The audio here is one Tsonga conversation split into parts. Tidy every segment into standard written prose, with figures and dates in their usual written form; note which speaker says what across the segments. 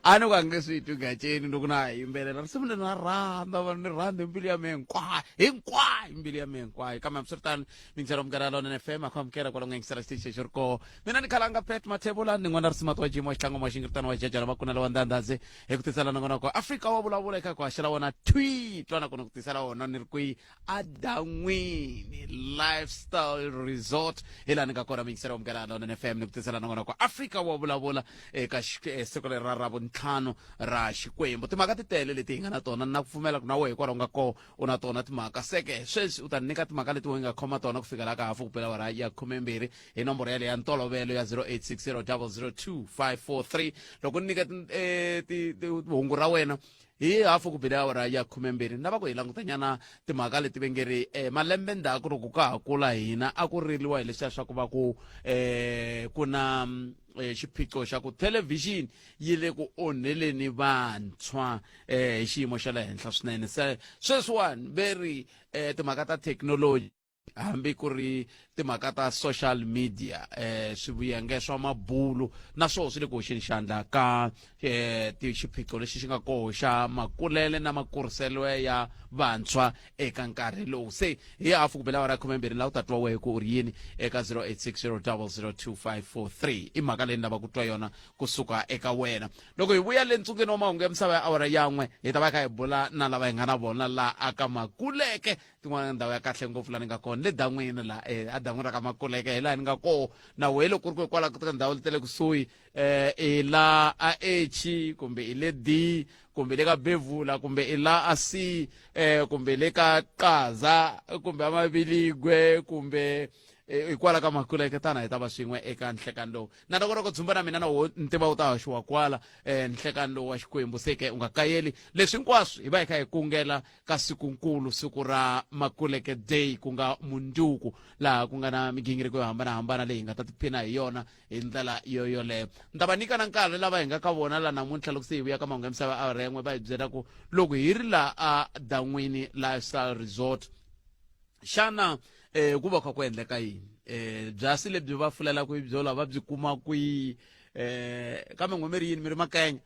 Speaker 1: A ni ku a nge swi twi Gatsheni loko na ha yimbelela risimu leri. Na rhandza vanhu, ni rhandza hi mbilu ya mina hinkwayo, hinkwayo, mbilu ya mina hinkwayo. Kambe hambiswiritano, mingisela Munghana Lonene FM a ku amukela kwala ku nga yingisela xitichi xexo ri koho. Mina ni Khalanga Pet Mathebula, ni n'wana Risimati wa Jimo wa Xihlango wa Xingiritano wa Jajana Makunela wa Ndandhazi, hi ku tisela nongonoko Afrika wa Vulavula eka ku haxela wona thwi twana kona ku tisela wona ni ri kwihi adan'wini Lifestyle Resort, hi laha ni nga kona, muyingiseri wa Munghana Lonene FM, ni ku tisela nongonoko Afrika wa Vulavula eka siku leri ra Ravuntlhanu ra Xikwembu. Timhaka ti tele leti hi nga na tona, na ku pfumela ku na wehe kwalaho nga koho u na tona timhaka. Seke sweswi u ta nyika timhaka leti we nga khoma tona ku fika laha ka hafu ku pela awara ya 12 hi nomboro yaleyo ya ntolovelo ya 0860 002 543. Loko ni nyika hungu ra wena hi hafu ku bile awara ya 12, ni lava ku hi langutanyana timhaka leti ve nge ri malembe ndzhaku, loko ka ha kula hina, a ku riliwa hi leswiya swa ku va ku ku na xiphiqo xa ku thelevhixini yi le ku onheleni vantshwa hi xiyimo xa le henhla swinene. Se sweswiwani ve ri timhaka ta thekinoloji, hambi ku ri timhaka ta social media, swivuyenge swa mabulu na swoho swi le ku hoxeni xandla ka xiphiqo lexi xi nga koho xa makulele na makuriselo ya vantshwa eka nkarhi lowu. Se hi hafu ku bela awara ya 12, laha u ta twa wehe ku u ri yini eka 0860 002 543. I mhaka leyi ni lava ku twa yona kusuka eka wena. Loko hi vuya le ntsungeni wa mahungu ya misava ya awara yan'we, hi ta va kha hi bula na lava hi nga na vona laha aka Makuleke, tin'wana ndhawu ya kahle ngopfu laha ni nga kona le dan'wini la a dan'wini ra ka Makuleke, hi laha ni nga koho. Na wehe loko ku ri ku hikwalaho ka ndhawu leti le kusuhi, i la a H, kumbe i le D, kumbe le ka Bevula, kumbe i la a C, kumbe le ka Qaza, kumbe a Maviligwe, kumbe hikwalaho ka Makuleke, tana hi ta va swin'we eka nhlekani lowu na ntokoloko dzumba na mina na wo ntiva wu ta haxiwa kwala nhlekani lowu wa Xikwembu. Se ke u nga kayeli leswi hinkwaswo, hi va hi kha hi kungela ka sikunkulu, siku ra Makuleke Day, ku nga munduku, laha ku nga na migingiriko yo hambanahambana leyi hi nga ta tiphina hi yona hi ndlela yo yoleyo. Ni ta va nyika na nkarhi lava hi nga ka vona la namuntlha, loko se hi vuya ka mahungu ya misava awara yan'we, va hi byela ku loko hi ri laha a Dan'wini Lifestyle Resort, xana ku va kha ku endleka yini? Byasi lebyi va fulelaka hi byola va byi kuma kwihi? Kambe n'we mi ri yini, mi ri makenya,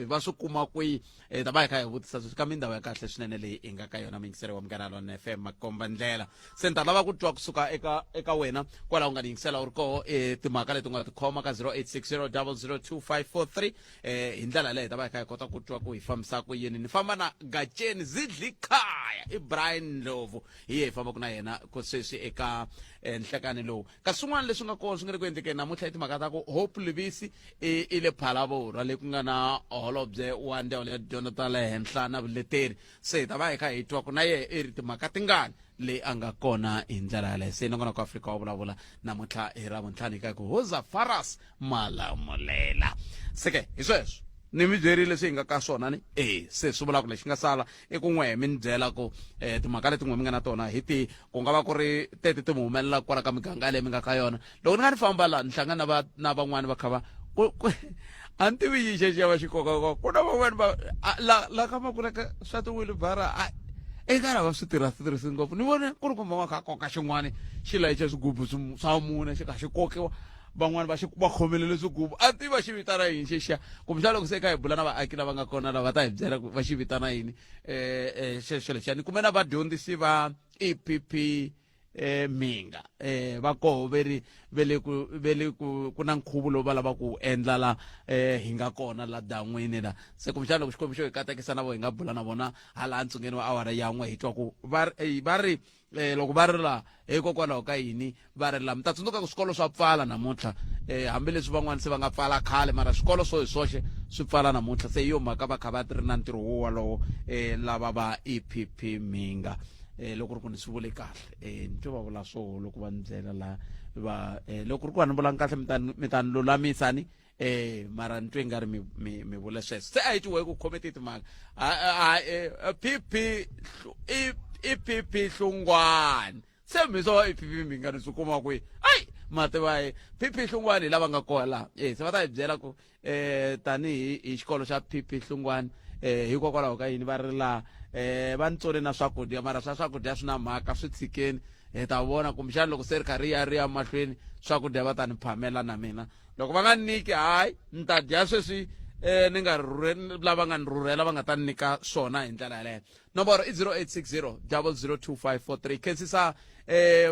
Speaker 1: va swi kuma kwihi? Ta va hi kha hi vutisa sweswi ka mindhawu ya kahle swinene leyi hi nga ka yona, muyingiseri wa Munghana Lona FM, makomba ndlela. Se ni ta lava ku twa kusuka eka wena kwalaho nga ni yingisela u ri koho, timhaka leti u nga tikhoma ka 0860 002 543. Hi ndlela yaleyo hi ta va hi kha hi kota ku twa ku hi fambisa ku yini. Ni famba na Gatsheni Zidlikhaya, i Brian Ndlovu, hi ye hi fambaka na yena ku sweswi eka nhlekani lowu. Kasi swin'wana leswi nga kona swi nga le ku endlekeni namuntlha i timhaka ta ku Hope Lubisi i le Phalaborwa, le ku nga na holobye wa ndzawulo ya tidyondzo ta le henhla na vuleteri. Se hi ta va hi kha hi twa ku na yehe i ri timhaka tingani leyi a nga kona hi ndlela yaleyo. Se nongonoko Afrika wa Vulavula namuntlha hi Ravuntlhanu hi ka ku Hoza Faras Malamulela. Se ke hi sweswo ni mi byerile leswi hi nga ka swona ni e se swi vula ku lexi nga sala i ku n'we mi ni byela ku timhaka leti n'we mi nga na tona hi ti ku nga va ku ri teti ti mi humelela kwala ka miganga leyi mi nga ka yona. Loko ni nga ni famba laha ni hlangana na va na van'wani va kha va ku a ni tivi yi xexi ya va xikoka ku na van'wani va la la ka Makuleke swa tiwilibara a eka lava swi tirha tirhisi ngopfu. Ni vone ku ri kumbe va kha koka xin'wani xi layicha swigubu swa mune, xi kha xi kokiwa, van'wani va xi va khomelele swigubu. A tivi va xi vitana yini xexiya. Kumbexana loko se kha hi bula na vaaki lava nga kona lava, ta hi byela ku va xi vitana yini xexo lexiya. Ni kume na vadyondzisi va EPP Mhinga, va koho ve ri ve le ku ve le ku ku na nkhuvo lowu va lava ku endla la hi nga kona la dan'wini la. Se kumbexana loko Xikwembu xo hi katekisa, na vo hi nga bula na vona hala ntsungeni wa awara yan'we, hi twa ku va ri loko va ri la hikokwalaho ka yini va ri la. Mi ta tsundzuka ku swikolo swa pfala namuntlha, hambileswi van'wani se va nga pfala khale, mara swikolo swo hi swoxe swi pfala namuntlha. Se hi yo mhaka va kha va ri na ntirho wo walowo, lava va EPP Mhinga. Loko ri ku ni swi vule kahle, ni twe va vula swoho loko va ni byela la va, loko ri ku a ni vulanga kahle, mi ta ni lulamisa ni mara ni twe nga ri mi vule sweswo. Se a hi twiwe ku khome ti timhaka PP i PP Hlungwani. Se mi swo i PP mi nga ni swi kuma kwihi? Ai mativa hi PP Hlungwani hi lava nga kona laha. Se va ta hi byela ku tanihi hi xikolo xa PP Hlungwani, hikokwalaho ka yini va ri laha. Va ntsone na swakudya, mara swa swakudya swi na mhaka, swi tshikeni. Hi ta vona kumbexana loko se ri kha ri ya ri ya mahlweni swakudya va ta ni phamela na mina. Loko va nga ni nyiki hayi ni ta dya sweswi ni nga lava nga ni rhurhela va nga ta ni nyika swona hi ndlela yaleyo. Nomboro i 0860 002543. Khensisa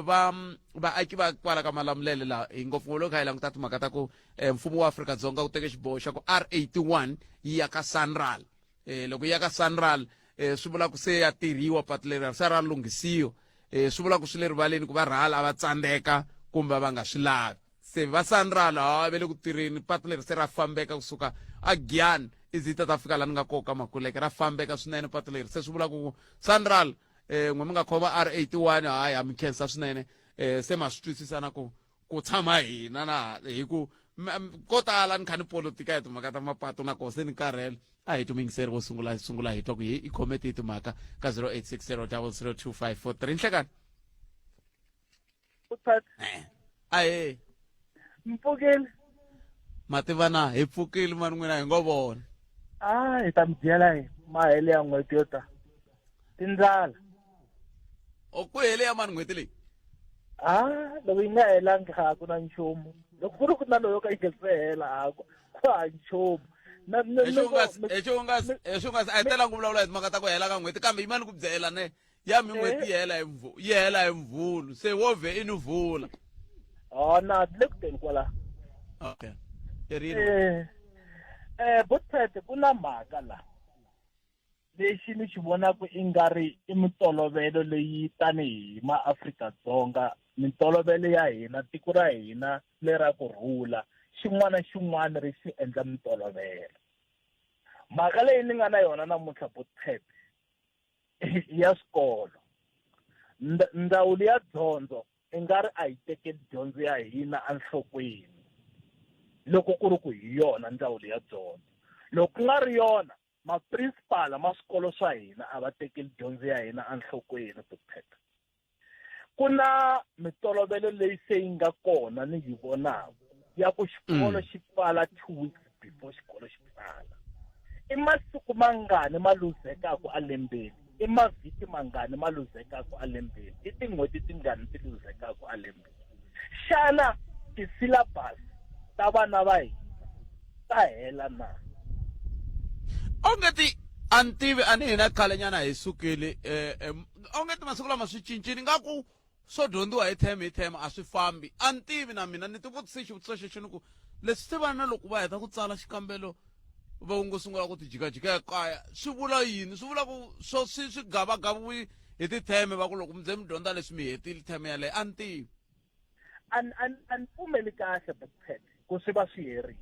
Speaker 1: va vaaki va kwala ka Malamulele laha hi ngopfungopfu loko kha hi languta timhaka ta ku mfumo wa Afrika-Dzonga wu teke xiboho xa ku R81 yi ya ka Sanral. Loko yi ya ka Sanral swi vula ku se ya tirhiwa patu leri se ra lunghisiwa. Swi vula ku swi le rivaleni ku va rhala a va tsandzeka kumbe va nga swi lavi. Se va Sanral ha va le ku tirheni, patu leri se ra fambeka kusuka a Giyani izi yi ta ta fika laha ni nga koka Makuleke, ra fambeka swinene patu leri. Se swi vula ku Sanral n'we mi nga khoma R81 hayi ha mi khensa swinene. Se ma swi twisisa na ku ku tshama hina na hi ku ko tala ni kha ni politika hi timhaka ta mapatu na koho se ni karhele. A hi tumiyingiseri vo sungula sungula hi twa ku hi i khome tihi timhaka ka 0860 002543. Nhlekani. Ahee.
Speaker 2: Mpfukile.
Speaker 1: Mativa na hi pfukile mani n'wina hi ngo vona.
Speaker 2: A hi ta mi byela hi mahele ya n'hweti yo ta. Tindlala.
Speaker 1: O ku hele ya mani n'hweti leyi?
Speaker 2: A loko yi nga helangi ha ku na nchumu. Loko ku ri ku na loyo ka yi nga se hela ha ku ha nchumu.
Speaker 1: Exungasi a hi telangi ku vulavula hi timhaka ta ku hela ka n'hweti kambe yimani ku byela ne ya mi n'hweti yi hela hi yi hela hi Mvhulu se wo vhe i ni vula.
Speaker 2: Ha na le ku teni kwala.
Speaker 1: Okay. Erini.
Speaker 2: Botpet ku na mhaka la. Lexi ni xi vonaka i nga ri i mintolovelo leyi tanihi maAfrika-Dzonga, mintolovelo ya hina, tiko ra hina lera ku rhula, xin'wana na xin'wana ri xi endla mintolovelo. Mhaka leyi ni nga na yona namuntlha Botpet ya swikolo. Ndzawulo ya dyondzo i nga ri a yi tekeli dyondzo ya hina enhlokweni loko ku ri ku hi yona ndzawulo ya dyondzo. Loko ku nga ri yona, maprinsipala ma swikolo swa hina a va tekeli dyondzo ya hina enhlokweni Botpet. Ku na mitolovelo leyi se yi nga kona ni yi vonaka ya ku xikolo xi pfala 2 weeks before xikolo xi pfala. I masiku mangani ma luzekaka elembeni? I mavhiki mangani ma luzekaka elembeni? I tin'hweti tingani ti luzekaka elembeni? Xana ti-syllabus ta vana va hina ta hela na?
Speaker 1: Onge ti a ni tivi a ni hina khalenyana hi sukile onge ti masiku lama swi cincile nga ku swo dyondziwa hi term hi term a swi fambi. A ni tivi na mina ni ti vutise xivutiso xexo ni ku leswi se vana loko va heta ku tsala xikambelo va ngo sungula ku tijikajika ekaya swi vula yini? Swi vula ku swo swi swi gavagaviwi hi ti-term va ku loko mi ze mi dyondza leswi mi hetile term yaleyo. A ni tivi.
Speaker 2: A ni pfumeli kahle Botpet ku swi va swi herile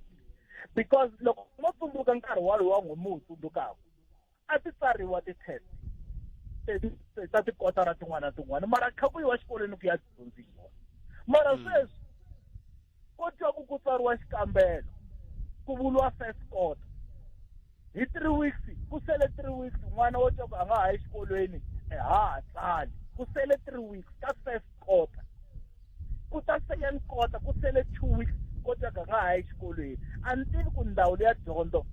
Speaker 2: because loko mo tsundzuka nkarhi walowu wa n'we mi wu tsundzukaka a ti tsariwa ti-test ta tikotara tin'wana na tin'wana mara kha ku yiwa xikolweni ku ya dyondziwa. Mara sweswi ko twa ku ku tsariwa xikambelo ku vuriwa first quarter hi 3 weeks ku sele 3 weeks n'wana wo twa ku a nga ha yi xikolweni ha ha tsali ku sele 3 weeks ka first quarter ku ta second quarter ku sele 2 weeks ko twa ku a nga ha yi xikolweni. A ni tivi ku ndzawulo ya dyondzo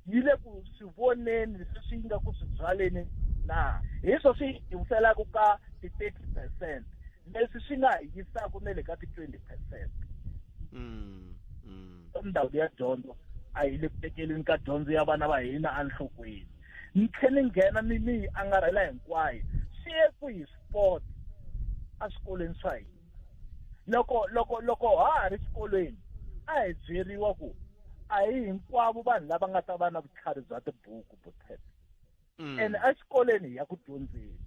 Speaker 2: yi le ku swi voneni leswi swi nga ku swi byaleni na hi swo swi yiselaka ka ti-30% leswi swi nga hi yisaka na le ka ti-20%. Ndzawulo ya dyondzo a yi le ku tekeleni ka dyondzo ya vana va hina enhlokweni. Ni tlhela ni nghena ni ni yi angarhela hinkwayo swi ye kwihi sport eswikolweni swa hina. Loko loko loko ha ha ri xikolweni a hi byeriwa ku a hi hinkwavo vanhu lava nga ta va na vutlhari bya tibuku Botpet. Ene exikolweni hi ya ku dyondzeni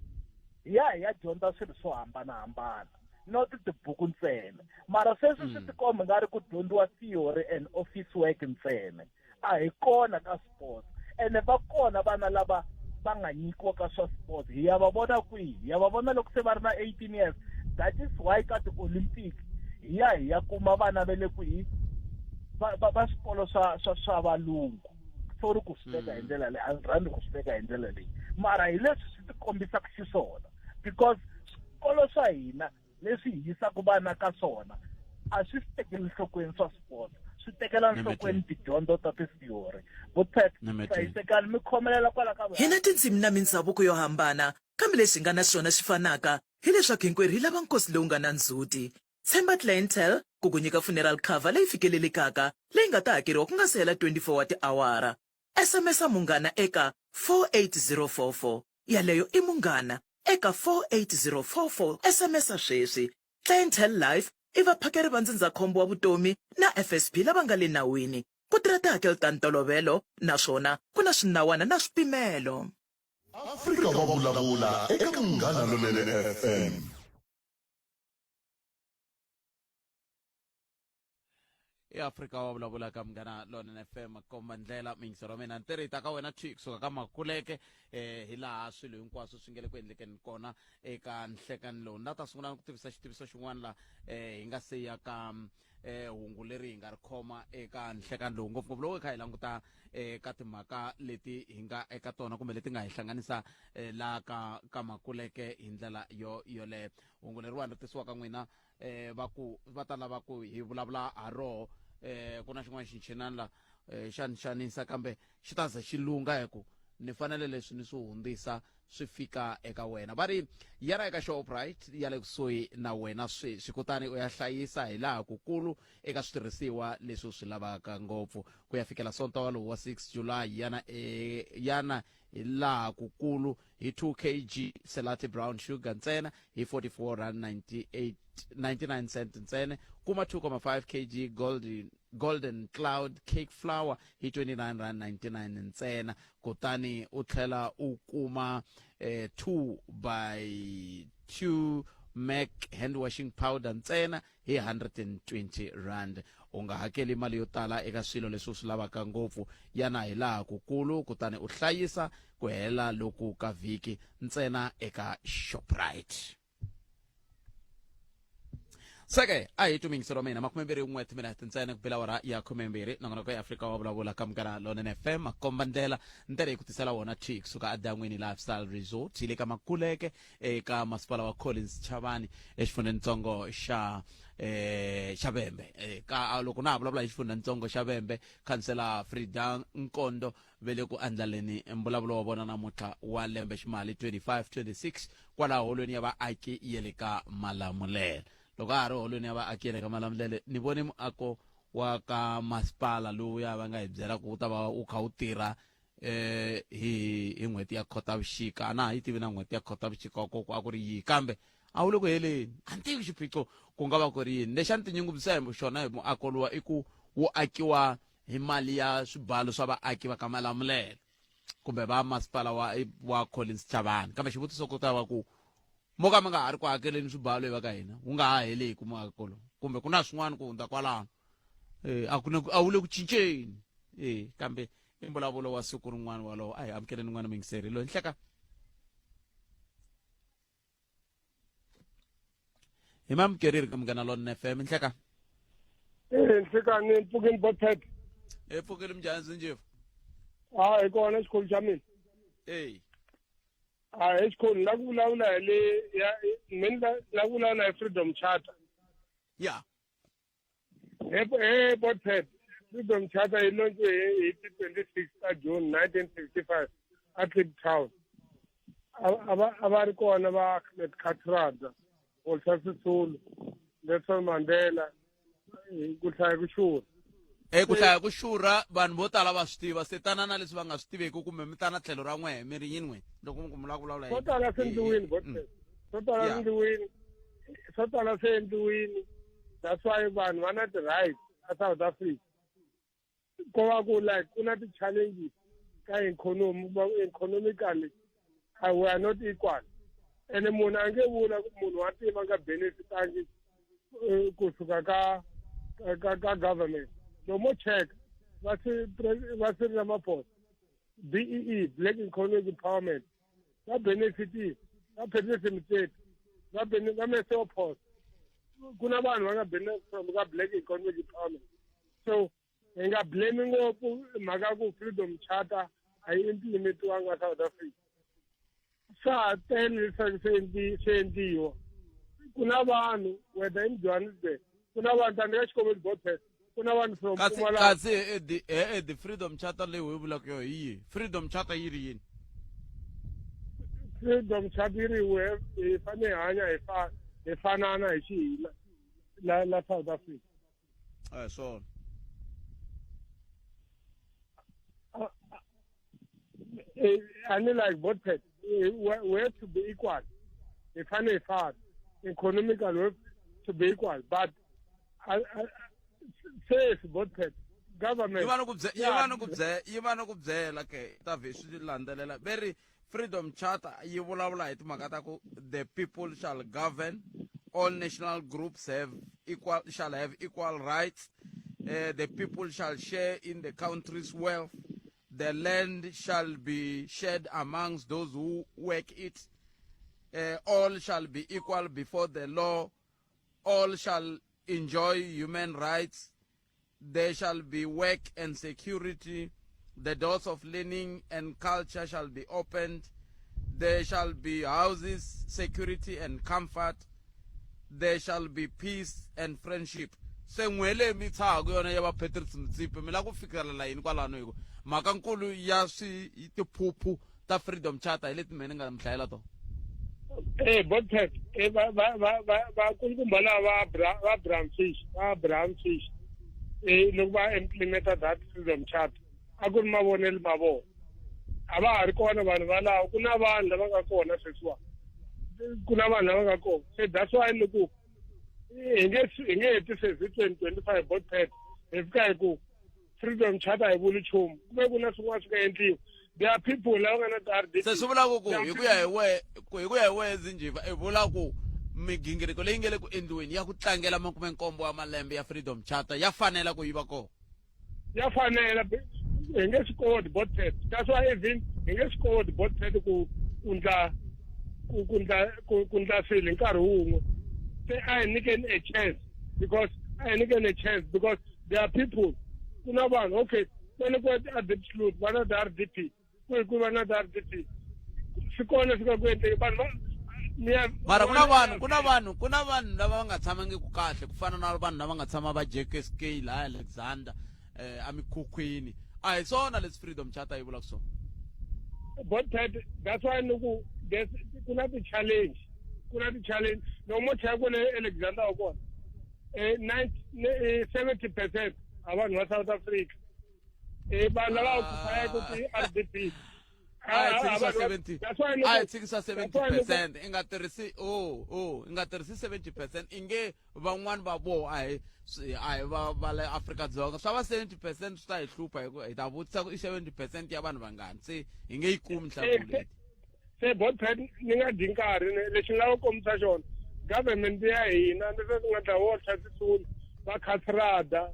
Speaker 2: hi ya hi ya dyondza swilo swo hambanahambana not tibuku ntsena. Mara sweswi swi tikomba nga ri ku dyondziwa theory and office work ntsena. A hi kona ka sports ene va kona vana lava va nga nyikiwa ka swa sports. Hi ya va vona kwihi? Hi ya va vona loko se va ri na 18 years. That is why ka ti-Olympic hi ya hi ya kuma vana va le kwihi va swikolo swa swa swa valungu. Sorry ku swi veka hi ndlela leyi, a ndzi rhandzi ku swi veka hi ndlela leyi mara hi leswi swi ti kombisaka xiswona because swikolo swa hina leswi hi yisaka vana ka swona a swi swi tekeli nhlokweni swa sports, swi tekela nhlokweni tidyondzo ta ti-theory. Botpet hlayisekani mi khomelela kwala ka
Speaker 3: Hi na tindzimi na mindzhavuko yo hambana, kambe lexi hi nga na xona xi fanaka. Hileswaku hinkwerhu hi lava nkosi lowu nga na ndzhuti. Tshemba Clientele ku ku nyika funeral cover leyi fikelelekaka leyi nga ta hakeriwa ku nga si hela 24 wa tiawara. SMS-a Munghana eka 48044. Yaleyo i Munghana eka 48044. SMS-a sweswi. Clientele Life i vaphakeri va ndzindzakhombo wa vutomi na FSP lava nga le nawini. Ku tirha tihakelo ta ntolovelo naswona ku na swinawana na swipimelo.
Speaker 4: Afrika wa vulavula eka Munghana Lonene FM.
Speaker 1: eAfrika wa vulavula ka Munghana Lonene FM komba ndlela muyingiseri wa mina ntirho yi ta ka wena thwi kusuka ka Makuleke eh hi laha swilo hinkwaswo swi nge le ku endlekeni kona eka nhlekani lowu na ta sungula ku tivisa xitiviso xin'wana la eh hi nga se ya ka eh hungu leri hi nga ri khoma eka nhlekani lowu ngopfungopfu loko hi kha hi languta eka timhaka leti hi nga eka tona kumbe leti nga hi hlanganisa eh, laha ka ka Makuleke hi ndlela yo yoleyo hungu leriwani ri tisiwa ka n'wina eh va ku va ta lava ku hi vulavula ha roho eh ku na xin'wana xinchinani la eh, xa ni xanisa kambe xi ta ze xi lunga hi ku ni fanele leswi ni swi hundzisa swi fika eka wena va ri yana eka Shoprite ya le kusuhi na wena sweswi kutani u ya hlayisa hi laha kukulu eka switirhisiwa leswi u swi lavaka ngopfu ku ya fikela sonto walowu wa 6 July yana e, yana hi laha kukulu hi 2 kg Selati brown sugar ntsena hi 44 rand 98 99 cent ntsena kuma 2,5 kg golden, golden cloud cake flour hi 29 rand 99 ntsena kutani u tlhela u kuma eh, 2 by 2 mac hand washing powder ntsena hi 120 rand u nga hakeli mali yo tala eka swilo leswi u swi lavaka ngopfu yana hi laha kukulu kutani u hlayisa ku hela loku ka vhiki ntsena eka Shoprite seke a hi tumingisi ra mina makumembirhi n'we timinete ntsena ku bela awara ya khumembirhi nongonoko ya Afrika wa vulavula ka Munghana Lonene FM makomba ndlela ndlela yi ku tisela wona thi kusuka adan'wini Lifestyle Resort yi le ka Makuleke eka masipala wa Collins Chavani exifundzhenitsongo xa eh xa Vhembe eh, ka loko na ha vulavula hi xifundzhenitsongo xa Vhembe khansela Frida Nkondo ve le ku andlaleni mbulavulo wa vona namuntlha wa lembe ximali 25-26 kwala holweni ya vaaki ya le ka Malamulele loko a ha ri holweni ya vaaki ya le ka Malamulele ni vone muako wa ka masipala lowuya va nga hi byela ku wu ta va wu kha wu tirha eh hi hi n'hweti ya Khotavuxika a na ha yi tivi na n'hweti ya Khotavuxika ko ku a ku ri yihi kambe a wu le ku heleni a ni tivi xiphiqo ku nga va ku ri yini lexi a ni tinyungubyisa hi xona hi muako luwa i ku wu akiwa hi mali ya swibalo swa vaaki va ka Malamulele kumbe va masipala wa wa Collins Chavani kambe xivutiso ku ta va ku mo ka mi nga ha ri ku hakeleni swibalo hi va ka hina wu nga ha heleki muako lowu kumbe ku na swin'wana ku hundza kwalano eh a ku a wu le ku cinceni eh kambe i mbulavulo wa siku rin'wana walowo a hi amukeleni n'wana muyingiseri loyi nhleka hi mamukeriri ka Munghana Lonene FM nhleka
Speaker 5: Eh, nhlekani mpfukeni botpet
Speaker 1: e pfukeli minjhani zinjefu
Speaker 5: a hi kona xikholu xa mina
Speaker 1: eyi
Speaker 5: a hi xikholu ni la ku vulavula hi le ya me ni la ku vulavula hi freedom charter
Speaker 1: ya
Speaker 5: he he botpet freedom charter yi launchiwe hi ti 26 ta June 1965 a Kliptown a va a va ri kona va Ahmed Kathrada Walter Sisulu Nelson Mandela ku hlaya ku xurha
Speaker 1: e ku hlaya ku xurha vanhu vo tala va swi tiva se tana na leswi va nga swi tiveki kumbe mi tana tlhelo ra n'wehe mi ri yini n'we loko mi lava ku vulavula
Speaker 5: swo tala swi endliwini botpet swo tala swi endliwini swo tala swi endliwini that's why vanhu va na ti-rights a South Africa ko va ku like ku na ti-challenges ka economy economically we are not equal ene munhu a nge vula ku munhu wa ntima nga benefitangi kusuka ka ka ka government loko mo check va va Cyril Ramaphosa BEE Black Economic Empowerment va benefitile va Patrice Motsepe va va Mesiwa Phosa ku na vanhu va nga benefit from ka Black Economic Empowerment so hi nga blame ngopfu mhaka ya ku freedom charter a yi implementiwanga South Africa swa ha tele leswaku swi endliwa ku na vanhu whether in Johannesburg ku na vanhu tani ka xikomelo botest ku na vanhu from
Speaker 1: kasi kasi e the freedom charter leyi u yi vulaka yo hi yihi freedom charter yi ri yini
Speaker 5: Freedom charter yi ri hi fanele hi hanya hi fa hi fanana hi xihina la la South Africa.
Speaker 1: A hi swona.
Speaker 5: A ni like both we have to be equal. Hi fanele hi fana economical, we have to be equal, but se both government
Speaker 1: yi va ni ku yi va ni ku byela yi va ni ku byela ke ta vhe swi landzelela ve ri Freedom Charter yi vulavula hi timhaka ta ku the people shall govern, all national groups have equal shall have equal rights, the people shall share in the country's wealth, the land shall be shared amongst those who work it, all shall be equal before the law, all shall enjoy human rights, there shall be work and security, the doors of learning and culture shall be opened, there shall be houses, security and comfort, there shall be peace and friendship. Se n'we leyi mi tshahaku yona ya va Patrice Motsepe, mi lava ku fikelela yini kwalano? Hi ku mhaka nkulu ya swi tiphuphu ta Freedom Charter hi leti mehe ni nga mi hlayela tona.
Speaker 5: Eh, Botpet, eh, va va va va va kulukumba lava va va Bram Fish, va Bram Fish. Eh, loko va implementa that Freedom Charter, a ku ri mavonelo ma vona. A va ha ri kona vanhu valavo, ku na vanhu lava nga kona sweswiwa. Ku na vanhu lava nga kona. Se that's why loko hi nge hi nge hetisesi hi 2025 Botpet, hi fika hi ku Freedom Charter a yi vuli nchumu. Ku ve ku na swin'wana swi nga endliwa. There are people lava nga na ti-RDP.
Speaker 1: Se swi vula ku ku hi ku ya hi wehe, ku hi ku ya hi wehe Zinjiva, i vula ku migingiriko leyi nge le ku endliweni ya ku tlangela makumenkombo wa malembe ya Freedom Charter ya fanela ku yi va kona?
Speaker 5: Ya fanela. Hi nge swi koti Botpet. That's why even hi nge swi koti Botpet ku ku ndla ku ku ndla ku ku ndla swilo hi nkarhi wun'we. Se a hi nyikeni a chance because a hi nyikeni a chance because there are people, ku na vanhu, okay, va le ku a Diepsloot va na ti-RDP, ku hi ku va na ti-RDP swi kona swi nga ku endleki vanhu va
Speaker 1: mara ku na vanhu ku na vanhu ku na vanhu lava va nga tshamangiki kahle ku fana na vanhu lava nga tshama va JKSK laha Alexander eh emikhukhwini. A hi swona leswi Freedom Charter yi vulaka swona?
Speaker 5: But that's why ni ku ku na ti-challenge, ku na ti-challenge. Loko mo chaya kwale Alexander wa kona, eh, 70% a vanhu va South Africa, eh, vanhu lava occupyeke ti-RDP.
Speaker 1: A hi tshikisa 70, a hi tshikisa 70%. I nga tirhisi o o i nga tirhisi 70%, i nge van'wani va voho a hi a hi va va le Afrika-Dzonga. Swa va 70% swi ta hi hlupha hi ku hi ta vutisa ku i 70% ya vanhu vangani, se hi nge yi kumi nhlamulo leti.
Speaker 5: Se Botpet, ni nga dyi nkarhi, lexi ni lava ku kombisa xona, government ya hina leswi swi nga dla Walter Sisulu, va Kathrada,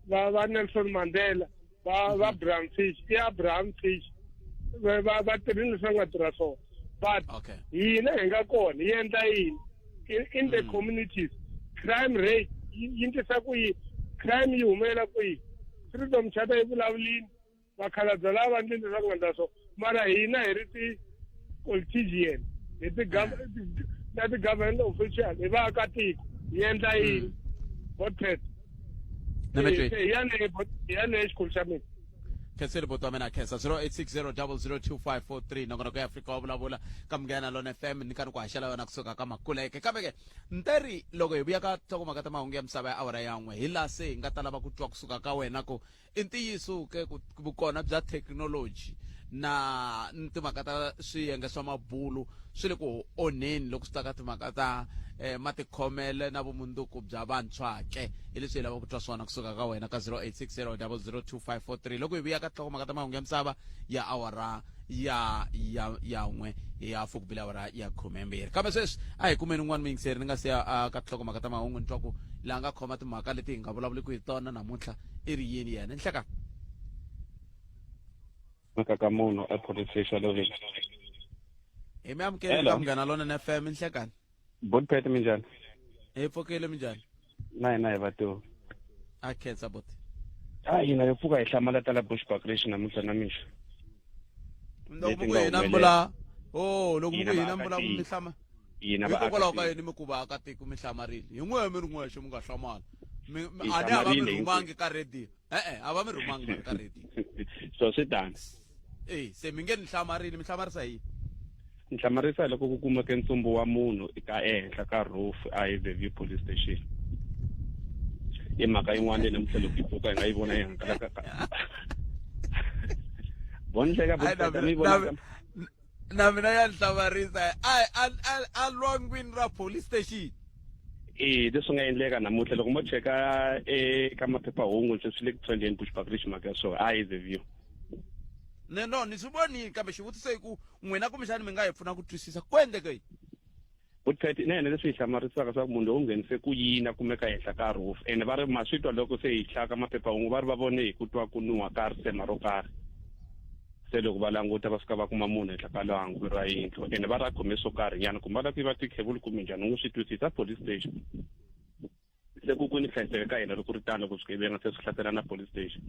Speaker 5: va va Nelson Mandela, va va Bram Fish, i Abraham Fish, va va va tirhile leswi va nga tirha swona, but hina hi nga kona hi endla yini in the communities? Crime rate yi ndlisa ku yini? Crime yi humelela ku yini? Freedom Charter yi vulavulini, vakhalabya lava va ndlile leswaku nga ndla swona, mara hina hi ri ti-politician, hi ti na ti-government official, hi vaakatiko, hi endla yini, Botpet? Hi yaleyo xikulu xa mina.
Speaker 1: Khensile buti wa mina, khensa. 0860002543, nongonoko ya Afrika wa Vulavula ka Munghana Lona FM, ni karhi ku haxela yona kusuka ka Makuleke. Kambe ke nteri loko hi vuya ka nhlokomhaka ta mahungu ya misava ya awara ya n'we, hi laha se hi nga ta lava ku twa kusuka ka wena ku i ntiyiso ke ku vukona bya thekinoloji na ni timhaka ta swiyenge swa mabulu swi le ku onheni loko swi ta ka timhaka ta matikhomele na vumundzuku bya vantshwa ke? Hi leswi hi lavaka ku twa swona kusuka ka wena ka 0860002543 loko hi vuya ka nhlokomhaka ta mahungu ya misava ya awara ya ya ya n'we ya fukubile awara ya 12. Kambe sweswi a hi kumeni un'wana muyingiseri ni nga se ya ka tinhlokomhaka ta mahungu, ni twa ku laha nga khoma timhaka leti hi nga vulavuliki hi tona namuntlha i ri yini yena. Nhleka
Speaker 6: mhaka ka munhu a police station loveni.
Speaker 1: Hi mi amukeli ka Munghana Lonene FM, nhlekani.
Speaker 6: Botpet, minjhani?
Speaker 1: Hi pfukile, minjhani?
Speaker 6: Na hina hi vativi.
Speaker 1: A khensa boti.
Speaker 6: A hina hi pfuka hi hlamala tala Bushbuckridge namuntlha na mixo.
Speaker 1: Loko mi ku hina mi vula o loko mi ku hina mi vula ku mi hlama
Speaker 6: Hina
Speaker 1: hikokwalaho ka yini mi ku vaakatiko mi hlamarile? Hi n'wehe mi ri n'wexe mi nga hlamala. A ni a va mi rhumangi ka radio, e-e, a va mi rhumangi mani ka radio.
Speaker 6: So swi tano.
Speaker 1: E se mi nge ni hlamarile, mi hlamarisa hi yini?
Speaker 6: Ni hlamarisa hi loko ku kumeke ntsumbu wa munhu eka ehenhla ka roof a Hazyview police station. I mhaka yin'wana leyi namuntlha loko yi pfuka hi nga yi vona yi hangalaka ka Bonhleka
Speaker 1: Hayi, na
Speaker 6: mi yi
Speaker 1: mina-
Speaker 6: vona
Speaker 1: na mina ya ni hlamarisa a a lwangwini ra police station
Speaker 6: e leswi nga endleka namuntlha loko mo cheka eka maphephahungu leswi swi le ku trendeni Bushbuckridge mhaka ya swona a Hazyview
Speaker 1: ne no ni swi vonile kambe xivutiso i ku n'wina kumbexani mi nga hi pfuna ku twisisa ku endleke yini
Speaker 6: Vutheti na yena leswi hi hlamarisaka swa ku munhu lowu nghenise ku yini a kumeka henhla ka roof ene va ri ma swi twa loko se hi hlaya ka maphephahungu va ri va vone hi ku twa ku nuha ka risema ro karhi se loko va languta va fika va kuma munhu henhla ka lwangu ra yindlu ene va ri a khome swo karhi nyana kumbe va lava ku yiva tikhebulu kumbe njhani u ngo swi twisisa police station se ku kwini hlayiseka ka hina loko ku ri tano loko swigevenga se swi hlasela na police station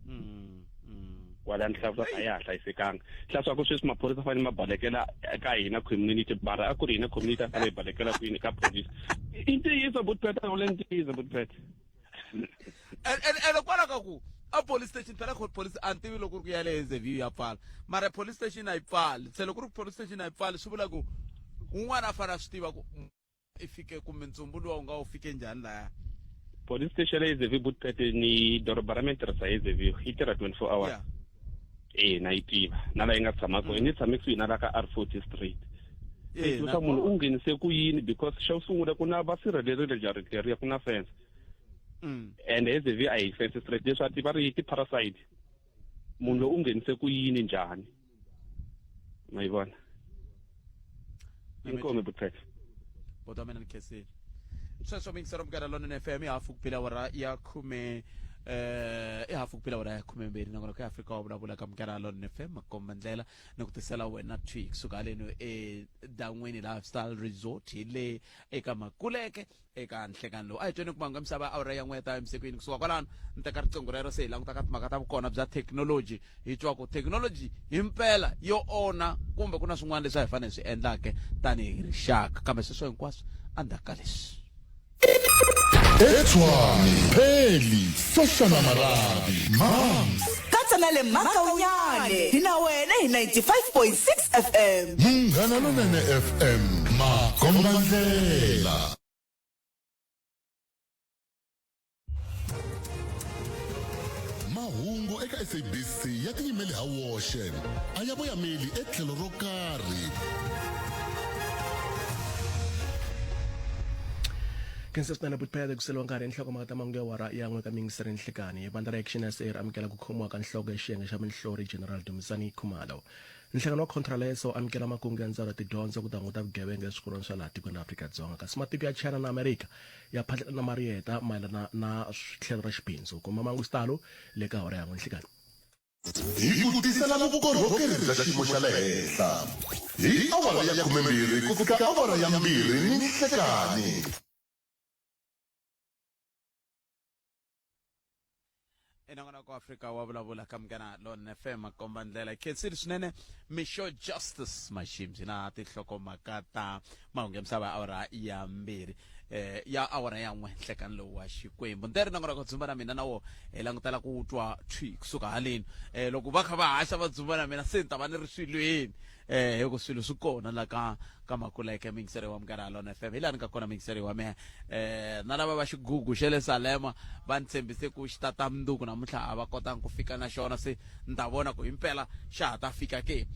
Speaker 1: mm, mm.
Speaker 6: kwalani hlavusa a ya ha hlayisekanga hlaswa ku sweswi maphorisa fanele ma balekela ka hina community mara a ku ri hina community a fanele hi balekela kwini ka police i ntiyiso butpet a vule ntiyiso butpet
Speaker 1: ene kwala ka ku a police station phela police a ni tivi loko ri ku ya le Hazyview ya pfala mara police station a yi pfali se loko ri ku police station a yi pfali swi vula ku un'wana a fanele a swi tiva ku i fike kumbe ntsumbu luwa wu nga wu fike njhani laya
Speaker 6: police station ya Hazyview Bootpet ni doroba ra mina tirhisa Hazyview yi tirha 24 hours
Speaker 1: yeah.
Speaker 6: eh na yi tiva na la yi nga tshama kona ni tshame kusuhi na la ka R40 street
Speaker 1: Eh,
Speaker 6: swa munhu u nghenise ku yini because xo sungula ku na va sirhelerile jariti leriya ku na fence and Hazyview a hi fence straight leswi a ti va ri ti-parasite munhu loyi u nghenise ku yini njhani ma yi vona inkomo butpet
Speaker 1: bota mina ni khensile sweswo miyingiselo munghana lonene fm i hafu ku bile awara ya khume eh i hafu ku bile awara ya khumembirhi nakona ku afrika wa vulavula ka munghana lonene fm makomba ndlela ni ku tisela wena thwi kusuka haleno edan'wini lifestyle resort hi le eka makuleke eka nhlekani lowu a hi tweni ku manga misava awara ya n'weta emisikwini kusuka kwalano ni teka riqingho rero se hi languta ka timhaka ta vukona bya thekinoloji hi twa ku thekinoloji himpela yo onha kumbe ku na swin'wana leswi a hi fanele hi swi endlake tanihi rixaka kambe sweswo hinkwaswo endzhaku ka leswi
Speaker 4: Etshwane, Pheli, Soshana Marabi, Mams.
Speaker 3: Katsa na le Makaunyane hi na wena hi 95.6 FM.
Speaker 4: Munghana Lonene FM, makombandlela. Mahungu eka SABC ya tiyimeli ha woxe, a ya voyameli etlhelo ro karhi.
Speaker 7: Khensa swinene Butphede kuseliwa nkarhi nhlokomhaka ta mangu ya wara ya n'we ka mingiseri nhlikani vandla ra Action SA ri amukela ku khomiwa ka nhloko ya xiyenge xa minhlori General Dumisani Khumalo Nhlangano wa Contralesa wu amukela makungu ya ndzawulo ya tidyondzo ku ta hunguta vugevenga eswikolweni swa laha tikweni ra Afrika-Dzonga kasi matiko ya China na Amerika ya phatlelana mariyeta mayelana na tlhelo ra xibindzu. Kuma mangu xitalo le ka hora ya n'we nhlikani.
Speaker 4: Hi ku tisela vukorhokeri bya xiyimo xa le henhla hi awara ya 12 ku fika awara ya 2 ni nhlekani.
Speaker 1: Enongonoko wa Afrika wa vulavula ka Munghana Lonene FM makomba ndlela khensile swinene Misho Justice Mashimzi na tinhlokomhaka ta mahungu ya misava ya awara ya mbirhi eh, ya awara ya n'we nhlekani lowu wa xikwembu ntere nongonoko dzumba na mina na wo hi langutela ku twa thwi kusuka haleni eh, loko va kha va haxa va dzumba na mina se ni ta va ni ri swilweni eh hi ku swilo swi kona la ka ka makuleke miyingiseri wa Munghana Lona FM hi laha ni nga kona miyingiseri wa mehe eh na lava va xigugu xa le Salema va ni tshembise ku xi tata mundzuku namuntlha a va kotanga ku fika na xona se ni ta vona ku himpela xa ha ta fika ke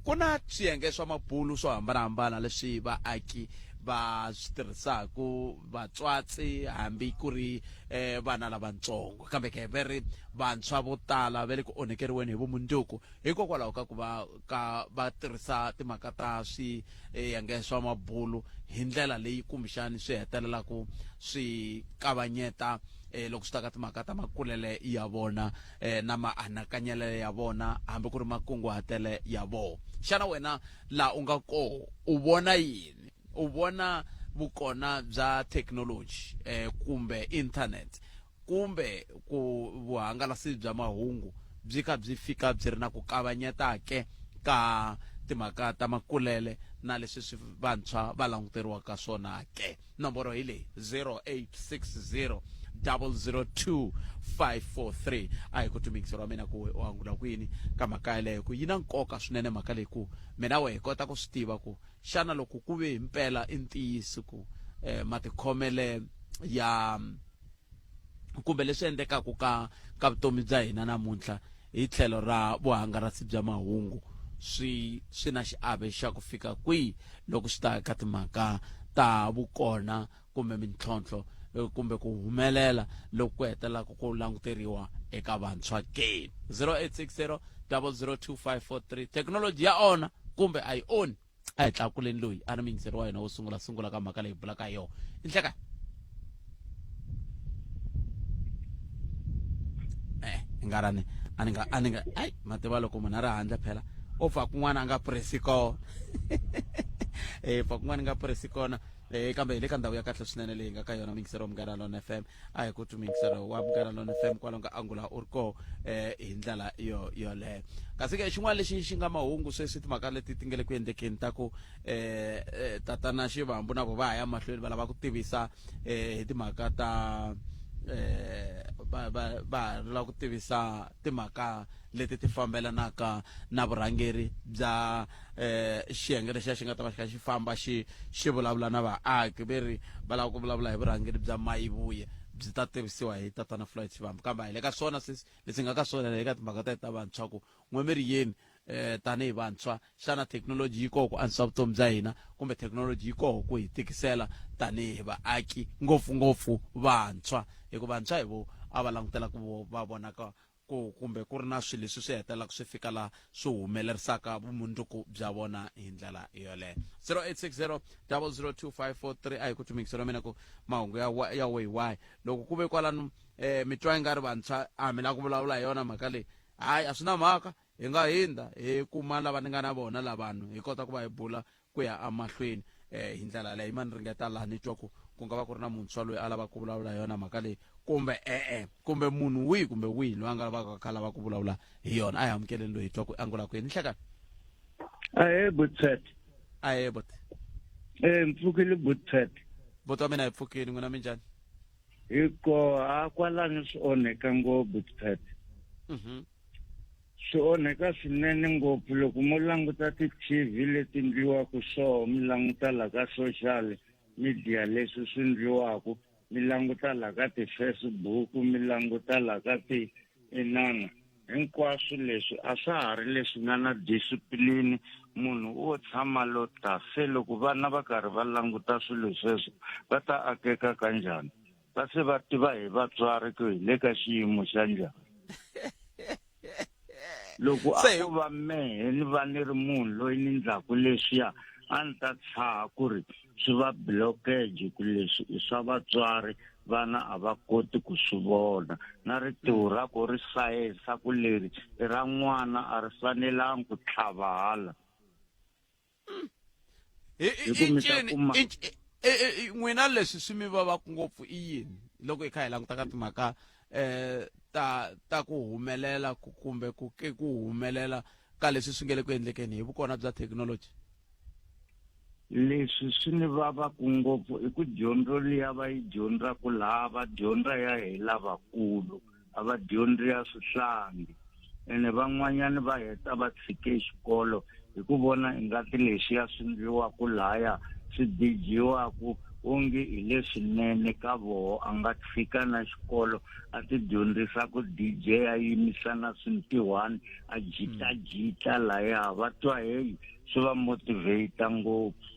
Speaker 1: ku na swiyenge swa mabulu swo hambanahambana leswi vaaki va swi tirhisaku vatswatsi hambi ku ri eh, vana lavatsongo kambe ke ve ri vantshwa vo tala va le ku onhekeriweni hi vumundzuku hikokwalaho ka ku va ka va tirhisa timhaka ta swiyenge swa mabulu hi ndlela leyi kumbexani swi hetelelaka swi kavanyeta eh, loko swi ta ka timhaka ta makulele ya vona eh, na maanakanyele ya vona hambi ku ri makunguhatele ya vona xana wena laha u nga koho u vona yini u vona vukona bya thekinoloji eh, kumbe internet kumbe ku vuhangalasi bya mahungu byi kha byi fika byi ri na ku kavanyeta ke ka timhaka ta makulele na leswi swi vantshwa va languteriwaka swona ke nomboro hi leyi 0860 002 543. A hi ku tumikiselo wa mina ku u angula kwini ka mhaka yeleyo, ku yi na nkoka swinene mhaka leyi, ku mina wehe hi kota ku swi tiva ku xana loko ku ve himpela i ntiyiso ku matikhomele ya kumbe leswi endlekaka ka ka vutomi bya hina namuntlha hi tlhelo ra vuhangalasi bya mahungu swi swi na xiave xa ku fika kwihi loko swi ta ka timhaka ta vukona kumbe mintlhontlho kumbe ku humelela loku ku hetelelaka ku languteriwa eka vantshwa ke. 0860 002543. Thekinoloji ya ona kumbe a yi oni? A hi tlakuleni loyi a ri muyingiseri wa hina wo sungula sungula ka mhaka leyi bulaka hi yona. I nhleka eh i nga rani a ni nga a ni nga ai mativa loko munhu a ri handle phela o pfa kun'wana a nga presi kona, pfa kun'wana nga presi kona. Kambe hi le ka ndhawu ya kahle swinene leyi nga ka yona muyingiseri wa Munghana Lona FM. A hi ku twi muyingiseri wa Munghana Lona FM kwalomu ka angula u ri koho hi ndlela yo yoleyo. Kasi ke xin'wana lexi xi nga mahungu sweswi, timhaka leti ti nga le ku endlekeni ta ku tatana Xivambu na vo va ha ya mahlweni va lava ku tivisa hi timhaka ta va va va ha lava ku tivisa timhaka leti ti fambelanaka na vurhangeri bya xiyenge lexiya xi nga ta va xi kha xi famba xi xi vulavula na vaaki. Ve ri va lava ku vulavula hi vurhangeri bya Mayivuye, byi ta tivisiwa hi tatana Floyd Xivambu. Kambe a hi le ka swona sweswi, leswi nga ka swona hi ka timhaka ta vantshwa ku n'we mi ri yini tanihi vantshwa, xana thekinoloji yi koho ku antswisa vutomi bya hina kumbe thekinoloji yi koho ku hi tikisela tanihi vaaki, ngopfungopfu vantshwa, hikuva vantshwa hi vo a va langutela ku va vonaka ku kumbe ku ri na swilo leswi swi hetelelaka swi fika laha swi humelerisaka vumundzuku bya vona hi ndlela yoleyo. 0860 002543. A hi ku tumikiselo mina ku mahungu ya ya way why loko ku ve kwalano mi twa ingari vantshwa a mi lava ku vulavula hi yona mhaka leyi. Hayi, a swi na mhaka, hi nga hindza hi kuma lava ni nga na vona la vanhu hi kota ku va hi bula ku ya emahlweni hi ndlela yaleyo. Yima ni ringeta laha ni twa ku ku nga va ku ri na muntshwa loyi a lavaka ku vulavula hi yona mhaka leyi kumbe e-e, kumbe munhu wihi kumbe wihi loyi a nga lavaka kha lava ku vulavula hi yona. A hi amukeleni loyi hi twa ku angula kwini. Nhlekani.
Speaker 8: Ahee Butset.
Speaker 1: Ahee bot.
Speaker 8: Mpfukile Butset.
Speaker 1: Bot wa mina, hi pfukile. N'wina minjhani?
Speaker 8: Hiko a kwalano swi onheka ngopfu Butset. Swi onheka swinene ngopfu loko mo languta ti-TV leti ndliwaka so, mi languta la ka social media leswi swi ndliwaka, mi languta la ka ti-Facebook, mi languta la ka ti-inana, hinkwaswo leswi a swa ha ri leswi nga na discipline. Munhu wo tshama lo ta se loko vana va karhi va languta swilo sweswo va ta akeka kanjhani? Va se va tiva hi vatswari ku hi le ka xiyimo xa njhani. Loko a ko va mehe ni va ni ri munhu loyi ni ndlaku leswiya, a ni ta tshaha ku ri swi va blockage ku leswi i swa vatswari, vana a va koti ku swi vona. Na ritiho ra ko ri sayesa ku leri i ra n'wana, a ri fanelangi ku tlhava hala.
Speaker 1: Hi ku mi ta kuma n'wina leswi swi mi vavaka ngopfu i yini loko hi kha hi languta ka timhaka ta ta ku humelela kumbe ku ke ku humelela ka leswi swi nge le ku endlekeni hi vukona bya thekinoloji?
Speaker 8: Leswi swi ni vavaka ngopfu i ku dyondzo liya va yi dyondzaka laha va dyondza ya hi lavakulu, a va dyondzi ya swihlangi. Ene van'wanyani va heta va tshike xikolo hi ku vona ingati leswiya swi ndliwaku laya swi dijiwaku onge hi leswinene ka voho, a nga tshika na xikolo a ti dyondzisa ku DJ, a yimisa na swintihwani a jitajita laya, va twa heyi swi va motivate ngopfu.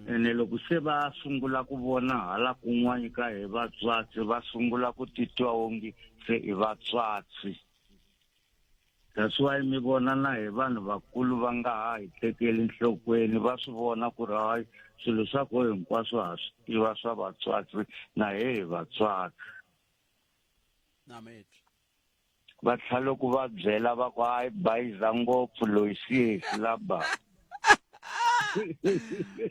Speaker 8: Ene loko se va sungula ku vona hala kun'wani ka hi vatswatsi, va sungula ku titwa onge se i vatswatsi. That's why mi vona na hi vanhu vakulu va nga ha hi tekeli nhlokweni, va swi vona ku ri hayi swilo swa ko hinkwaswo ha swi tiva swa vatswatsi, na he hi vatswatsi. Va tlhela ku va byela va ku hayi bayiza ngopfu loyi siye la ba.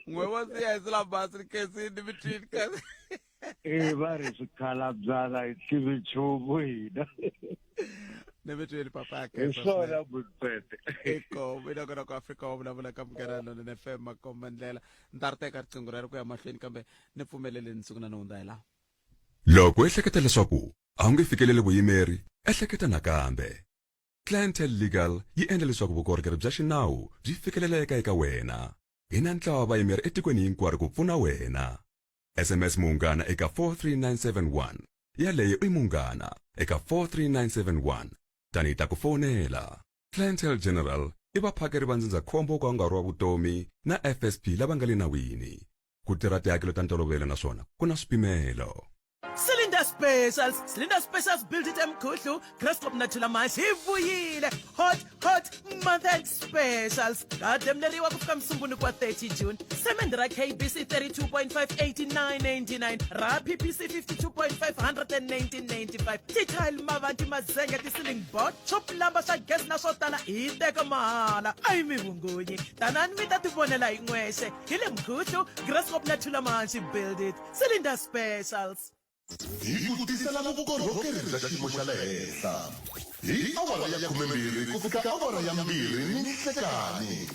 Speaker 1: N'we vo siya hi la basi kesi ni mi twini kasi.
Speaker 8: Va ri swikhalabya hi tivi nchumu hina.
Speaker 1: Ni mi twini papa ya
Speaker 8: Hi swona Butpete.
Speaker 1: Eko mina kona ku Afrika wa vulavula ka Munghana Lonene FM makomba ndlela. Ni ta ri teka riqingho rero ku ya mahlweni kambe ni pfumeleleni ni sungula ni hundza hi laha.
Speaker 9: Loko u ehleketa leswaku a wu nge fikeleli vuyimeri, ehleketa nakambe. Clientele Legal yi endla leswaku vukorhokeri bya xinawu byi fikeleleka eka wena. Hi na ntlawa wa vayimeri etikweni hinkwaro ku pfuna wena. SMS Munghana eka 43971. Yaleyo i Munghana eka 43971. Tani hi ta ku fonela. Clientele General i vaphakeri va ndzindzakhombo wo ka wu nga ri wa vutomi na FSP lava nga le nawini. Ku tirha tihakelo ta ntolovelo naswona ku na swipimelo.
Speaker 3: Cylinder Specials, Cylinder Specials build it emkhuhlu, Graskop na Thulamash hi vuyile. Hot, hot month end specials. Ka demleriwa ku fika Musumbhunuku wa 30 June. Cement ra KBC 32.5 89.99, ra PPC 52.5 119.95. Titile mavanti mazenge ti-ceiling board, swo plamba swa gas na swo tala hi teka mahala. A yi mi vungunyi. Tanani mi ta tivonela hi n'wexe. Hi le Mkhuhlu, Graskop na Thulamash build it. Cylinder Specials.
Speaker 4: Hi ku tisela vukorhokeri bya xiyimo xa le henhla hi awara ya 12 ku fika awara ya 2 ni nhlekanhi.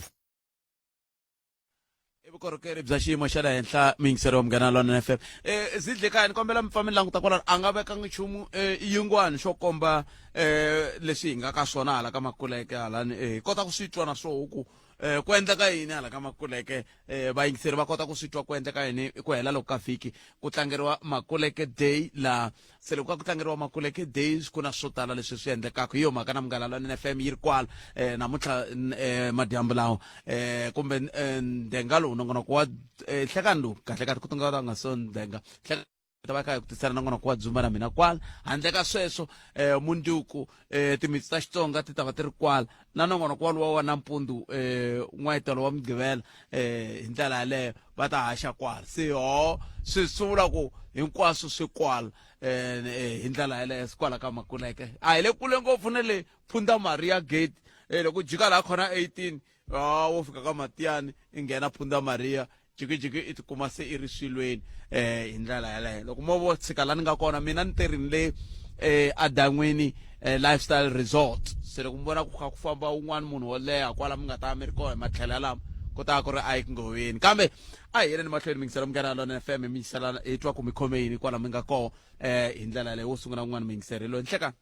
Speaker 1: I vukorhokeri bya xiyimo xa le henhla miyingiseri wa Munghana Lonene FM. Eh Zidlekaya ni kombela mi pfa mi languta kwalano a nga vekangi nchumu eh yingwani xo komba eh leswi hi nga ka swona hala ka Makuleke halani eh hi kota ku swi twa na swoho ku eh ku endleka yini hala ka Makuleke eh vayingiseri va kota ku swi twa ku endleka yini ku hela loko ka vhiki ku tlangeriwa Makuleke Day laha se loko ka ku tlangeriwa Makuleke Day ku na swo tala leswi swi endlekaka hi yo mhaka na Munghana Lonene FM yi ri kwala eh namuntlha eh madyambu lawa eh kumbe eh, ndhenga lowu nongonoko wa eh, nhlekani lowu kahle kahle ku tinga nga so ndhenga Nhlekani ta va kha hi ku tisela nongonoko wa dzumba na mina kwala handle ka sweswo um munduku um timitsu ta xitsonga ti ta va ti ri kwala na nongonoko walowa wa nampundzu um n'wayitelo wa mugqivela um hi ndlela yaleyo va ta haxa kwala se ho swi swi vula ku hinkwaswo swi kwala um hi ndlela yaleyo swi kwala ka makuleke a hi le kule ngopfu na le phunda maria gate um loko jika laha khona 18 a wo fika ka matiyani i nghena phunda maria jikijiki i tikuma se i ri swilweni eh hi ndlela yaleyo loko mo vo tshika la ni nga kona mina ni tirhini le eh adan'wini eh, lifestyle resort se loko mi vona ku kha ku famba un'wana munhu wo leha kwala mi nga ta mi ri kona hi matlhelo yalama ku ta ku ri a yi ngoveni kambe a hi yeleni mahlweni mi yingisela Munghana Lonene FM mi yingisela hi twa ku mi khome yini kwala mi nga kona eh hi ndlela yaleyo wo sungula un'wana muyingiseri loyi nhlekani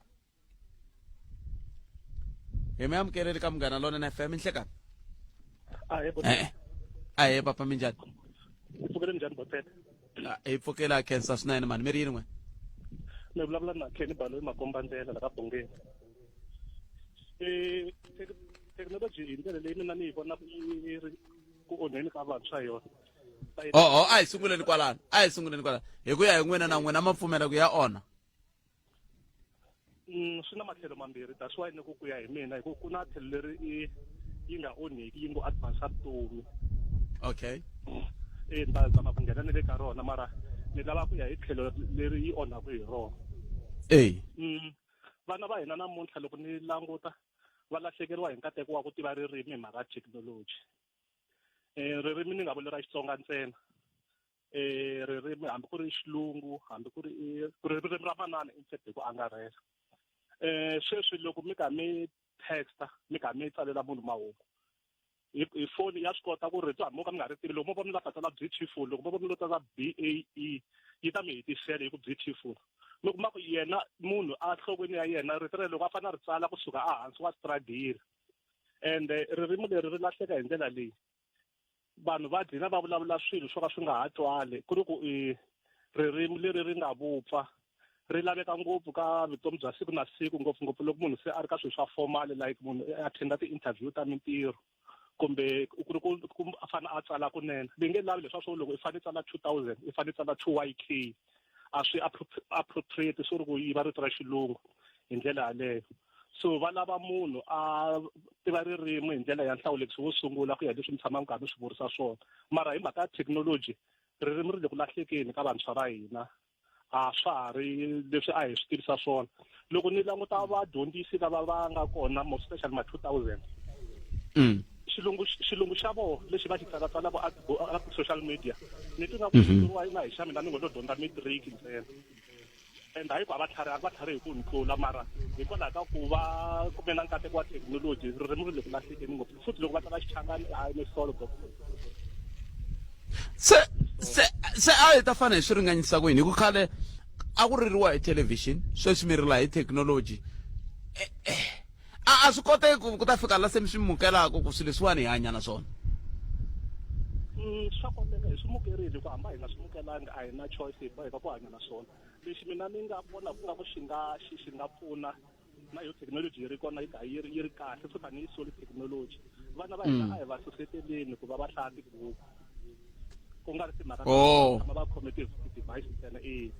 Speaker 1: hi mi amukeleli ka Munghana Lonene FM nhlekani
Speaker 10: Ahee bot.
Speaker 1: Eh, ahee papa minjhani
Speaker 10: Hi pfukele njhani botete?
Speaker 1: Ah, hi pfukela a khensa swinene mani mi ri yini n'we
Speaker 10: Mi vulavula na Kenny Baloyi Makombandlela la ka Bongeni. Eh thekinoloji hi ndlela leyi mina ni yi vonaka yi ri ku onheni ka vantshwa hi yona.
Speaker 1: Oho a hi sunguleni kwalano a hi sunguleni kwalano hi ku ya hi n'wina na n'wina ma pfumela ku ya onha
Speaker 10: Mm, swi na matlhelo mambirhi that's why ni ku ku ya hi mina hi ku ku na tlhelo leri i yi nga onheki yi ngo advance vutomi
Speaker 1: okay
Speaker 10: e ni ta zama ku nghena ni le ka rona mara ni lava ku ya hi tlhelo leri yi onhaka hi rona
Speaker 1: e
Speaker 10: vana va hina namuntlha loko ni languta va lahlekeriwa hi nkateko wa ku tiva ririmi hi mhaka ya thekinoloji um ririmi ni nga vuli ra Xitsonga ntsena eh ririmi hambi ku ri xilungu hambi ku ri ririmi ra manana in fact hi ku angarhela eh sweswi loko mi kha mi texta mi kha mi tsalela munhu mahungu hi hi foni ya swi kota ku rito hambi mo ka mi nga ri tivi loko mo va mi la ta tsala beautiful loko mo va mi lo tsala b a e yi ta mi hetisela hi ku beautiful mi kuma ku yena munhu a nhlokweni ya yena rito rero loko a fanele a ri tsala kusuka ehansi wa struggle ende ririmi leri ri lahleka hi ndlela leyi vanhu va dlina va vulavula swilo swo ka swi nga ha twali ku ri ku i ririmi leri ri nga vupfa ri laveka ngopfu ka vutomi bya siku na siku ngopfungopfu loko munhu se a ri ka swilo swa formal like munhu a attenda ti-interview ta mintirho kumbe ku ri ku a fanele a tsala kunene va nge lavi leswaku swo loko i fanele i tsala 2000 i fanele i tsala 2 YK a swi appropriate swo ri ku yi va rito ra xilungu hi ndlela yaleyo so va lava munhu a tiva ririmi hi ndlela ya nhlawulekiso wo sungula ku ya leswi mi tshamaka karhi mi swi vurisa swona mara hi mhaka ya thekinoloji ririmi ri le ku lahlekeni ka vantshwa va hina a swa ha ri leswi a hi swi tivisa swona loko ni languta vadyondzisi lava va nga kona more especially ma 2000
Speaker 1: mm.
Speaker 10: xilungu xilungu xa vona lexi va xi tsalatsalaka a social media ni twi nga ku xi tluriwa na hi xa mina ni ngo lo dyondza matric ntsena and hayi ku a va tlhariha va tlharihe ku ni tlula mara hikwalaho ka ku va kume na nkateko wa thekinoloji ririmi ri le ku lahlekeni ngopfu futhi loko va tsala xichangani hayi ni solo
Speaker 1: se se se a hi ta fanele hi swi ringanyisa ku yini hi ku khale a ku ririwa hi thelevhixini sweswi mi rila hi thekinoloji eh, eh. a a swi koteki ku ta fika la se mi swi mukelaka ku swilo leswiwani hi hanya na swona
Speaker 10: mm, swa koteka hi swi mukerile ku hamba hi nga swi mukelangi a hi na choice hi boheka ku hanya na swona lexi mina ni nga vona ku nga ku xi nga xi xi nga pfuna na yo thekinoloji yi ri kona yi ka yi ri yi ri kahle swo tanihi soli thekinoloji vana va hina mm. a hi va suseteleni ku va va hlaya tibuku ku nga ri timhaka
Speaker 1: oh.
Speaker 10: tshama va khome ti-device ntsena e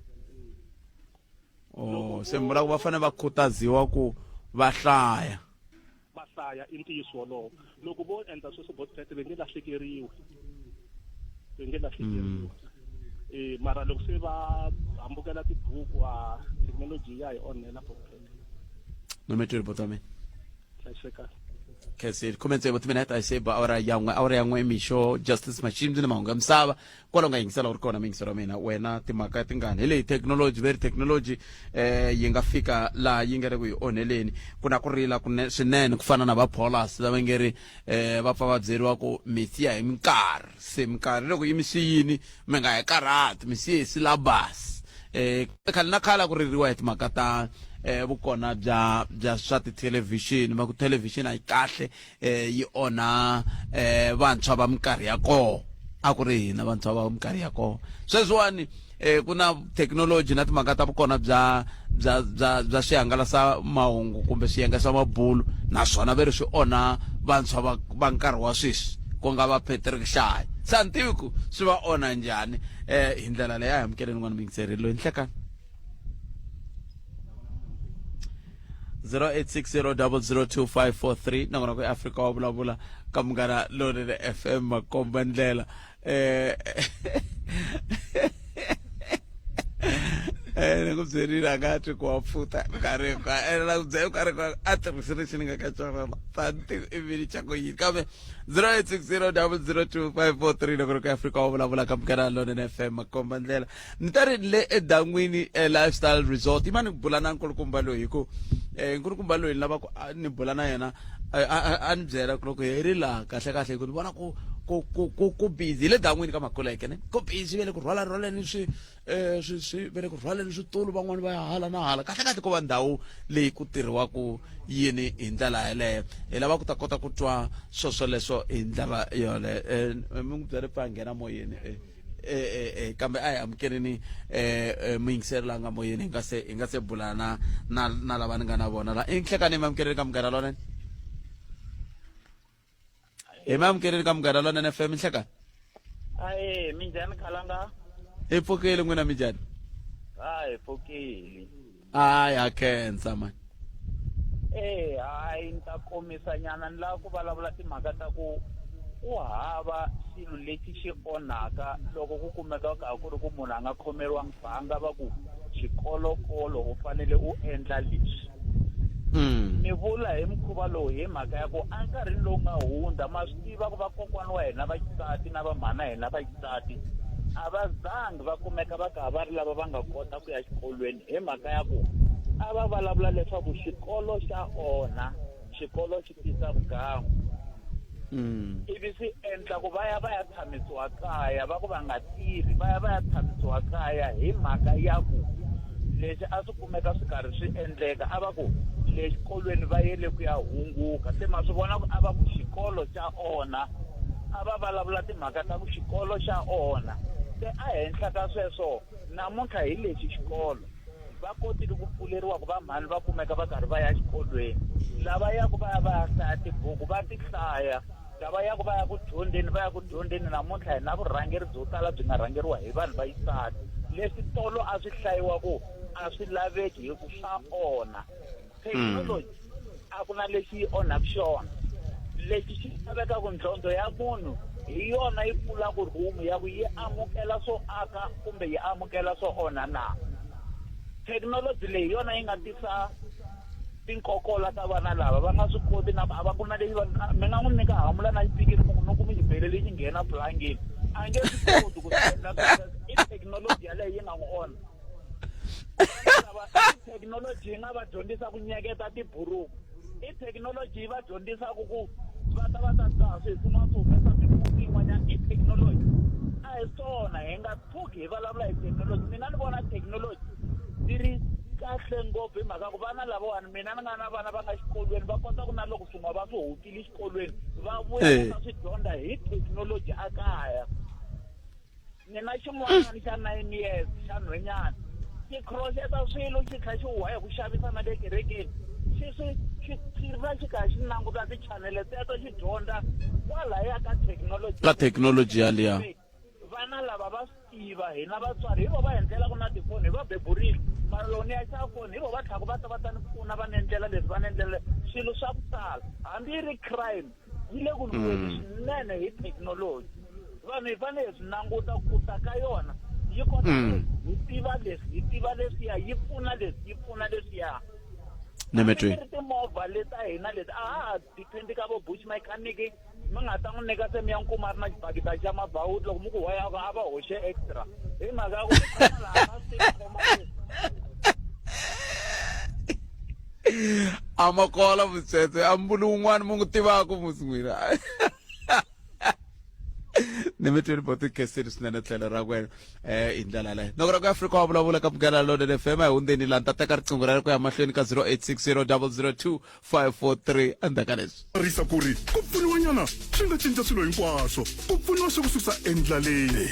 Speaker 1: oh se mi vula ku va fanele va khutaziwa ku va hlaya
Speaker 10: va hlaya i ntiyiso wolowo loko vo endla sweswo botpet va nge lahlekeriwi va nge lahlekeriwi mm. eh mara loko se va hambukela tibuku a thekinoloji ya hi onhela botpet
Speaker 1: nometweli bota mina
Speaker 10: hlayisekani
Speaker 1: khensile khume tsevu timinete a yi se ba awara ya n'we awara ya n'we mixo justice machimzi ni mahungu ya misava kwala u nga yingisela u ri kona miyingiselo wa mina wena timhaka tingani hi leyi thekinoloji veri thekinoloji eh yi nga fika laha yi nga ri ku yi onheleni ku na ku rila swinene ku fana na va Paulus lava nge ri eh va pfa va byeriwa ku mi siya hi minkarhi se minkarhi loko yi mi siyini mi nga hi karhati mi siye hi syllabus eh khale na khale ku ririwa hi timhaka ta eh vukona bya bya swa tithelevhixini va ku thelevhixini a yi kahle eh yi onha eh vantshwa va minkarhi ya koho a ku ri hina vantshwa va minkarhi ya koho sweswiwani eh ku na thekinoloji na timhaka ta vukona bya bya bya bya swihangalasa mahungu kumbe swiyenge swa mabulu naswona ve ri swi onha vantshwa va va nkarhi wa sweswi ku nga va Patrick Shaya se a ni tivi ku swi va onha njhani eh hi ndlela leyi a hi amukeleni n'wana muyingiseri loyi nhlekani 0860002543 nakona ku Afrika wa vulavula ka Munghana Lonene FM makomba ndlela eh eh ni ku byerile a nga twi ku wa pfuta nkarhi hinkwayo ene na ku byela nkarhi hinkwayo a tirhisi lexi ni nga ka xona tanti ivi xa ku yini kambe 0860002543 loko ri ku Afrika wa vulavula ka Munghana Lonene FM makomba ndlela ni ta ri le edan'wini eh, lifestyle resort yima ni bula na nkulukumba loyi hi ku eh, nkulukumba loyi ni lava ku ni bula na yena eh, a ni byela ku loko hi ri laha kahle kahle hi ku ni vona ku ku ku ku ku busy hi le dan'wini ka makuleke ne ku busy ve le ku rhwala rhwaleni swi eh, swi swi ve le ku rhwaleni switulu van'wani va ya hala na hala kahle kahle ko va ndhawu leyi ku tirhiwaku yini hi ndlela yeleyo hi lava ku ta kota ku twa swoswoleswo hi ndlela yoleyo eh, mi n'wi byele pfa nghena moyeni eh. eh, eh, eh, kambe a hi amukeleni eh, eh, muyingiseri la nga moyeni hi nga se hi nga se bula na na na lava ni nga na vona la i nhlekani hi mi amukeleni ka munghana lonene hi mi amukeleni ka munghana lonene fm nhlekani
Speaker 8: aye minjhani khalanga
Speaker 1: hi pfukile n'wina minjhani
Speaker 8: a hi pfukile
Speaker 1: hayi ha khensa mani
Speaker 8: Eh, hayi ni ta komisa nyana ni lava ku vulavula timhaka ta ku ku hava xilo lexi xi onhaka loko ku kumeka ka ku ri ku munhu a nga khomeriwangi banga va ku xikolokolo u fanele u endla leswi mm. ni vula hi mukhuva lowu hi mhaka ya ku enkarhini lowu nga hundza ma swi tiva ku vakokwana wa hina va xisati na vamhana hina va xisati a va zangi va kumeka va ka va ri lava va nga kota ku ya xikolweni hi mhaka ya ku a va vulavula leswaku xikolo xa onha xikolo xi tisa vugangu mm. ivi swi endla ku va ya va ya tshamisiwa kaya va ku va nga tirhi va ya va ya tshamisiwa kaya hi mhaka ya ku leswi a swi kumeka swi karhi swi endleka a va ku le xikolweni va yele ku ya hunguka se ma swi vona ku a va ku xikolo xa onha a va vulavula timhaka ta ku xikolo xa onha se a henhla ka sweswo Namuntlha hi lexi xikolo, va kotile ku pfuleriwa ku va mhani va kumeka va karhi va ya xikolweni. Lava yaku va ya va ya hlaya tibuku va ti hlaya, lava yaku va ya ku dyondzeni va ya ku dyondzeni. Namuntlha hi na vurhangeri byo tala byi nga rhangeriwa hi vanhu va xisati. Leswi tolo a swi hlayiwa ku a swi laveki hi ku swa onha. Thekinoloji a ku na lexi yi onhaka xona. Lexi xi lavekaka ndlondlo ya munhu hi yona yi pfulaka rhumu ya ku yi amukela swo aka kumbe yi amukela swo onha na. Thekinoloji leyi hi yona yi nga tisa tinkokola ta vana lava va nga swi koti na a va ku na lexi va mi nga n'wi nyika hamula na xipikiri mi ku mi kumi xibele lexi nghena pulangeni a nge swi koti ku swi endla i thekinoloji yaleyo yi nga n'wi onha. Thekinoloji yi nga va dyondzisa ku nyeketa tiburuku. I thekinoloji yi va dyondzisaka ku va ta va ta dzaha swi swin'wana swi humesa mimiti yin'wanyana. I thekinoloji. A hi swona hi nga tshuki hi vulavula hi thekinoloji. Mina ni vona thekinoloji
Speaker 2: ti ri kahle ngopfu hi mhaka ku vana lavawani mina ni nga na vana va nga xikolweni va kota ku na loko swin'we va swi hutile xikolweni va vuya eh. va swi dyondza hi thekinoloji a kaya Ni na xin'wanyana xa nine years xa nhwenyana xi crocheta swilo xi tlhela xi huwa hi ku xavisa na le kerekeni xi swi xi xi va xi karhi xi languta tichanele teto xi dyondza kwalaya ka thekinoloji
Speaker 1: ka thekinoloji yaliya
Speaker 2: vana lava va swi tiva hina vatswari hi vo va hi ndlela ku na tifoni hi va beburile mara loko ni ya xava foni hi vo va tlhaku va ta va ta ni pfuna va ni endlela leswi va ni endlela swilo swa ku tala hambi yi ri crime yi le ku lweni mm. swinene hi thekinoloji vanhu hi fanele hi swi languta ku ta ka yona yi kota mm. hi tiva leswi hi tiva leswiya yi pfuna leswi yi pfuna leswiya
Speaker 1: nemetweni
Speaker 2: ri timovha leta hina leti a ha ha depend ka vo bush mechanic mi nga ta n'wi nyika se mi ya nkuma a ri na xibakita xa mabawuti loko mi ku hoya a va hoxe extra hi mhaka ya ku laha swi khoma
Speaker 1: a ma kola mutsetse a mbuli wun'wana mu n'wi tivaka musi n'wina ni mi twini boti kheseni swinene tlhelo ra wena um hi ndlela yaleyo noko ra ku afrika wa vulavula ka munghana lonene fm a hi hundzeni laha ni ta teka riqingho ra ku ya mahlweni ka 0860 002 543 endzhaku ka leswi
Speaker 4: risa ku ri ku pfuniwanyana swi nga cinca swilo hinkwaswo ku pfuniwa swi ku susa endlaleni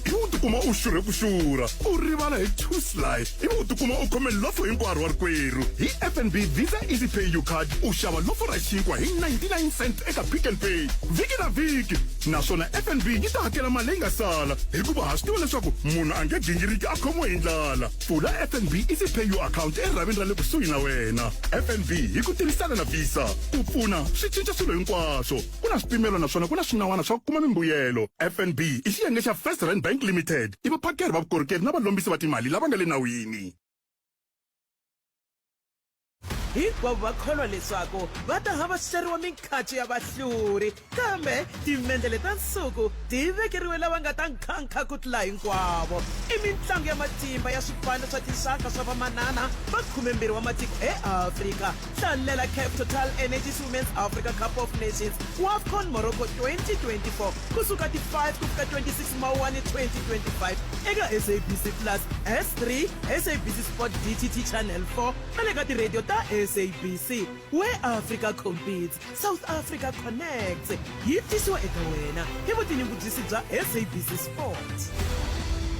Speaker 4: ivi u tikuma u xurhe ku xurha u rivala hi two sly ivi u tikuma u khome lofo hinkwaro wa rikwerhu hi fnb visa easy pay you card u xava lofo ra xinkwa hi 99 cent eka pick and pay vhiki na vhiki naswona fnb yi ta hakela mali leyi nga sala hikuva ha swi tiva leswaku munhu a nge gingiriki a khomiwe hi ndlala pfula fnb easy pay you account erhavini ra le kusuhi na wena fnb hi ku tirhisana na visa ku pfuna swi cinca swilo hinkwaswo ku na swipimelo naswona ku na swinawana swa ku kuma mimbuyelo fnb i xiyenge xa first rand bank limited i vaphakeri va vukorhokeri na valombisi va timali lava nga le nawini
Speaker 3: Hinkwavo va kholwa leswaku va ta havaxeriwa minkhacu ya vahluri, kambe timendlele ta nsuku ti vekeriwe lava nga ta nkhankha ku tlula hinkwavo. I mintlangu ya matimba ya swipano swa tinxaka swa vamanana va 12 wa matiko eAfrika. Hlalela CAF Total Energies Women's Africa Cup of Nations, WAFCON Morocco 2024 ku suka ti 5 ku fika 26 Mawuwani 2025 eka SABC Plus, S3, SABC Sport DTT Channel 4 na le ka tirhediyo ta SABC. Where Africa Competes, South Africa Connects yi tisiwa eka wena hi vutinyungubyisi bya SABC Sport.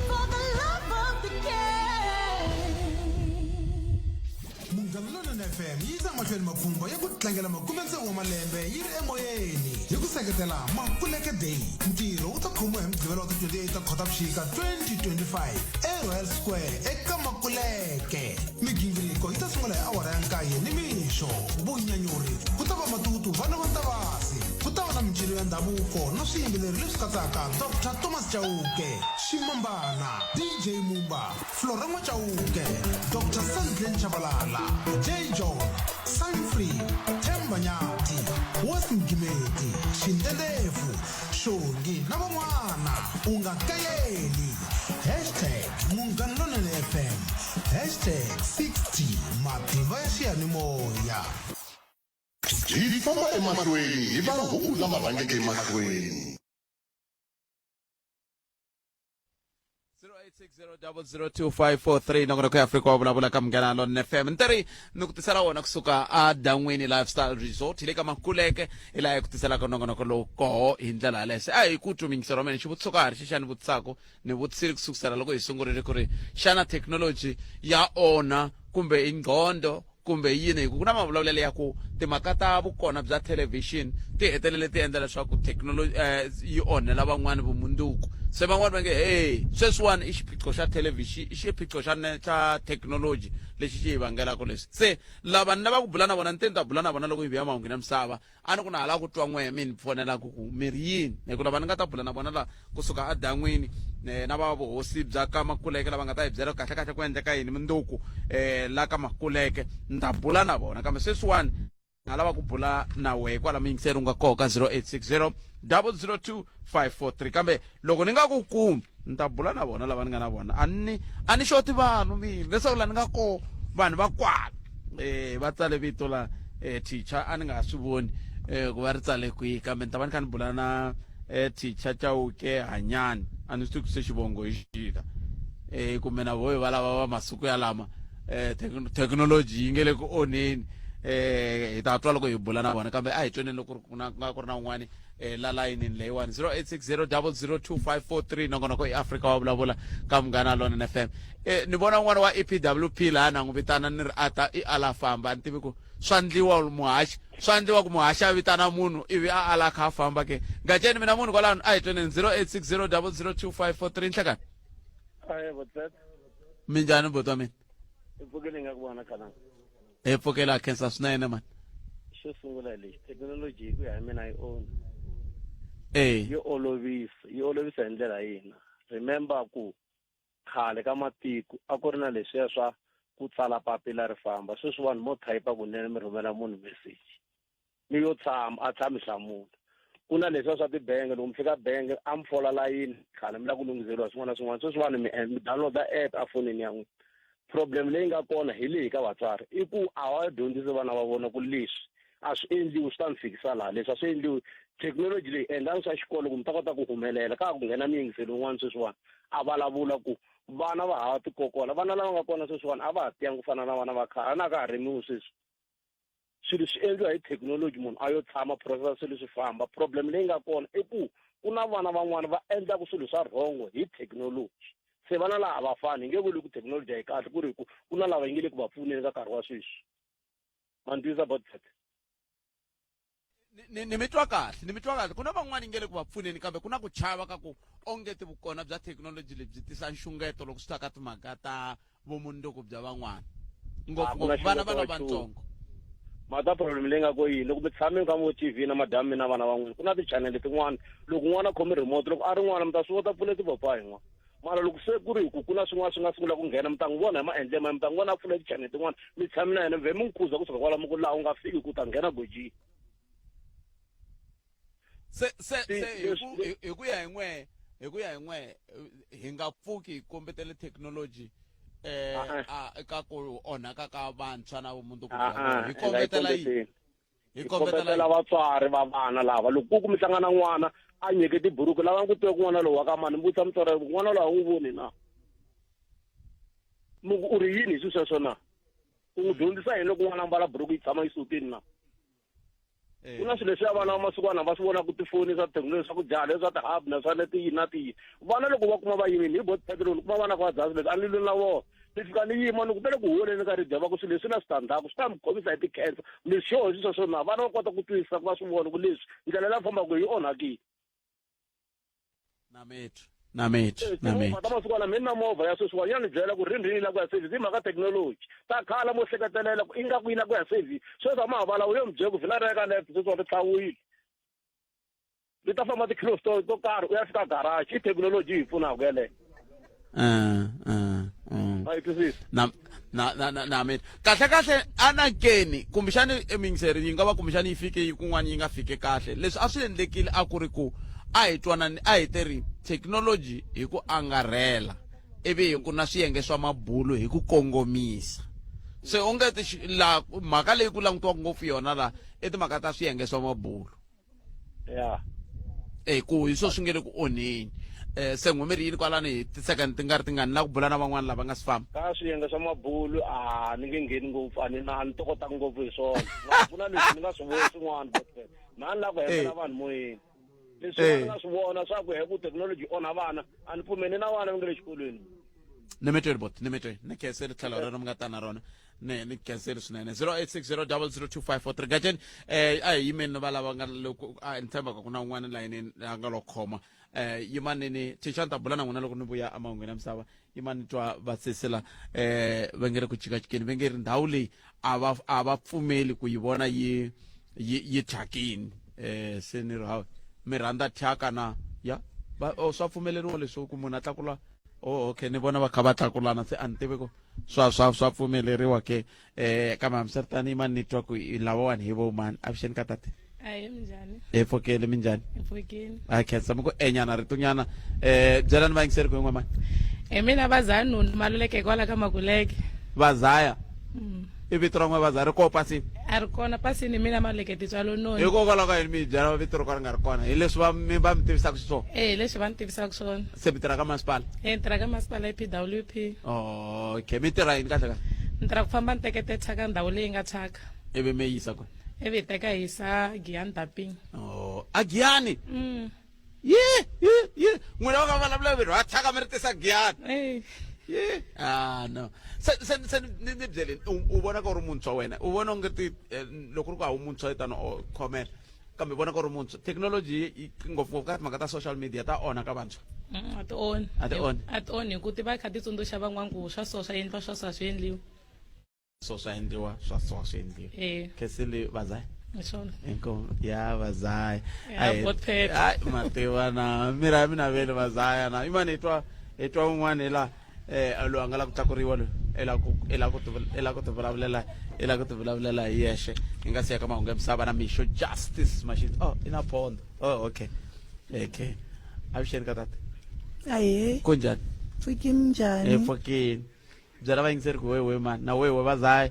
Speaker 11: For the love of the game.
Speaker 12: Munghana Lonene FM yi yisa mahlweni mapfhumba ya ku tlangela makume-tsevu wa malembe yi ri emoyeni hi ku seketela Makuleke Day. Ntirho wu ta khomiwa hi Mugqivela wa ti 28 ta Khotavuxika 2025 eRoyal Square eka Makuleke. Migingiriko yi ta sungula hi awara ya nkaye nimixo. Vunyanyuri ku ta va matutu vana va Ntavasi. Ku ta va na mincino ya ndhavuko na swiyimbeleri leswi katsaka Doctor Thomas Chauke, Ximambana, DJ Mumba, Flora N'wa-Chauke, Doctor Sandlen Chabalala, Jay John, Sunfree, Themba Nyathi, West Mgimeti, Xindendefu, Xongi na van'wana. U nga kayeli. Hashtag Munghana Lonene FM. Hashtag 60 Matimba ya xiyanimoya.
Speaker 4: Hi famba emahlweni hi vanhu lava rhangeke emahlweni.
Speaker 1: 0860002543 nongonoko ya Afrika wa vulavula ka Munghana Lonene FM ni teri ni ku tisela wona kusuka a Dan'wini Lifestyle Resort hi le ka Makuleke hi laha hi ku tiselaka nongonoko lowu koho hi ndlela yaleyo se a hi ku twi mingiselo wa mina xivutiso ka ha ri xi xa ni vutisaka ni vutisile ku sukusela loko hi sungurile ku ri xana thekinoloji ya onha kumbe i ngqondo kumbe yini hi ku ku na mavulavulelo ya ku timhaka ta vukona bya thelevhixini ti hetelele ti endla leswaku thekinoloji eh, yi onhela van'wani vumundzuku se van'wani va nge hey sweswiwani i xiphiqo xa thelevhixini i xiphiqo xa xa thekinoloji lexi xi hi vangelaka leswi se lava ni lava ku bula na vona ni te ni ta bula na vona loko hi vuya mahungwini ya misava a ni ku na hala ku twa n'we mi ni fonelaka ku mi ri yini hi ku lava ni nga ta bula na vona la kusuka adan'wini eh, na va vuhosi bya ka makuleke lava nga ta hi byela kahle kahle ku endleka yini mundzuku eh, la ka makuleke ni ta bula na vona kambe sweswiwani nga lava ku bula na wehe kwala muyingiseri u nga koho ka 0860 002 543 kambe loko ni nga ku kumi ni ta bula na vona lava ni nga na vona a ni a ni xoti vanhu mina leswaku la ni nga koho vanhu va kwala eh va tsale vito la eh teacher a ni nga swi voni eh ku va ri tsale kwihi kambe ni ta va ni kha ni bula na eh teacher Chauke Hanyani a ni swi tivi ku se xivongo hi xila. eh kumbe na vohe va lava va masiku yalama eh thekinoloji yi nge le ku onheni eh hi ta twa loko hi bula na vona kambe a hi tweneni loko ku na ku ri na un'wani eh la layinini leyiwani 0860002543 nongonoko i Afrika wa vulavula ka Munghana Lonene FM eh ni vona un'wana wa EPWP laha na n'wi vitana ni ri ata i ala famba a ni tivi ku swa ndliwa muhaxi swa ndliwa ku muhaxi a vitana munhu ivi a ala kha a famba ke gaceni mina munhu kwalano a hi tweneni 0860002543 nhlekani
Speaker 13: Aye, botlet.
Speaker 1: Minjhani buti wa mina?
Speaker 13: Hi pfukile nga ku vona khalanga.
Speaker 1: Hi pfukile a khensa swinene mani.
Speaker 13: Xo sungula hi lexi thekinoloji hi ku ya hi mina yi onhi.
Speaker 1: Eh.
Speaker 13: Yi olovisa, yi olovisa hi ndlela yina. Remember ku khale ka matiko a ku ri na leswiya swa ku tsala papila ri famba. Sweswi vanhu mo type kunene mi rhumela munhu message. Mi yo tshama a tshami hlamula. Ku na leswiya swa tibenge loko mi fika benge a mi fola layini khale mi lava ku lunghiseriwa swin'wana na swin'wana sweswi vanhu mi mi download-a app efonini ya n'wina. Problem leyi nga kona hi leyi ka vatswari i ku a va dyondzisi vana va vona ku leswi a swi endliwi swi ta mi fikisa laha leswi a swi endliwi thekinoloji leyi endlani swa xikolo ku mi ta kota ku humelela ka ha ku nghena miyingiseli un'wana sweswiwani a vulavula ku vana va hava tikokola vana lava nga kona sweswiwani a va ha tiyangi ku fana na vana va khale a na ka ha rimiwi sweswi swilo swi endliwa hi thekinoloji munhu a yo tshama process swilo swi famba problem leyi nga kona i ku ku na vana van'wana va endlaka swilo swa rhongo hi thekinoloji se vana laha a va fani hi nge vuli ku thekinoloji a yi kahle ku ri ku ku na lava yi nge le ku va pfuneni ka nkarhi wa sweswi ma ni twisa about that
Speaker 1: ni, ni mi twa kahle ni mi twa kahle ku na van'wana nge le ku va pfuneni kambe ku na ku chava ka ku onge ti vukona bya thekinoloji lebyi tisa nxungeto loko swi ta ka timhaka ta vumundzuku bya van'wana ngopfungopfu vana va lavatsongo
Speaker 13: mhaka problem leyi nga ko yini loko mi tshame mi kha mi vo tv na madamu mi na vana van'wini ku na ti-channel tin'wana loko n'wana a khome remote loko a ri n'wana mi ta swi vota pfule tipopayi n'wana mara loko se ku ri hi ku ku na swin'wana swi nga sungula ku nghena mi ta n'wi vona hi maendlelo ma mi ta n'wi vona a pfula ti-channel tin'wana mi tshame na yena vhe mi n'wi khuza kusuka kwala mi ku laha u nga fiki ku ta nghena gojini
Speaker 1: se se se hi ku hi ku ya hi n'we hi ku ya hi n'we hi nga pfuki hi kombetele thekinoloji eh a eka ku onhaka ka vantshwa na vumundzuku bya vona hi kombetela yini
Speaker 13: hi kombetela vatswari va vana lava loko ku ku mi hlangana n'wana a nyike tiburuku lava ku tiva ku n'wana lowu wa ka mani mi vutisa mutswari ku n'wana lowu a n'wi voni na mi ku u ri yini hi swi sweswo na u n'wi dyondzisa yini loko n'wana ambala buruku yi tshama yi sutini na eh. ku na swilo leswiya vana va masikwana va swi vonaka tifoni swa thekinoloji swa ku dzaha leswi swa ti-hub na swa na tiyini na tiyini vana loko va kuma va yimile hi bot petrol kuma vana va dzaha swilo leswi a ni lwi na vona ni fika ni yima ni ku ve le ku huweleni ka ribye va ku swilo leswi na switandzhaku swi ta mi khomisa hi ti-cancer mi sure hi sweswo na vana va kota ku twisisa ku va swi vona ku leswi ndlela leyi fambaka yi onhakile
Speaker 1: namethu namethu
Speaker 13: eh, namethu ta masiku lama mina movha ya sweswiwa ya ni byela ku rini rini la ku ya service hi mhaka thekinoloji ta khala mo hleketelela ku ingaku yi la ku ya service sweswi a ma ha vulavula yo mi byela ku vhila ra ka left sweswiwa ri tlhawile ri ta famba ti-kilos to to karhi u ya fika garage i thekinoloji yi hi pfunaka yeleyo
Speaker 1: eh, eh, eh.
Speaker 13: a yi twisisa
Speaker 1: na na na na na mina kahle kahle anakeni kumbexani emingiseri yi nga va kumbexani yi fike yi kun'wana yi nga fike kahle leswi a swi endlekile a ku ri ku a hi twanani a hi teri thekinoloji hi ku angarhela ivi hi ku na swiyenge swa mabulu hi ku kongomisa se u nge ti la mhaka leyi ku langutiwaka ngopfu yona la i timhaka ta swiyenge swa mabulu
Speaker 13: ya
Speaker 1: e ku hi swo swi nge le ku onheni um se n'we mi ri yini kwalani hi ti-second ti nga ri tingani na ku bula na van'wana lava nga si famba
Speaker 13: ka swiyenge swa mabulu a ni nge ngheni ngopfu a ni na a ni tokotangi ngopfu hi swona ku na leswi ni nga swi voni swin'wana but na ni lava ku hembela vanhu moyeni leswi ni nga swi vona swa ku he ku thekinoloji onha vana a ni pfumeli na vana va nge le xikolweni
Speaker 1: ni mi tweli bot ni mi tweli ni khenseli tlhelo rero mi nga ta na rona ni ni khenseli swinene 0860002543 gajeni eh a hi yimeni va lava nga loko a ni tshembaka ku na un'wana layinini a nga lo khoma eh yimani ni chicha ni ta bula na n'wina loko ni vuya emahungwini ya misava yimani ni twa va sesela eh va nge ri ku jikajikeni va nge ri ndhawu leyi a va a va pfumeli ku yi vona yi yi yi thyakini eh se ni ri hawu mi rhandza thyaka na ya va oh, swa pfumeleriwa leswo ku munhu a tlakula oh okay ni vona va kha va tlakulana se a ni tivi ku swa swa swa pfumeleriwa ke eh kambe hambiswiritano yimani ni twa ku lavawani hi vo mani avuxeni ka tate
Speaker 14: ahe minjhani
Speaker 1: hi pfukile minjhani
Speaker 14: hi pfukile
Speaker 1: a khensa mi ku enyana ritonyana eh byelani vayingiseri ku yin'we mani
Speaker 14: hi mina vazaya nunu maluleke kwala ka makuleke
Speaker 1: vazaya i vito ra n'we vazaya ri kopa si
Speaker 14: A ri kona pasini mina Maleke Tintswalo Noni.
Speaker 1: Hikokwalaho ka yini mi yi byela vito ro ka ri nga ri kona? Hi leswi va mi va mi tivisaka xiswona?
Speaker 14: Eh, hi leswi va ni tivisaka swona.
Speaker 1: Se mi tirha ka masipala?
Speaker 14: Eh, ni tirha ka masipala i PWP.
Speaker 1: Okay, mi tirha yini kahle kahle?
Speaker 14: Ni tirha ku famba ni tekete thyaka ndhawu leyi nga thyaka.
Speaker 1: Ivi mi yisa kwihi?
Speaker 14: Ivi hi teka hi yisa Giyani Daping.
Speaker 1: Oh, a Giyani? Ye, ye, ye. N'wina va ka vulavula mi rhwala thyaka mi ri tisa Giyani.
Speaker 14: Eh.
Speaker 1: Ye. Ah no. Se se se ni ni byeleni u vona ka u ri muntshwa wena. U vona onge ti eh, loko ri ku a wu muntshwa tano o khomela. Kambe u vona ka u ri muntshwa. Thekinoloji yi ngopfungopfu ka timhaka ta social media ta onha ka vantshwa.
Speaker 14: A ti onhi.
Speaker 1: A ti onhi.
Speaker 14: A ti onhi hi ku ti va kha ti tsundzuxa van'wana ku swa so swa endliwa swa so a swi endliwi.
Speaker 1: So swa endliwa swa so a swi endliwi.
Speaker 14: Eh.
Speaker 1: Khensile vazai.
Speaker 14: Hi swona.
Speaker 1: Inkomu ya vazaya.
Speaker 14: Ya, bot pet.
Speaker 1: Ai mativa na mira ya mina vele vazaya na imani hi twa hi twa un'wana hi la eh loyi a nga la ku tlakuriwa loyi i la ku i la ku i la ku tivulavulela i la ku tivulavulela hi yexe hi nga siya ka mahungu ya misava na mixo justice machine oh i na phondo oh okay okay avuxeni ka tata
Speaker 15: Ahee.
Speaker 1: kunjhani
Speaker 15: Pfukini njhani?
Speaker 1: hi pfukini byela vayingiseri ku wewe mani na wewe vazaya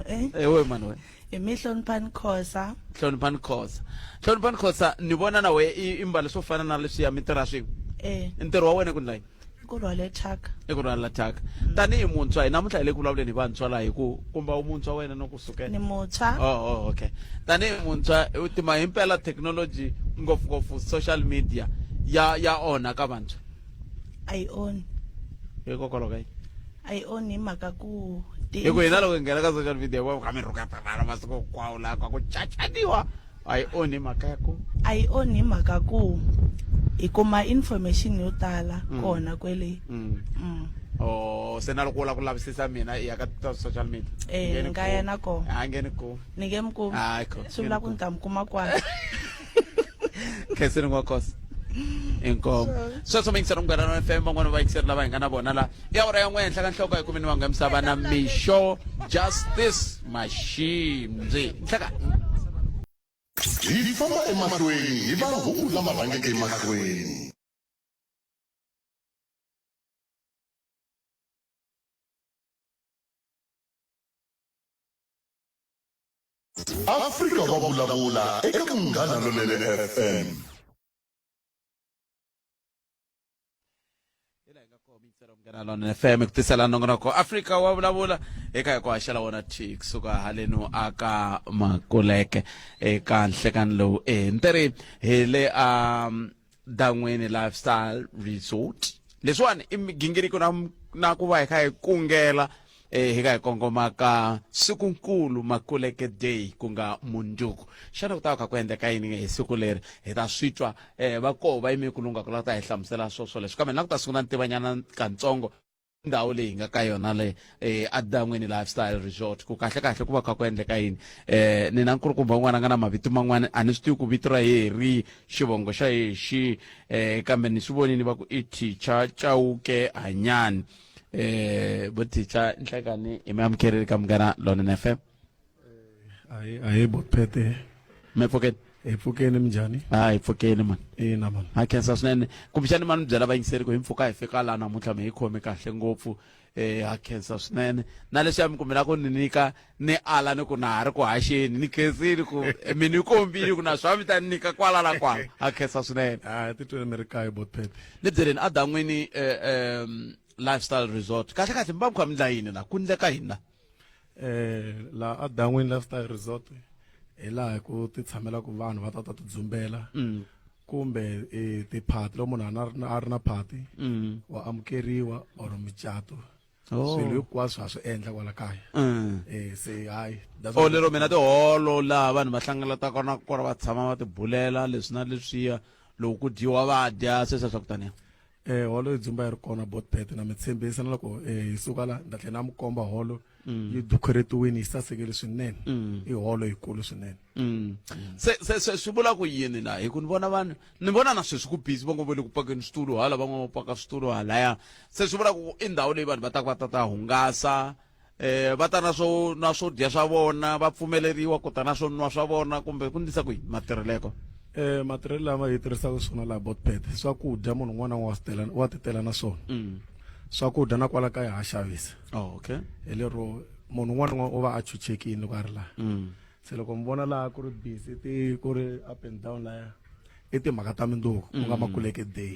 Speaker 15: Eh.
Speaker 1: ewe mani we
Speaker 15: Hi mi Hloniphani Khosa.
Speaker 1: Hloniphani Khosa Hloniphani Khosa ni vona na we i mbale swo fana na leswiya mi tirha swin'we
Speaker 15: Eh.
Speaker 1: ntirho wa wena i ku ndla yini
Speaker 15: I ku rhwale thyaka.
Speaker 1: I ku rhwala thyaka tanihi muntshwa hi namuntlha hi le ku vulavuleni hi vantshwa laha hi ku kumba u muntshwa wena no ku sukela
Speaker 15: Ni muntshwa.
Speaker 1: Oh, oh okay tanihi muntshwa u tima himpela thekinoloji ngopfungopfu social media ya ya onha ka vantshwa
Speaker 15: A yi onhi.
Speaker 1: Hikokwalaho ka yini?
Speaker 15: A yi onhi hi mhaka ku
Speaker 1: Hi ku hina loko hi nghena ka social media hi vona ku mi rhuketana masiku hinkwawo laha ka ku chachaniwa a yi onhi mhaka ya ku
Speaker 15: A yi onhi hi mhaka ku hi kuma information yo tala kona kwele.
Speaker 1: Oh, se na loko u lava ku lavisisa mina i ya ka ta social media.
Speaker 15: Eh, ni nga ya na kona.
Speaker 1: A nge ni kumi.
Speaker 15: Ni nge mi kumi.
Speaker 1: Hayi kho.
Speaker 15: Swi vula ku ni ta mi kuma kwala.
Speaker 1: Khensini N'wakosi. Inkomu. Sweswo mi yingisela Munghana Lonene FM van'wana va yingiseri lava hi nga na vona la. I awara ya n'we henhla ka nhloko hi kumini vangu ya misava na Mixo Justice Mashimbyi. Nhleka.
Speaker 4: Hi famba emahlweni hi mahungu lama rhangeke emahlweni. Afrika wa vulavula eka Munghana Lonene FM.
Speaker 1: Munghana Lonene FM ku tisela nongonoko Afrika wa vulavula eka hi ku haxela wona thi kusuka halenu aka Makuleke eka nhlekani lowu e ntiri hi le a Dan'wini Lifestyle Resort leswiwani i migingiriko na na ku va hi kha hi kungela eh, hi ka hi kongoma ka sikunkulu Makuleke Day ku nga mundzuku xana ku ta va kha ku endleka yini hi siku leri hi ta swi twa eh, va koho va yime ku lungha ku lava ku ta hi hlamusela swo swoleswo kambe na ku ta sungula ni tivanyana katsongo ndhawu leyi hi nga ka yona le eh, adan'wini lifestyle resort ku kahle kahle ku va kha ku endleka yini eh, ni na nkulukumba un'wana a nga na mavito man'wana a ni swi tivi ku vito ra yehe ri xivongo xa yehe xi eh, kambe ni swi vonini va ku i teacher Chauke Hanyani eh, vo teacher nhlekani hi mi amukerile ka Munghana Lonene FM
Speaker 16: Ahi ahi botphete.
Speaker 1: Mi pfukeni?
Speaker 16: Hi pfukeni minjhani?
Speaker 1: A hi pfukeni mani.
Speaker 16: Ina mani.
Speaker 1: Ha khensa swinene. Kumbexani mani byela vayingiseri ku hi mpfhuka hi fika laha namuntlha mi hi khome kahle ngopfu. Eh ha khensa swinene. Na leswiya mi kumela ku ni nyika ni ala ni ku na ha ri ku haxeni ni khensile ku mi ni kombile ku na swa mi ta ni nyika kwala na kwala. Ha khensa swinene.
Speaker 16: A titweni mi ri kaya botphete.
Speaker 1: Ni byeleni adan'wini eh lifestyle resort. Kahle kahle mi va mi kha mi ndla yini la? Ku ndleka yini la?
Speaker 16: Eh la a Dan'wini Lifestyle Resort hi laha ku ti tshamelaka vanhu va ta ta ti dzumbela mm. kumbe e, tiphati loko munhu a ri na phati mm. wa amukeriwa or micato oh. swilo hinkwaswo ha swi endla kwala kaya mm. eh se hayi
Speaker 1: o lero mina tiholo laha vanhu va hlangelata kona kona va tshama va tibulela leswi na leswiya loko ku dyiwa va dya sweswo swa ku taniya
Speaker 16: Eh, holo yi dzumba yi ri kona botpet na mi tshembisa na loko eh, hi suka la ni ta tlhela na mi komba holo mm. yi decoratiwini yi sasekile swinene mm. i holo yikulu swinene
Speaker 1: mm. se se se swi vula ku yini la hi ku ni vona vanhu ni vona na sweswi ku busy va ngo va le ku pakeni switulu hala van'wana va paka switulu halaya se swi vula ku i ndhawu leyi vanhu va taka va ta ta hungasa eh va ta na swo na swo dya swa vona va pfumeleriwa ku ta na swo nwa swa vona kumbe ku ndlisa ku yini matirheleko
Speaker 16: eh matirhelo lama hi tirhisaka swona laha botpet swakudya munhu un'wana wa swi tela wa titela na swona mm. swakudya na kwala kaya ha xavisa
Speaker 1: oh, okay
Speaker 16: hi lero munhu un'wana na un'wana u va a chuchekile loko a ri laha mm. Se loko mi vona laha ku ri busy ti ku ri up and down laya i timhaka ta mindzuku ku nga Makuleke Day.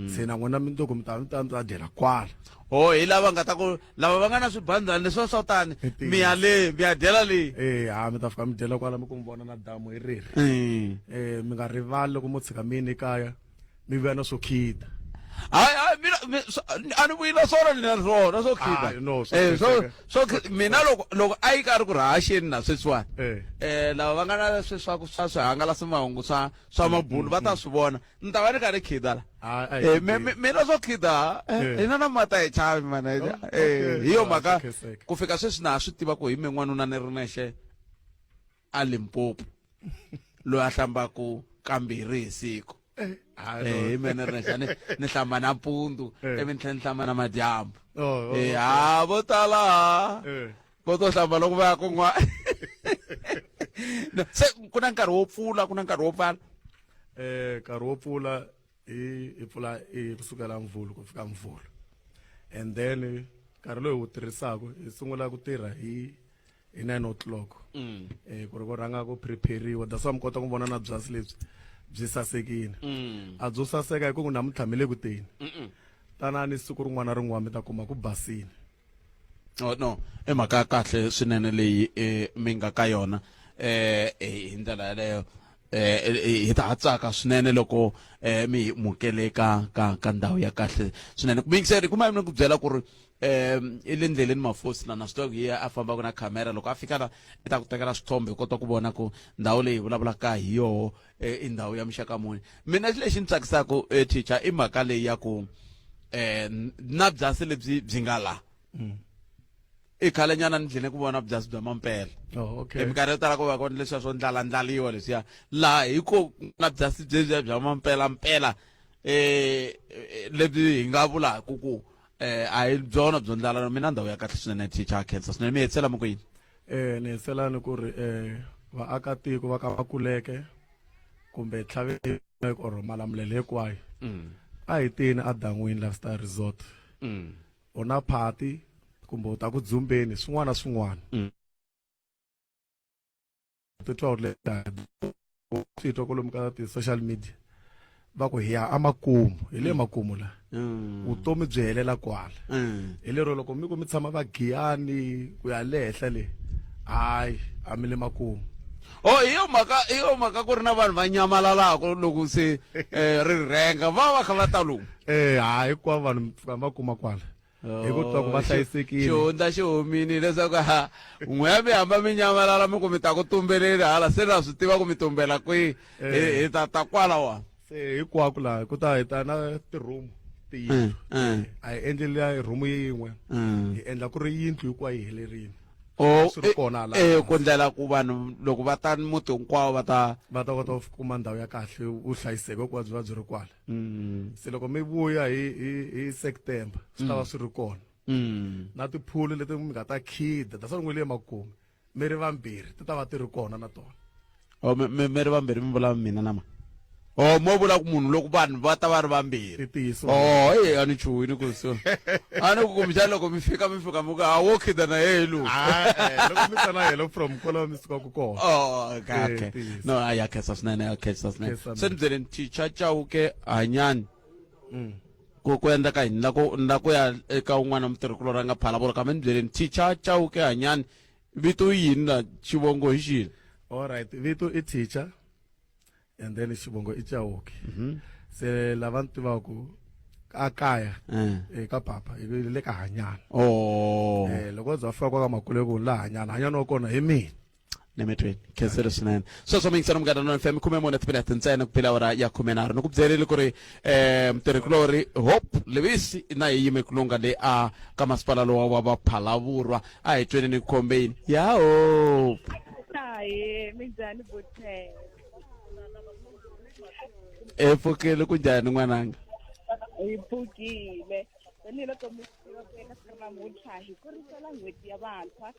Speaker 16: Se na n'wina mindzuku mi ta mi ta mi ta dyela kwala.
Speaker 1: O hi lava nga ta ku lava va nga na swibandzani leswiwa swa tani mi ya le mi ya dyela le.
Speaker 16: Eh ha mi ta fika mi dyela kwala mi ku mi vona na damu hi reri. Eh mi nga rivali loko mo tshika mi yini ekaya mi vuya na swo khida.
Speaker 1: Hayi hayi mina a ni vuyi na swona ni na swona swo khida.
Speaker 16: Hayi, no, swo
Speaker 1: Eh swo
Speaker 16: khida.
Speaker 1: swo mina loko loko a yi karhi ku ri haxeni na sweswiwani.
Speaker 16: Eh.
Speaker 1: Eh lava va nga na sweswa ku swa swihangalasa mahungu swa swa mabulu va ta swi vona. Ni ta va ni karhi khida la.
Speaker 16: Hayi, a hi
Speaker 1: Eh
Speaker 16: khideni.
Speaker 1: mina swo khida
Speaker 16: Eh.
Speaker 1: hina na mata hi chavi mana.
Speaker 16: Oh,
Speaker 1: Eh
Speaker 16: okay.
Speaker 1: hi yo
Speaker 16: Ah,
Speaker 1: mhaka
Speaker 16: swi khenseka.
Speaker 1: ku fika sweswi na ha swi tiva ku hi me n'wanuna ni ri nexe a Limpopo loyi a hlambaka kambirhi hi siku.
Speaker 16: Eh, hayi,
Speaker 1: Eh,
Speaker 16: no.
Speaker 1: hi mina ni ri nexe ni hlamba nampundzu
Speaker 16: Eh.
Speaker 1: ivi ni tlhela ni hlamba namadyambu.
Speaker 16: Oh, oh,
Speaker 1: Eh,
Speaker 16: okay.
Speaker 1: ha vo tala ha.
Speaker 16: Eh.
Speaker 1: Vo to hlamba loko va ya kun'wana. No, se ku na nkarhi wo pfula ku na nkarhi wo pfala.
Speaker 16: Eh nkarhi wo pfula hi hi pfula hi kusukela Mvhulu ku fika Mvhulu. And then nkarhi lowu hi wu tirhisaka hi sungula ku tirha hi hi 9 o'clock. Eh ku ri ku rhanga ku prepare-iwa that's why mi kota ku vona na byasi lebyi byi sasekile. A byo saseka hi ku namuntlha mi le ku teni. Tanani siku rin'wana na rin'wana mi ta kuma ku basile.
Speaker 1: Oh, no i mhaka ya kahle swinene leyi eh, mi nga ka yona eh hi ndlela yaleyo eh hi ta ha tsaka swinene loko eh mi hi mukele ka ka ka ndhawu ya kahle swinene muyingiseri kuma mi ku byela ku ri eh i le ndleleni mafosi na na swi tiva ku hi yena a fambaka na khamera loko a fika la i ta ku tekela swithombe u kota ku vona ku ndhawu leyi hi vulavulaka hi yoho eh, i ndhawu ya muxaka muni mina lexi ni tsakisaka eh, teacher i mhaka leyi ya ku eh na byasi lebyi byi nga la i khalenyana ni dlene ku vona byasi bya mampela
Speaker 16: Oh, okay.
Speaker 1: hi minkarhi yo tala ku va kona leswiya swo ndlalandlaliwa leswiya laha hi ko na byasi byebyiya bya mampela mpela eh lebyi hi nga vulaka ku eh a hi byona byo ndlala mina ndhawu ya kahle swinene teacher khensa swinene mi hetisela mi ku yini
Speaker 16: Eh ni hetisela ni ku ri eh vaakatiko va ka Makuleke kumbe Tlhaveni or Malamulele hinkwayo a hi teni a Dan'wini Lifestyle Resort. U na party kumbe u ta ku dzumbeni swin'wana na swin'wana. Titwa u ri le swi twa kwalomu ka ti-social media va ku hi ya emakumu hi le makumu la vutomi byi helela kwala hi lero loko mi ku mi tshama va giyani ku ya le henhla le hayi a mi le makumu
Speaker 1: oh hi yo mhaka hi yo mhaka ku ri na vanhu va nyamalalaka loko se eh, ri rhenga va va kha va ta lomu
Speaker 16: eh hayi hinkwavo vanhu mi pfuka mi va kuma kwala hi ku twa ku va hlayisekile
Speaker 1: xihundla xi humini leswaku ha n'we ya mi hamba mi nyamalala mi ku mi ta ku tumbeleni hala se na swi tiva ku mi tumbela kwihi hi hi ta ta kwala wa
Speaker 16: se hinkwako laha ku ta hi ta na ti-room tiyindlu a hi endli liya room yin'we hi endla ku ri yindlu hinkwayo yi helerile
Speaker 1: Oh,
Speaker 16: swi ri kona laha
Speaker 1: eh ku ndlela ku vanhu loko va ta muti hinkwawo va ta
Speaker 16: va ta kota ku kuma ndhawu ya kahle vuhlayiseki hinkwabyo byi va byi ri kwala se loko mi vuya hi hi hi September swi ta va swi ri kona na tiphulu leti mi nga ta khida ta swa le makumu mi ri vambirhi ti ta va ti ri kona na tona
Speaker 1: oh mi mi mi ri vambirhi mi vula mina na ma oh mo vula ku munhu loko vanhu va ta va ri vambirhi
Speaker 16: i ntiyiso
Speaker 1: oh e a ni chuhi ni ku so a ni ku kumbexana loko mi fika mi fika mi ku a wo khida na yehe lowu
Speaker 16: Ah, eh, loko mi ta na yena from kwalaho mi sukaka kona
Speaker 1: Oh, okay,
Speaker 16: Eh,
Speaker 1: okay.
Speaker 16: ntiyiso.
Speaker 1: No, a ya khensa swinene, ya khensa swinene.
Speaker 16: Khensa
Speaker 1: Se ni byeleni Teacher Chauke Hanyani. Ku ku endleka yini la ku la ku ya eka un'wana mutirhikulori a nga Phalaborwa kambe ni byeleni Teacher Chauke Hanyani vito yini la xivongo hi xini?
Speaker 16: All right, vito i teacher and then xivongo i Chauke. Se lava ni tivaka a kaya eka papa hi le ka Hanyana.
Speaker 1: Oh.
Speaker 16: Eh loko bya fika kwa ka Makuleko la Hanyana, Hanyana wa kona hi mina.
Speaker 1: Nemetweni khensile swinene sweswo mingisana munghana nona fm 14 timinete ntsena ku phela awara ya 13 ni ku byerile ku ri um mutirhikulori Hope Lewis na hi yime ku lungha leyi a ka masipala lowa wa va Phalavurwa a hi tweni ni khombeni ya Hope.
Speaker 17: Ahee, minjhani Buthe?
Speaker 1: E pfukile ku njhani n'wananga?
Speaker 17: Hi pfukile. Tanihiloko mi swi tiva ku eka siku ra namuntlha hi kurisela n'hweti ya vantshwa.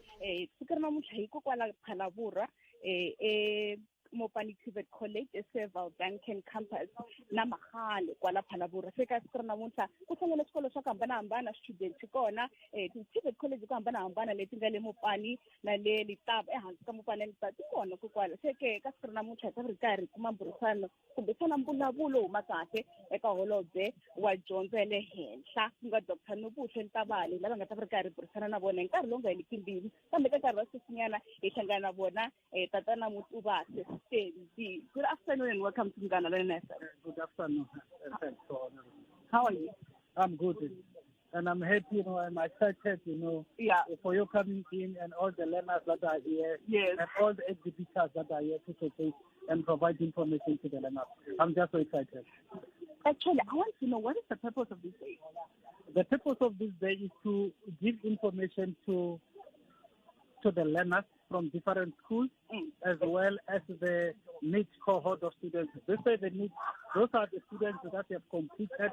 Speaker 17: Siku ra namuntlha hi kokwala Phalavurwa e Mopani TVET College eServal Duncan Campus na Magale kwala Phalaborwa. Se ka siku ra namuntlha ku hlangana swikolo swa ku hambanahambana swichudeni swi kona eh, ti-TVET College ku hambanahambana leti nga le Mopani na le Letaba ehansi ka Mopani na Letaba ti kona kokwala. Se ke ka siku ra namuntlha hi ta ri karhi hi kuma mbhurisano kumbexana mbulavulo huma kahle eka holobye wa dyondzo ya le henhla ku nga Dr Nobuhle Ntabane lava nga ta va ri karhi burisana na vona hi nkarhi lowu nga heliki mbilu kambe ka nkarhi wa sweswinyana hi hlangana na vona eh, tatana Mutubase Stendi. Good afternoon and welcome to Munghana Lonene FM.
Speaker 18: Good afternoon.
Speaker 17: How are you?
Speaker 18: I'm good. And I'm happy, you know, I'm excited, you know,
Speaker 17: yeah.
Speaker 18: for you coming in and all the learners that are here.
Speaker 17: Yes.
Speaker 18: And all the exhibitors that are here to showcase and provide information to the learners. I'm just so excited.
Speaker 17: Actually, I want to know what is the purpose of this day?
Speaker 18: The purpose of this day is to give information to to the learners from different schools as well as the NEET cohort of students. They say the NEET, those are the students that have completed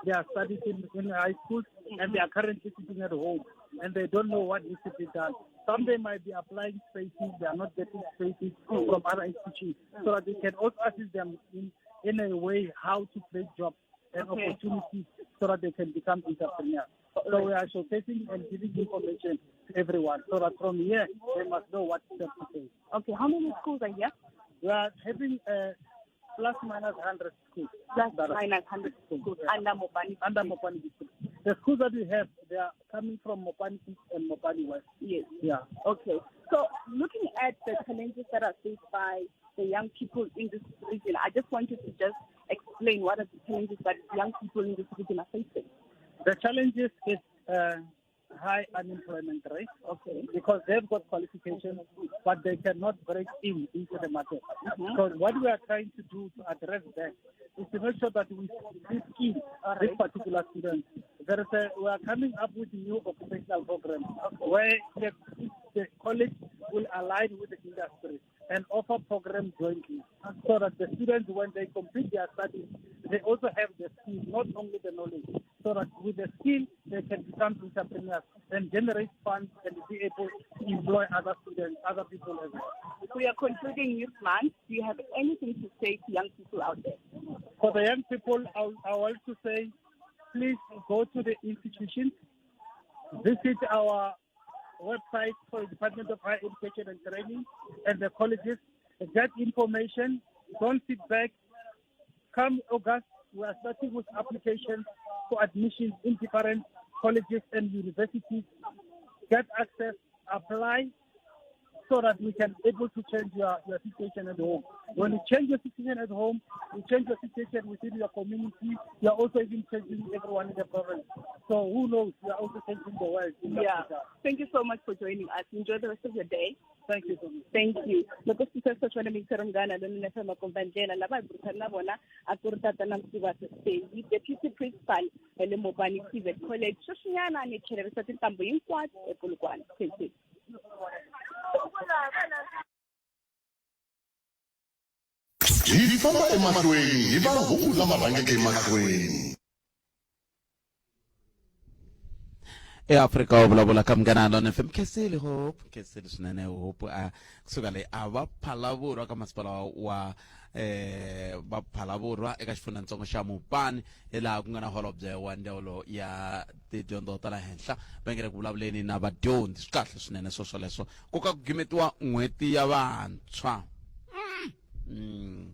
Speaker 18: their studies in, in high school and they are currently sitting at home and they don't know what needs to be done. Some they might be applying spaces, they are not getting spaces from other institutes, so that they can also assist them in, in a way how to create jobs and
Speaker 17: Okay.
Speaker 18: opportunities so that they can become entrepreneurs. So we are showcasing and giving information to everyone so that from here they must know what step to take.
Speaker 17: Okay, how many schools are here?
Speaker 18: We are having plus minus 100 schools.
Speaker 17: Plus
Speaker 18: That are-
Speaker 17: minus 100 schools under Mopani.
Speaker 18: Under Mopani district. The schools that we have, they are coming from Mopani East and Mopani West.
Speaker 17: Yes.
Speaker 18: Yeah.
Speaker 17: Okay. So looking at the challenges that are faced by the young people in this region, I just want you to just explain what are the challenges that young people in this region are facing.
Speaker 18: The challenges is high unemployment rate.
Speaker 17: Okay.
Speaker 18: Because they've got qualifications, but they cannot break in into the market. So what we are trying to do to address that is to make sure that we skill this particular student. There is a, we are coming up with new occupational programs where the, the college will align with the industry and offer programs jointly so that the students, when they complete their studies, they also have the skill, not only the knowledge, so that with the skill, they can become entrepreneurs and generate funds and be able to employ other students, other people as well.
Speaker 17: We are concluding Youth Month. Do you have anything to say to young people out there?
Speaker 18: For the young people, I, I want to say, please go to the institutions, visit our website for the Department of Higher Education and Training and the colleges, get information, don't sit back. Come August, we are starting with applications for admissions in different colleges and universities. Get access, apply, so that we can able to change your, your situation at home. When you change your situation at home, you change your situation within your community, you are also even changing everyone in the province. So who knows, you are also changing the world. in
Speaker 17: Yeah.
Speaker 18: Africa.
Speaker 17: Thank you so much for joining us. Enjoy the rest of your day.
Speaker 18: Thank you so much.
Speaker 17: Thank you. Loko swi sweswo swona miyingiseri munghana lonene FM makombandlela lava hi burisana na vona a ku ri tatana Mtibase Steyi, deputy principal ya le Mopani TVET College. Sweswinyana ni tlhelerisa tintambu hinkwato ePolokwane. Thank you.
Speaker 4: Hi famba emahlweni hi mahungu lama rhangeke emahlweni.
Speaker 1: eAfrika u vulavula ka munghana lona FM Khensile Hope Khensile swinene Hope a kusuka le a va Phalaborwa ka masipala wa eh va Phalaborwa eka xifundzantsongo xa Mopani hi laha ku nga na holobye wa ndzawulo ya tidyondzo ta le henhla va nge le ku vulavuleni na vadyondzi swi kahle swinene swo swoleswo ku ka ku gimetiwa n'hweti ya vantshwa mm.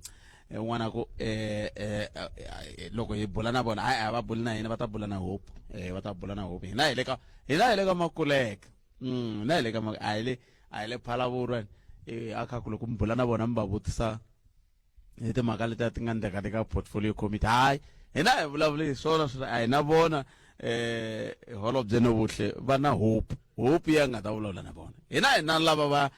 Speaker 1: Un'wana ku eh, eh, eh, loko hi bula na vona hayi a va buli na hina va ta bula na hope eh, va ta bula na hope hina hi le ka hina hi le ka makuleke mm, hina hi le ka a hi le a hi le Phalaborwa eh, a kha ku loko mi bula na vona mi va vutisa hi timhaka letiya ti nga endleka le ka portfolio committee hayi hina hi vulavuli hi swona swi a hi na vona eh holobye Nobuhle va na hope hope ya nga ta vulavula na vona hina hi na lava va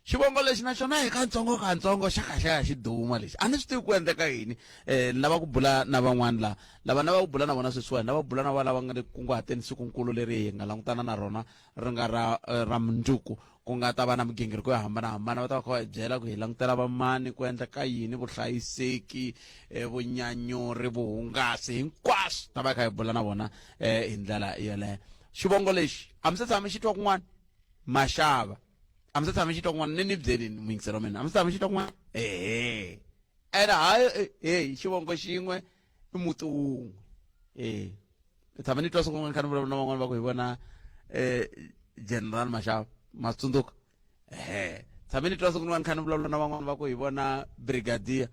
Speaker 1: xivongo lexi na xona hi kantsongo kantsongo xa ka xa ya xi duma lexi a ni swi tivi ku endleka yini um ni lava ku bula na van'wani la lava ni lava ku bula na vona sweswiwani lava ku bula na va lava nga le kunguhateni sikunkulu leri hi nga langutana na rona ri nga ra eh, ra mundzuku ku nga ta va na migingiriko yo hambanahambana va ta va kha va hi byela ku hi langutela vamani ku endleka yini vuhlayiseki eh, vunyanyuri vuhungasi hinkwaswo ta va hi kha hi bula na vona um hi ndlela yoleyo xivongo lexi a mi se tshama xi twa kun'wana maxava A mi se tshama xi twa kun'wana ni ni byelini muyingiseri wa mina a mi se tshama xi twa kun'wana ehe ene hayi heyi xivongo xin'we i muti wun'we e ni tshama ni twa siku rin'wana kha ni vulavula na van'wana va ku hi vona um general mashava ma swi tsundzuka ehe tshame ni twa siku rin'wana kha ni vulavula na van'wana va ku hi vona brigadier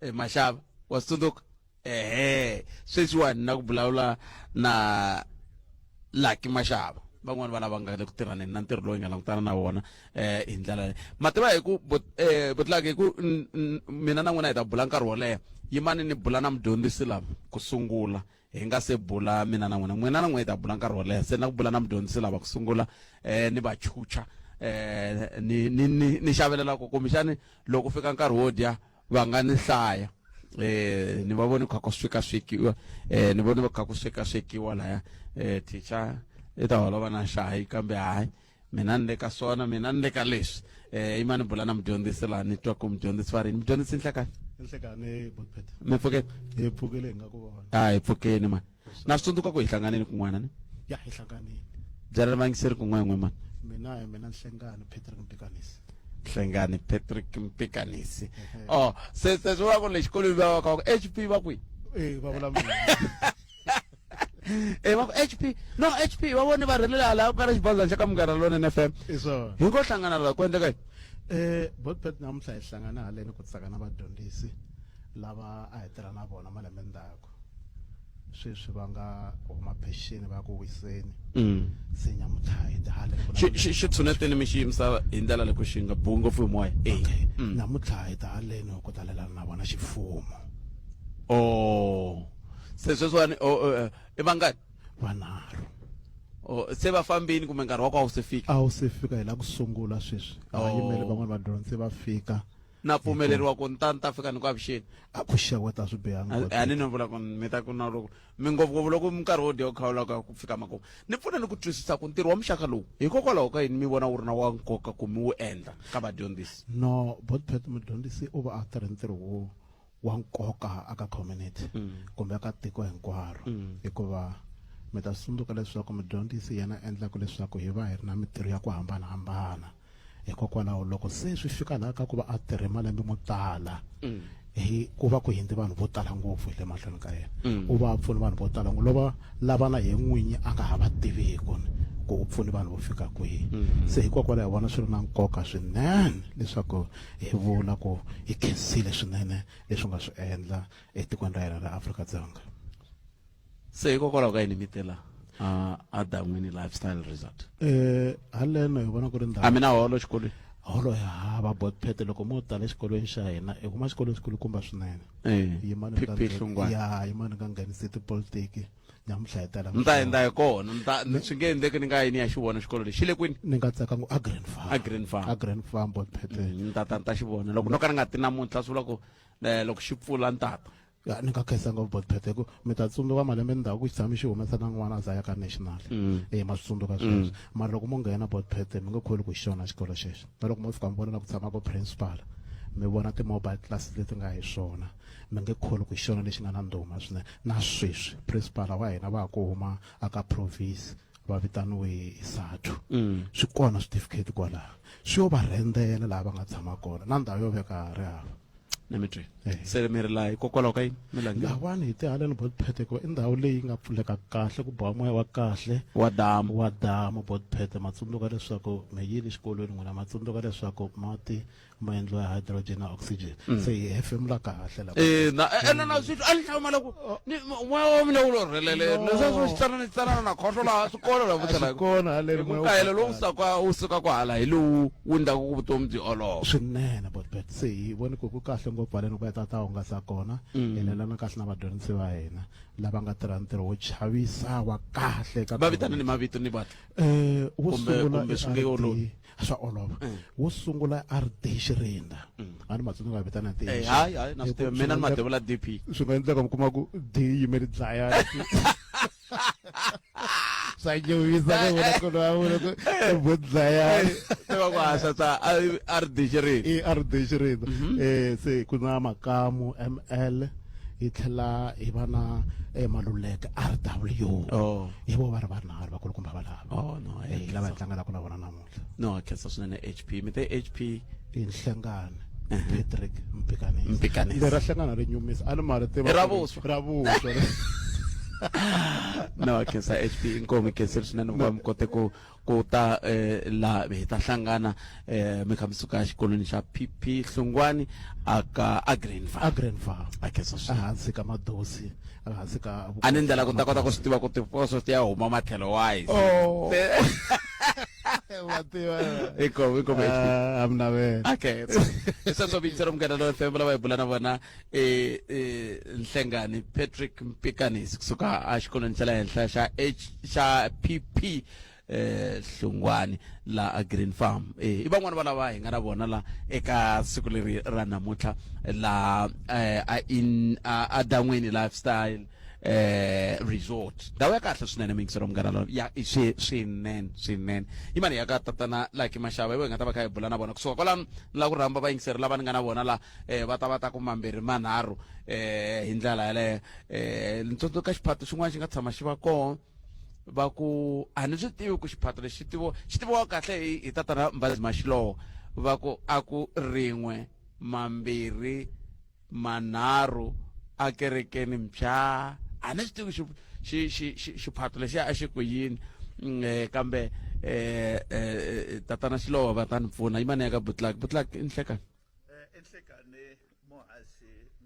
Speaker 1: eh, mashava wa swi tsundzuka ehe sweswiwani na ku vulavula na Lucky Mashava van'wani va lava nga le ku tirhaneni na ntirho lowu hi nga langutana na wona eh hi ndlela leyi ma tiva hi ku eh butlaka hi ku mina na n'wina hi ta bula nkarhi wo leha yimani ni bula na mudyondzisi lava ku sungula hi nga se bula mina na n'wina n'wina na n'wina hi ta bula nkarhi wo leha se na ku bula na mudyondzisi lava ku sungula eh ni va chucha eh ni ni ni, ni xavelela ku kumbexani loko fika nkarhi wo dya va nga ni hlaya eh ni va voni kha ku sweka swekiwa eh ni voni kha ku sweka swekiwa laya eh teacher i ta holova na xayi kambe hayi mina ni le ka swona mina ni le ka leswi eh imani bula na mudyondzisi laha ni twa ku mudyondzisi va rini mudyondzisi nhlekani
Speaker 16: nhlekani botpet
Speaker 1: mi pfukeni
Speaker 16: hi pfukile hi nga ku vona
Speaker 1: a hi pfukeni mani na swi tsundzuka ku hi hlanganini kun'wana ni
Speaker 16: ya hi hlanganini
Speaker 1: byela vangiseri kun'wana n'we mani
Speaker 16: mina hi mina nhlengani patrick mpikanisi
Speaker 1: hlengani patrick mpikanisi oh se se swi vula ku le xikolweni va va ka ku hp va kwihi
Speaker 16: eh va vula mina
Speaker 1: e va ku hp no hp va vone va rhelela hala ka xibazana xa ka munghana lonene fm hi ngo hlangana la ku endleka yini
Speaker 16: eh botpet namuntlha hi hlangana haleni ku tsaka na vadyondzisi lava a hi tirha na vona malembe ndzhaku sweswi va nga huma phexeni va ya ku wiseni
Speaker 1: mm.
Speaker 16: se nyamuntlha hi hala
Speaker 1: xi xi tshuneteni mi xi yimisa hi ndlela loko xi nga buwi ngopfu hi moya
Speaker 16: okay mm. namuntlha hi ta haleni ku ta lelana na vona xifumo
Speaker 1: oh se sweswiwani oh, oh, eh, i vangani
Speaker 16: vanharhu
Speaker 1: oh, se va fambini kumbe nkarhi wa ku a wu se fika
Speaker 16: a wu se fika hi la ku sungula sweswi a va yimele oh. van'wani vadyondzi va fika
Speaker 1: na pfumeleriwa ku ni ta ni ta fika ni ku avuxeni
Speaker 16: a ku xeweta swi bihanga
Speaker 1: a ni no vula ku mi ta ku na loko mi ngopfungopfu loko minkarhi wo dya wu khawula ka ku fika makumu ni pfuna ni ku twisisa ku ntirho wa muxaka lowu hikokwalaho ka yini mi vona wu ri na wa nkoka ku mi wu endla ka vadyondzisi
Speaker 16: no botpet mudyondzisi u va a tirhe ntirho wo wa nkoka aka community mm. kumbe aka tiko hinkwaro mm. hikuva mi ta tsundzuka leswaku mudyondzisi yena endlaka leswaku hi va hi ri na mintirho ya ku hambanahambana hikokwalaho loko se swi fika laha ka ku va a tirhe malembe mo tala mm. hi ku va ku hindzi vanhu vo tala ngopfu hi le mahlweni ka yena mm. u va a pfuni vanhu vo tala ngopfu lova lava na ye n'winyi a nga ha va tiviku ku u pfuni vanhu vo fika kwihi mm. se hikokwalaho hi vona swi ri na nkoka swinene leswaku hi vula ku hi khensile swinene leswi nga swi endla etikweni ra hina ra Afrika-Dzonga
Speaker 1: se hikokwalaho ka yini mi tela a dan'wini lifestyle resort
Speaker 16: eh haleno hi vona ku ri ndhawu
Speaker 1: a mina holo xikolweni
Speaker 16: holo ya hava botpet loko mo tala exikolweni xa hina hi kuma xikolo xikulukumba swinene
Speaker 1: eh,
Speaker 16: yimani ya yimani nga nghenisi tipolitiki nyamuhla hi tala
Speaker 1: ni ta endla hi kona ni ta swi nge endleki ni nga yi ni ya xi vona xikolo lexi xi le kwini
Speaker 16: ni nga tsaka ngo a green farm
Speaker 1: a green farm
Speaker 16: a green farm botpet
Speaker 1: mm, ni ta ta ni ta xi vona loko no ka ni nga ti namuntlha swi vula ku eh, loko xi pfula ni tata
Speaker 16: Ya, ni nga khensa ngopfu botpet hi ku mi ta tsundzuka malembe ndzhaku xi tshame xi humesa na n'wana a za ya ka national mm. e ma swi tsundzuka sweswo mm. mara loko mo nghena botpet mi nge kholi ku xona xikolo xexo na loko mo fika mi vona la ku tshamaka principal mi vona ti-mobile classes leti nga hi swona mi nge kholi ku xona lexi nga na ndhuma swinene na sweswi principal wa hina va ha ku huma aka province va vitaniwe hi SADTU mm. swi kona switifiketi kwalaho swi yo va rhendzela laha va nga tshama kona na ndhawu yo veka ri hava
Speaker 1: na mi twi eh. se mi ri laha hikokwalaho ka yini mi langi
Speaker 16: lahawani hi tihaleni botpete hikuva i ndhawu leyi nga pfuleka kahle ku biwa moya wa kahle
Speaker 1: wa damu
Speaker 16: wa damu botpete ma tsundzuka leswaku mi yile xikolweni n'wina ma tsundzuka leswaku mati maendliwa ya hydrogen na oxygen mm. se hi hefemula kahle
Speaker 1: la eh na eh, na na swi a ni hlamala ku ni moya wa mina wu lo rhelele leswi swi tsana ni tsana na khohlo la swikolo la vutela
Speaker 16: kona haleni
Speaker 1: moya kayela lowu saka wu suka ku hala hi lowu wu endlaku ku vutomi byi olova
Speaker 16: swinene botbet se hi vone ku ku kahle ngopfu haleni ku ya ta ta hungasa kona mm. hi lelana kahle na vadyondzisi va hina lava nga tirha ntirho wo chavisa wa kahle
Speaker 1: ka va vitana ni mavito ni vatla
Speaker 16: eh wo sungula
Speaker 1: kumbe swi nge olovi
Speaker 16: swa olova mm. wo sungula a ri D Xirinda mm. a ni matsonga nga vitana D
Speaker 1: eh, hayi hayi na swi tiva mina ni madevula DP
Speaker 16: swi nga endleka mi kuma ku D yimeli dlaya swa nyumisa ku vona ku loyi a vula ku i bo dlaya
Speaker 1: tiva ku hasa sa a ri D Xirinda
Speaker 16: i a ri D Xirinda mhm. eh se ku na makamu ML Hi tlhela hi va na eh, Maluleke RW.
Speaker 1: Oh.
Speaker 16: Hi vo va ri vanharhu vakulukumba valava.
Speaker 1: Oh no,
Speaker 16: Eh, lava hi tlangelaka na vona namuntlha.
Speaker 1: No, khensa swinene HP. Mi te HP
Speaker 16: i Nhlengani Patrick Mpikanisi.
Speaker 1: Mpikanisi.
Speaker 16: Lera Hlengani ri nyumisa a ni ma ri tiva.
Speaker 1: I ra
Speaker 16: ku ri-
Speaker 1: vuswa.
Speaker 16: Ra vuswa.
Speaker 1: No, khensa HP inkomu khensile swinene ku va mi kote ku ku ta eh, la hi ta hlangana eh, mi kha mi suka exikolweni xa PP Hlungwani aka a Green Farm.
Speaker 16: A Green Farm.
Speaker 1: A khensa swinene.
Speaker 16: Ehansi ka madosi, ehansi ka
Speaker 1: A ni ndlela ku ta kota ku swi tiva ku tiposo ti ya huma matlhelo wahi.
Speaker 16: Oh. Wa tiva.
Speaker 1: Inkomu, inkomu HP.
Speaker 16: Ah, am navela.
Speaker 1: Okay. Sweswo vito ra Munghana Lonene FM lava hi bula na vona eh eh Nhlengani Patrick Mpikanisi kusuka exikolweni xa le henhla xa H xa PP eh Hlungwani la a Green Farm eh i van'wana va lava hi nga na vona la eka siku leri ra namuntlha la eh a in a, a Dan'wini Lifestyle eh resort ndhawu ya kahle swinene miyingiselo munghana lona ya i swi swinene swinene yimani ya ka tatana Lucky Mashava hi vo hi nga ta va kha hi bula na vona kusuka kwalano ni lava ku rhamba vayingiseri lava ni nga na vona la eh va ta va ta ku mambirhi manharhu eh hi ndlela yaleyo eh ni tsundzuka xiphato xin'wana xi nga tshama xi va kona va ku a ni swi tivi ku xiphato lexi xi tiviwa xi tiviwa kahle hi hi tatana Mbazi Mashilowa va ku a ku rin'we mambirhi manharhu a kerekeni mpya a ni swi tivi xi xi xi xi xiphato lexi a xi ku yini eh, kambe eh, eh, tatana Xilowa va ta ni pfuna yimani ya ka Butlak Butlak i nhlekani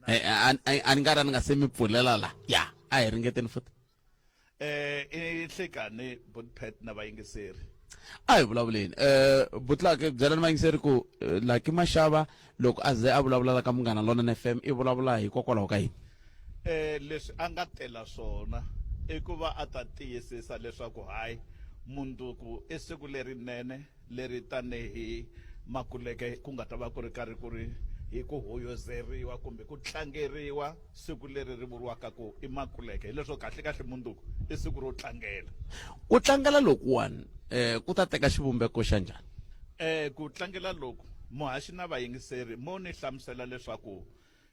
Speaker 1: Eh, a a ni nga ra ni nga se mi pfulela la ya a hi ringeteni futhi
Speaker 19: eh i nhlekani Butpet na vayingiseri
Speaker 1: a hi vulavuleni eh Butlak byelani vayingiseri ku eh, Lucky Mashava loko a ze a vulavula la ka Munghana Lonene FM i vulavula hikokwalaho ka yini
Speaker 19: eh leswi a nga tela swona i ku va a ta tiyisisa leswaku hayi mundzuku i siku lerinene leri tanihi makuleke ku nga ta va ku ri karhi ku ri hi ku hoyozeriwa kumbe ku tlangeriwa siku leri ri vuriwaka ku i makuleke hileswo kahle-kahle mundzuku i siku ro tlangela
Speaker 1: ku tlangela lokuwani eh ku ta teka xivumbeko xa njhani
Speaker 19: eh ku tlangela loku muhaxi na vayingiseri mo ni hlamusela leswaku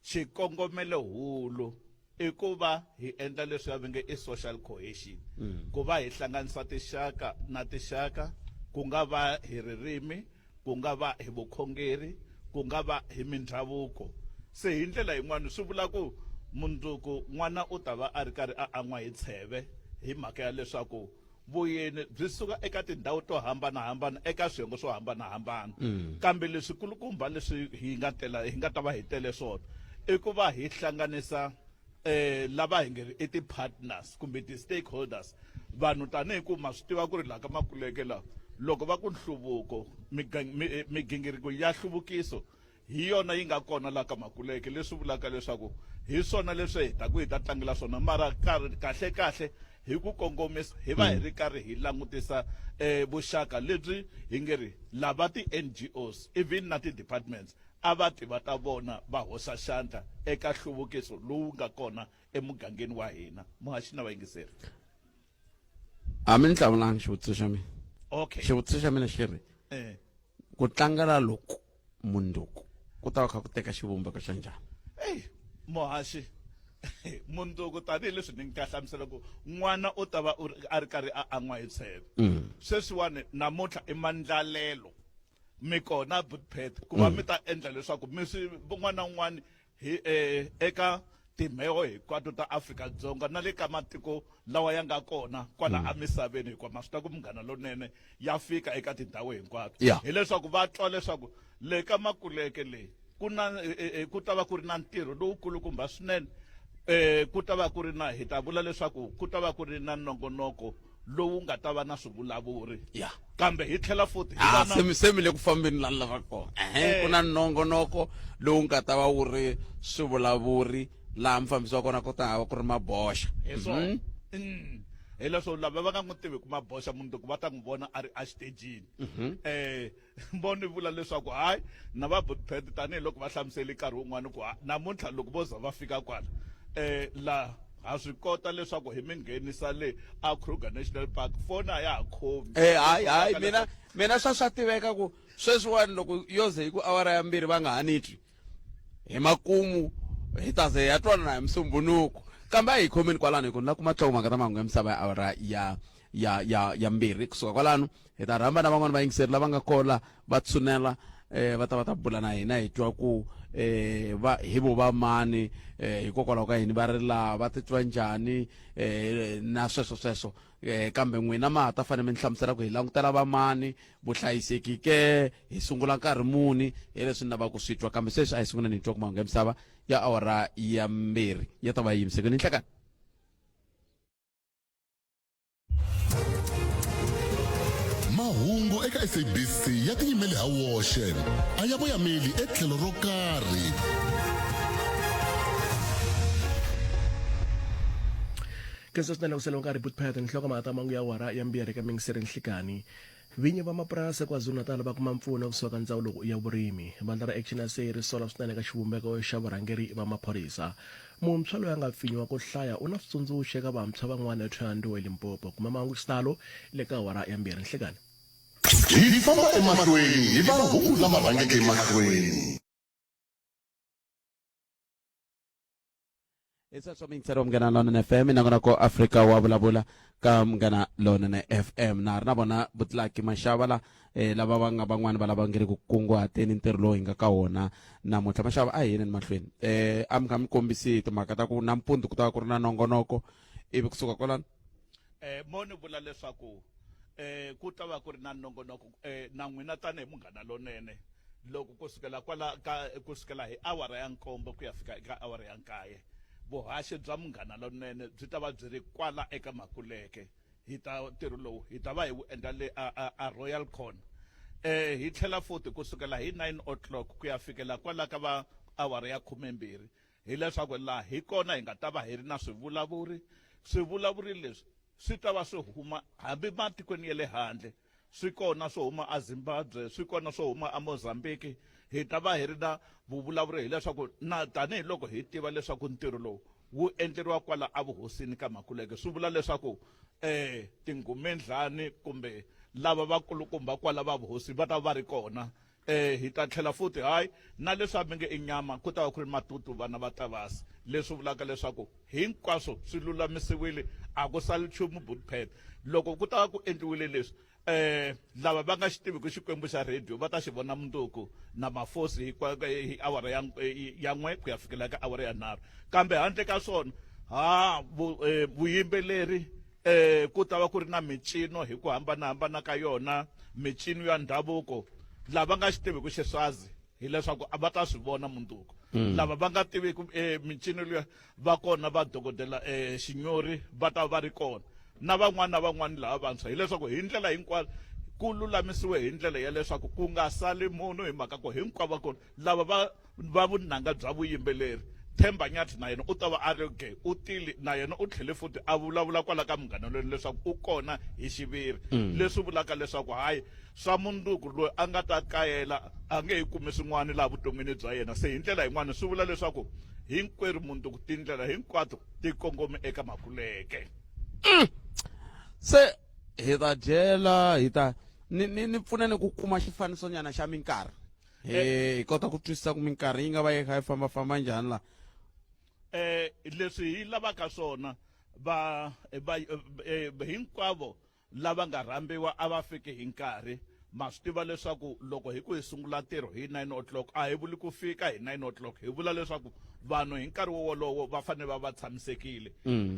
Speaker 19: xikongomelohulu i ku va hi endla leswi va nge i social cohesion mm. ku va hi hlanganisa tinxaka na tinxaka ku nga va hi ririmi ku nga va hi vukhongeri ku nga va hi mindhavuko se hi ndlela yin'wana swi vula ku mundzuku n'wana u ta va a ri karhi a an'wa hi tsheve hi mhaka ya leswaku vuyeni byi suka eka tindhawu to hambanahambana eka swiyenge swo hambanahambana mm. kambe leswi kulukumba leswi hi nga tela hi nga ta va hi tele swona i ku va hi hlanganisa eh lava hi nge i ti-partners kumbe ti-stakeholders vanhu tanihi ku ma swi tiva ku ri laha ka makuleke laha loko va ku nhluvuko eh, migingiriko ya nhluvukiso hi yona yi nga kona laha ka Makuleke leswi vulaka leswaku hi swona leswi hi taku hi ta tlangela swona mara kahle kahle hi ku kongomisa hi va hi ri karhi hi langutisa eh, vuxaka lebyi hi nge ri lava ti-NGOs even na ti-departments a va ti va ta vona va hoxa xandla eka nhluvukiso lowu nga kona emugangeni wa hina muhaxi na vayingiseri
Speaker 1: a mi ni hlamulanga xivutiso xa mina
Speaker 19: okay
Speaker 1: xivutiso xa mina xi ri
Speaker 19: eh.
Speaker 1: ku tlangela loku mundzuku ku ta va kha ku teka xivumbeko xa njhani
Speaker 19: eyi muhaxi mundzuku tanihileswi ni nga hlamusela ku n'wana u ta va a ri karhi a an'wa hi tsheve mm. sweswiwani namuntlha i mandlalelo mi kona butpet ku va mm. mi ta endla leswaku mi swi un'wana na un'wana hi eh, eka timheho hinkwato ta Afrika-Dzonga na le ka matiko lawa ya nga kona kwala mm. emisaveni hikuva ma swi ta ku munghana lonene ya fika eka tindhawu hinkwato
Speaker 1: yeah.
Speaker 19: hileswaku va twa leswaku le ka makuleke leyi ku na e, e, e, ku ta va ku ri na ntirho lowukulukumba swinene eh ku ta va ku ri na hi ta vula leswaku ku ta va ku ri na nongonoko lowu nga ta va na swivulavuri
Speaker 1: ya
Speaker 19: kambe hi tlhela futhi hi
Speaker 1: ah,
Speaker 19: va na
Speaker 1: se mi se mi le ku fambeni la ni lavaka kona ehe ku na nongonoko lowu nga ta va wu ri swivulavuri laha mufambisi wa kona ku ta va ku ri maboxa
Speaker 19: hi swona
Speaker 1: Mhm.
Speaker 19: Mm. hileswo lava va nga n'wi tivi ku maboxa mundzuku va ta n'wi vona a ri exitejini
Speaker 1: Mhm.
Speaker 19: eh vo ni vula leswaku hayi na va butpet tanihiloko va hlamusele nkarhi wun'wani ku namuntlha loko vo za va fika kwala eh la ha swi kota leswaku hi mi nghenisa le a Kruger National Park foni a ya ha khomi
Speaker 1: eh hayi hayi mina mina swa swa tiveka ku sweswiwani loko yo ze hi ku awara ya mbirhi va nga ha ni twi hi makumu hi ta ze ya twanana hi musumbunuku kambe a hi khomeni kwalano hi ku ni la kuma nhlokomhaka ta mahungu ya misava ya awara ya ya ya ya mbirhi kusuka kwalano hi ta rhamba na van'wana vayingiseri lava nga kola va tshunela eh va ta va ta bula na hina hi twa ku eh va hi vo va mani eh hikokwalaho ka yini va ri laha va titwa njhani eh na sweswo sweswo eh kambe n'wina ma ha ta fanele mi ni hlamusela ku hi langutela va mani vuhlayiseki ke hi sungula nkarhi muni hi leswi ni lavaka ku swi twa kambe sweswi a hi sunguleni hi twa ku mahungu ya misava ya awara ya mbirhi ya ta va yi yimisekweni nhlekani
Speaker 4: Mahungu eka SABC ya tiyimele ha woxe, a ya voyameli etlhelo ro karhi.
Speaker 7: Khensa swinene ku sele nkarhi Bootpad nhlokomhaka ta mangu ya awara ya mbirhi eka mingiseri nhlikani. Vinyi va mapurasi KwaZulu-Natal va kuma mpfuno kusuka ka ndzawulo ya vurimi. Vandla ra Action SA ri sola swinene eka xivumbeko xa vurhangeri va maphorisa. Muntshwa loyi a nga pfinyiwa ko hlaya u na switsundzuxo eka vantshwa van'wana eThohoyandou eLimpopo. Kuma mahungu xitalo le ka awara ya mbirhi nhlikani.
Speaker 4: Hi famba emahlweni hi mahungu lama rhangeke emahlweni.
Speaker 1: Hi sweswo miyingiseri wa Munghana Lonene FM nongonoko Afrika wa vulavula ka Munghana Lonene FM na ha ri na vona Butlaki Mashava la eh, lava va nga van'wani va lava nge ri ku kunguhateni ntirho lowu hi nga ka wona namuntlha. Mashava a hi yeni mahlweni eh, a mi kha mi kombisi timhaka ta ku nampundzu ku ta va ku ri na nongonoko ivi kusuka kwalano
Speaker 19: eh mo ni vula leswaku eh ku ta va ku ri na nongonoko eh na n'wina tanihi munghana lonene loko ku sukela kwala ka ku sukela hi awara ya nkombo ku ya fika eka awara ya nkaye vuhaxi bya munghana lonene byi ta va byi ri kwala eka makuleke hi ta ntirho lowu hi ta va hi wu endla le a, a, a royal con eh hi tlhela futhi ku sukela hi 9 o'clock ku ya fikela kwala ka va awara ya khumembirhi hileswaku laha hi kona hi nga ta va hi ri na swivulavuri swivulavuri leswi swi ta va swi huma hambi matikweni ya le handle swi kona swo huma aZimbabwe swi kona swo huma aMozambique hi ta va hi ri na vuvulavuri hileswaku na tanihiloko hi tiva leswaku ntirho lowu wu endleriwa kwala evuhosini ka Makuleke swi vula leswaku eh tingumendlani kumbe lava vakulukumba kwala va vuhosi va ta va ri kona eh hi ta tlhela futhi hayi na leswi a mi nge i nyama ku ta va ku ri matutu vana va tavasi leswi vulaka leswaku hinkwaswo swi lulamisiwile a ku sali nchumu butpet loko ku ta va ku endliwile leswi eh lava va nga xi tiviki xikwembu xa radio va ta xi vona mundzuku na mafosi hi hi awara ya ya n'we ku ya fikela ka awara ya nharhu kambe handle ka swona ha vuyimbeleri eh ku ta va ku ri na mincino hi ku hambanahambana ka yona mincino ya ndhavuko lava nga xi tiviki xiswazi hileswaku a va ta swi vona mundzuku lava va nga tiviki eh, mincino liya va kona va dokodela eh, xinyori va ta va ri kona na van'wana na van'wana lava vantshwa hileswaku hi ndlela hinkwayo ku lulamisiwe hi ndlela ya leswaku ku nga sali munhu hi mhaka ku hinkwavo va kona lava va va vunanga bya vuyimbeleri Themba Nyathi na yena u ta va a ri ge u tile na yena u tlhele futhi a vulavula kwala ka munghana loyi leswaku u kona hi xiviri leswi vulaka leswaku hayi swa mundzuku loyi a nga ta kayela a nge he kumi swin'wana laha vuton'wini bya yena se hi ndlela yin'wana swi vula leswaku hinkwerhu mundzuku tindlela hinkwato ti kongome eka makuleke
Speaker 1: se hi ta dyela hi ta ni ni ni pfuneni ku kuma xifanisonyana xa minkarhi hi hi kota ku twisisa ku minkarhi yi nga va yi kha yi fambafamba njhani la
Speaker 19: eh leswi hi lavaka swona va va eh, hinkwavo lava nga rhambiwa a va fiki hi nkarhi ma swi tiva leswaku loko hi ku hi sungula ntirho hi 9 o'clock a hi vuli ku fika hi 9 o'clock hi vula leswaku vanhu hi nkarhi wolowo va fanele va va tshamisekile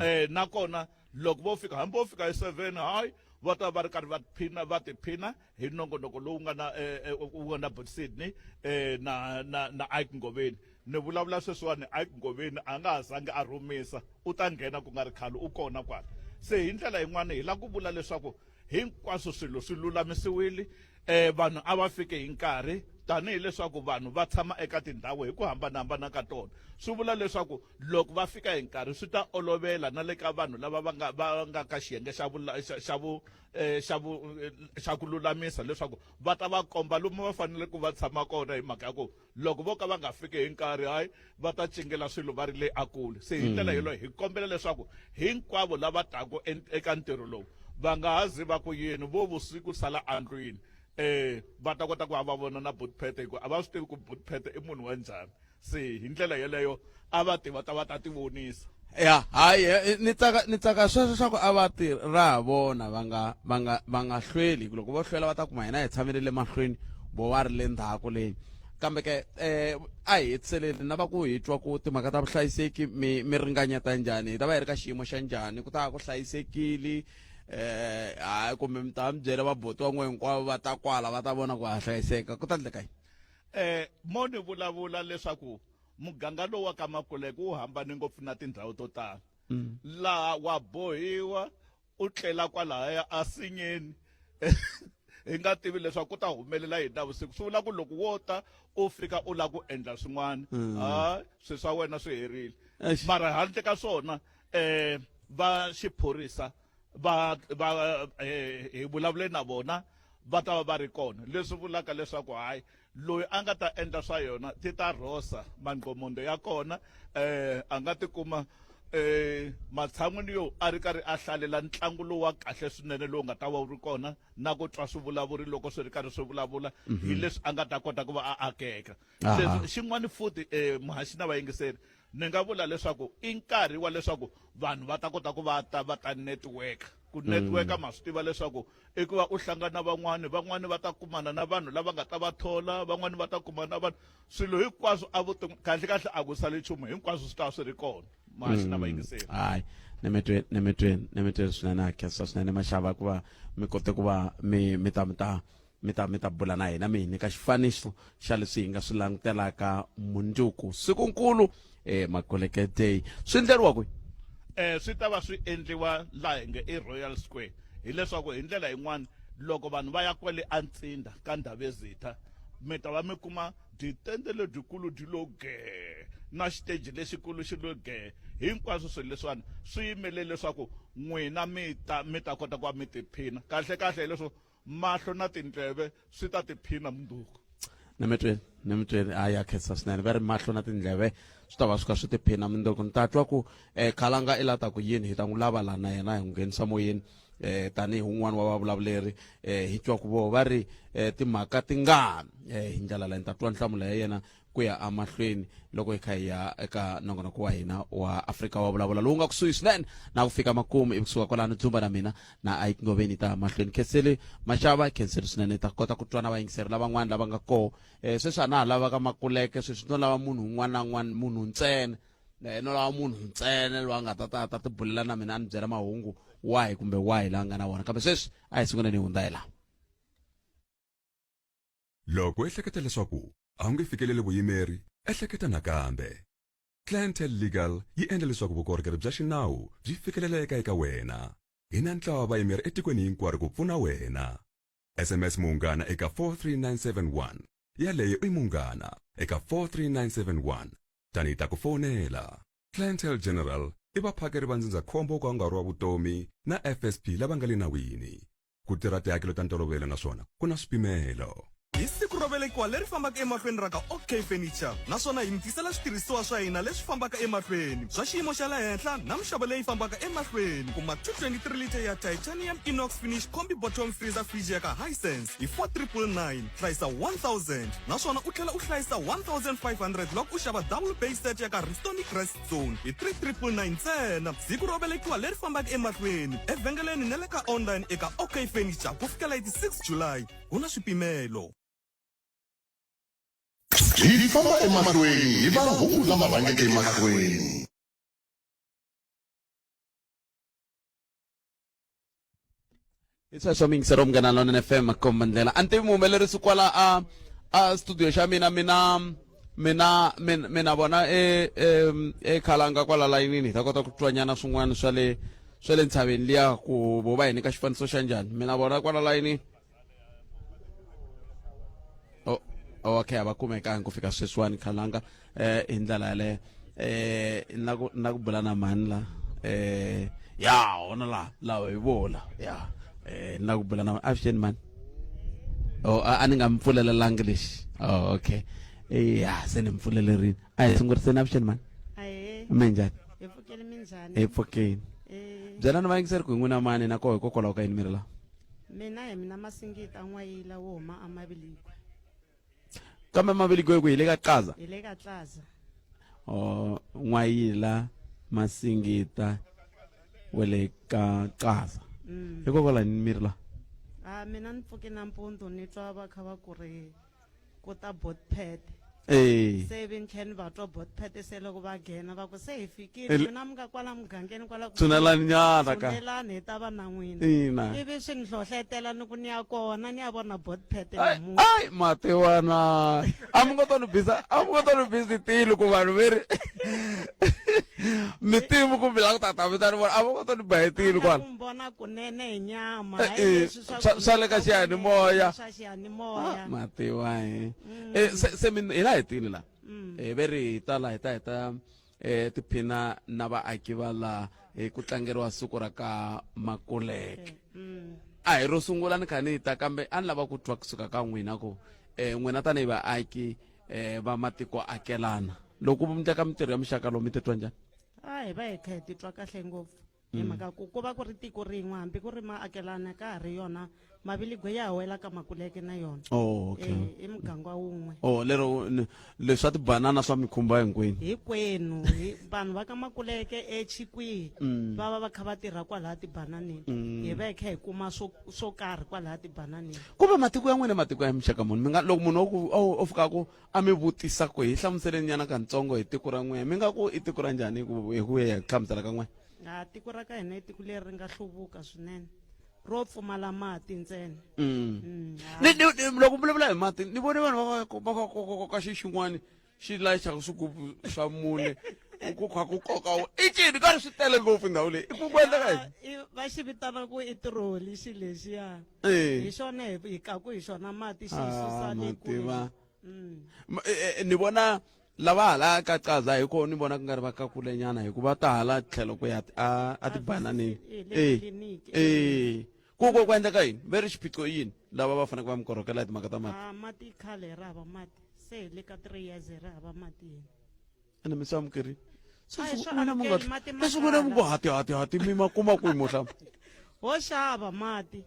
Speaker 19: eh nakona loko vo fika hambi vo fika hi 7 hayi va ta va ri karhi va tiphina va tiphina hi nongonoko lowu nga na eh, eh, wu nga na Bot Sydney eh, na na na Ike Ngoveni ni vulavula sweswiwani Ike Ngoveni a nga ha zangi a rhumisa u ta nghena ku nga ri khale u kona kwala se hi ndlela yin'wana hi lava ku vula leswaku hinkwaswo swilo swi lulamisiwile eh vanhu a va fike hi nkarhi tanihileswaku vanhu va tshama eka tindhawu hi ku hambanahambana ka tona swi vula leswaku loko va fika hi nkarhi swi ta olovela na le ka vanhu lava va nga va nga ka xiyenge xa xa vu eh, xa vu eh, xa ku lulamisa leswaku va ta va komba lomu va fanele ku va tshama kona hi mhaka ya ku loko vo ka va nga fiki hi nkarhi hayi va ta cingela swilo va ri le akule se hi ndlela yoloye hi kombela leswaku hinkwavo lava taku eka ntirho lowu va nga ha zi va ku yini vo vusiku sala andlwini eh va ta kota ku va va vona na butpete hikuva a va swi tivi ku butpete i munhu wa njhani Se hi ndlela yeleyo a va ti va ta va ta tivonisa.
Speaker 1: Ya, hayi eh, ni tsaka ni tsaka sweswo swa ku a va ti ra ha vona va nga va nga va nga hlweli hi ku loko vo hlwela va ta kuma hina hi tshamele le mahlweni vo va ri le ndzhaku le kambe ke eh a hi hetiseleni na va ku hi twa ku timhaka ta vuhlayiseki mi mi ringanyeta njhani hi ta va hi ri ka xiyimo xa njhani ku ta va ku hlayisekile eh hayi kumbe mi ta mi byela vaboti wa n'we hinkwavo va ta kwala va ta vona ku ha hlayiseka ku ta ndleka yini
Speaker 19: Eh mo ni vulavula leswaku muganga lowu wa ka Makuleke wu hambane ngopfu na tindhawu to tala. Mm. Laha wa bohiwa u tlela kwalahaya asinyeni hi nga tivi leswaku ku ta humelela yini navusiku swi vula ku loko wo ta u fika u lava ku endla swin'wana mm. ha swilo swa wena swi herile mara handle ka swona um va xiphorisa va va eh, hi vulavule na vona va ta va va ri kona leswi vulaka leswaku hayi loyi a nga ta endla swa yona ti ta rhosa manqomondo ya kona eh a nga tikuma eh matshan'wini yo a ri karhi a hlalela ntlangu lowu wa kahle swinene lowu nga ta va wu ri kona na ku twa swivulavuri loko swi ri karhi swi vulavula mm -hmm. hi leswi a nga ta kota ku va a akeka xin'wana futhi eh muhaxi na vayingiseri Ni nga vula leswaku i nkarhi wa leswaku vanhu va ta kota ku va ta va ta network. Ku network ma swi tiva leswaku i ku va u hlangana na van'wani, van'wani va ta kumana na vanhu lava nga ta va thola, van'wani va ta kumana na vanhu. Swilo hinkwaswo evuton'wini kahle-kahle a ku sali nchumu, hinkwaswo swi ta va swi ri kona. Muhaxi na vayingiseri.
Speaker 1: Hayi, ni mi twe ni mi tweni ni mi tweni swinene ha khensa swinene Mashava ku va mi kote ku va mi mi ta mi ta mi ta mi ta bula na hina mi hi nyika xifaniso xa leswi hi nga swi langutelaka mundzuku sikunkulu eh, makoleke day swi ndleriwa kwihi
Speaker 19: eh swi ta va swi endliwa laha hi nge i Royal Square hileswaku hi ndlela yin'wana loko vanhu va ya kwale antsinda ka Ndhavezitha mi ta va mi kuma dyitende lebyikulu dyi lo gee na xiteji lexikulu xi lo gee hinkwaswo swilo leswiwani swi yimele leswaku n'wina mi ta mi ta kota ku va mi tiphina kahle kahle hileswo mahlo na tindleve swi ta tiphina mundzuku
Speaker 1: ni mi twini ni mi twini a ya khensa swinene va ri mahlo na tindleve swi ta va swi kha swi tiphina mundzuku ni ta twa ku um khalanga i la ta ku yini hi ta n'wi lava la na yena hi n'wi nghenisa moyeni eh tanihi un'wana wa vavulavuleri eh hi twa ku voho va ri eh, timhaka tingani eh hi ndlela leyi ni ta twa nhlamulo ya yena ku ya emahlweni loko hi kha hi ya eka nongonoko wa hina wa Afrika wa vulavula lowu nga kusuhi swinene na ku fika makumu ivi kusuka kwalano dzumba na mina na Ike Ngoveni ta mahlweni khenseli Mashava khenseli swinene ta kota ku twa na vayingiseri lavan'wana lava nga koho eh, sweswi a na ha lavaka makuleke sweswi no lava munhu un'wana na un'wana munhu ntsena eh, no lava munhu ntsena loyi a nga ta ta ta tibulela na mina a ni byela mahungu wahi kumbe wahi laha nga na wona kambe sweswi a hi sunguleni hi hundza hi laha
Speaker 9: Loko u ehleketa leswaku a wu nge fikeleli vuyimeri, ehleketa nakambe. Clientele Legal yi endla leswaku vukorhokeri bya xinawu byi fikeleleka eka wena. Hi na ntlawa wa vayimeri etikweni hinkwaro ku pfuna wena. SMS Munghana eka 43971. Yaleyo i Munghana eka 43971. Tani hi ta ku fonela. Clientele General i vaphakeri va ndzindzakhombo wo ka wu nga ri wa vutomi na FSP lava nga le nawini. Ku tirha tihakelo ta ntolovelo naswona ku na swipimelo.
Speaker 20: Hi siku ro velekiwa leri fambaka emahlweni ra ka OK Furniture naswona hi mi tisela switirhisiwa swa hina leswi fambaka emahlweni swa xiyimo xa le henhla na mixavo leyi fambaka emahlweni. Kuma 223 litre ya titanium inox finish combi bottom freezer fridge ya ka Hisense hi 4999, hlayisa 1000 naswona u tlhela u hlayisa 1500 loko u xava double bay set ya ka Restonic Rest Zone hi 3999 ntsena. Siku ro velekiwa leri fambaka emahlweni evhengeleni na le ka online eka OK Furniture ku fikela hi ti 6 July. Ku na swipimelo.
Speaker 4: Hi famba emahlweni hi mahungu lama rhangeke emahlweni.
Speaker 1: Hi sweswo miyingisero munghana lonene fm komba ndlela a ni tivi muhumelerisi kwala a a studio xa mina mina mina mina mina vona e e e khalanga kwala layinini hi ta kota ku twanyana swin'wana swa le swa le ntshaveni liya ku vo va hi nyika xifaniso xa njhani mina vona kwala layinini oh, oh, okay a va kumekangi ku fika sweswiwani khalanga eh hi ndlela yaleyo eh na ku na ku bula na mhani la eh ya ona la la hi vola ya eh na ku bula na avuxeni mhani oh a ni nga mi pfulelelangi lexi oh okay ya se ni mi pfulelerini a hi sunguriseni avuxeni mhani
Speaker 21: Ahee.
Speaker 1: minjhani
Speaker 21: Hi pfukile minjhani?
Speaker 1: hi pfukeni
Speaker 21: Eh.
Speaker 1: byelani vayingiseri ku hi n'wina mani na koho hikokwalaho ka yini mi ri la
Speaker 21: Mina hi mina Masingita N'wayila wo huma eMaviligwe.
Speaker 1: Kambe Maviligwe ku hi le ka Qaza?
Speaker 21: Hi le ka Tlaza.
Speaker 1: O N'wayila Masingita wa le ka Qaza. Hikokwalaho mi ri la?
Speaker 21: A mina ni pfuke nampundzu ni twa va kha va ku ri ku ta botpet.
Speaker 1: Eh.
Speaker 21: Se ivi ni tlhela ni va twa botpet se loko va nghena va ku se hi fikile
Speaker 1: El-
Speaker 21: n'wina mi nga kwala mugangeni kwala ku-
Speaker 1: Tshunelani nyana ka.
Speaker 21: Tshunelani hi ta va na n'wina.
Speaker 1: Ina.
Speaker 21: Ivi swi ni hlohletela ni ku ni ya kona ni ya vona botpet
Speaker 1: Ai,
Speaker 21: namuntlha.
Speaker 1: ai matiwana a mi nga to ni bisa a mi nga to ni bisi tilo ku vanhu ve ri mi tivi kumbe la ku tata mi ta ni vona a mi nga to ni ba hi tilo kwala
Speaker 21: ku vona kunene hi nyama
Speaker 1: Eh,
Speaker 21: hayi
Speaker 1: eh,
Speaker 21: leswi swa
Speaker 1: swa
Speaker 21: ku
Speaker 1: swa le ka xiyanimoya
Speaker 21: swa xiyanimoya
Speaker 1: matiwa he Eh, se se min hi la hi tini la Eh, ve ri hi ta la hi ta hi ta eh tiphina na vaaki va la hi ku tlangeriwa siku ra ka makuleke a hi ro sungula ni kha ni ta kambe a ni lava ku twa kusuka ka n'wina ku eh n'wina tanihi vaaki eh va matiko akelana loko mi endleka mintirho ya muxaka lowu mi titwa njhani
Speaker 21: a hi va hi kha hi titwa kahle ngopfu hi mhaka ku ku va ku ri tiko rin'we hambi ku ri maakelana ka ha ri yona maviligwe ya ha wela ka makuleke na yona
Speaker 1: Oh, okay.
Speaker 21: Eh, i muganga wun'we
Speaker 1: oh lero leswa tibanana swa mi khumba hinkwenu
Speaker 21: hinkwenu hi vanhu va ka makuleke echikwihi va va va kha va tirha kwalaya tibananeni hi va hi kha hi kuma swo swo karhi kwalaya tibananeni
Speaker 1: kumbe matiko ya n'wina matiko ya muxaka muni mi nga loko munhu o ku o fika ku a mi vutisa ku hi hlamuseleni nyana kantsongo hi tiko ra n'wina mi nga ku i tiko ra njhani hi ku hi ku ya hi ku hlamusela ka n'wina
Speaker 21: A tiko ra ka hina i tiko leri ri nga hluvuka swinene ro pfumala mati ntsena.
Speaker 1: Ni ni ni- loko vulavula hi mati ni vone vanhu va va va va koka xi xin'wana xi layichaka swigubu swa mune ku kha ku koka i cini karhi swi tele ngopfu ndhawu leyi i ku ku endleka yini
Speaker 21: I- va xi vitana ku i tiroli xi lexiya
Speaker 1: Eh.
Speaker 21: hi xona hi hi kaku hi xona mati xi hi susa
Speaker 1: Ah,
Speaker 21: le
Speaker 1: mativa
Speaker 21: kule Mm.
Speaker 1: Eh, eh, ni vona lava hala ka qaza hi kona ni vona ku nga ri va kakule nyana hikuva ta hala tlhelo ku ya a a tibananeni
Speaker 21: Eh, le
Speaker 1: eh
Speaker 21: tliliniki.
Speaker 1: eh ku ku ku endleka yini ve ri xiphiqo i yini lava va faneleke va mi korhokela hi timhaka ta mati
Speaker 21: Ah, mati i khale hi ri hava mati se hi le ka 3 years hi ri hava mati hina
Speaker 1: ene mi swi amukerile
Speaker 21: A hi swi
Speaker 1: n'wina mi nga
Speaker 21: amukeli, mati ma
Speaker 1: leswi n'wina mi
Speaker 21: kala.
Speaker 1: ngo hati hati hati mi ma kuma kwihi muhlamba
Speaker 21: ho xava mati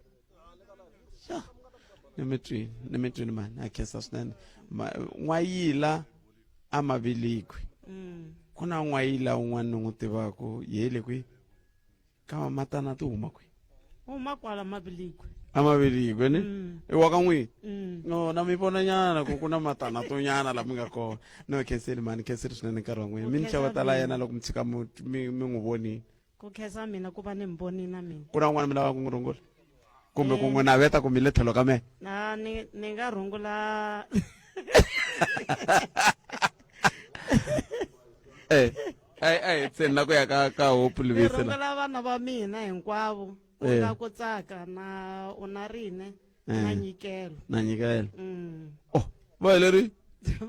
Speaker 1: ni mi twini ni mi twini mani a khensa swinene n'wayila a mavilikwi ku na n'wayila un'wana ni n'wi tivaku yele kwi ka matana ti huma kwi
Speaker 21: huma kwala mavilikwi
Speaker 1: a mavilikwe ni i wa ka n'wini no na mi vona nyana ku ku na matana to nyana la mi nga kona no khenseli mani khenseli swinene nkarhi wa n'wina mi ni xava tala yena loko mi tshika mi n'wi vonile
Speaker 21: Ku khensa mina ku va ni mi vonile na mina.
Speaker 1: Ku na un'wana mi lavaka ku n'wi rungula kumbe ku n'wi naveta ku mi le tlhelo ka mehe?
Speaker 21: Na ni ni nga rungula
Speaker 1: Eh, ai ai tseni na ku ya ka ka Hope
Speaker 21: ni
Speaker 1: Luvisi la.
Speaker 21: rungula vana va mina hinkwavo ku
Speaker 1: Eh.
Speaker 21: nga ku tsaka na u na rine na
Speaker 1: Eh.
Speaker 21: nyikelo.
Speaker 1: Na nyikelo. Oh, va helerile?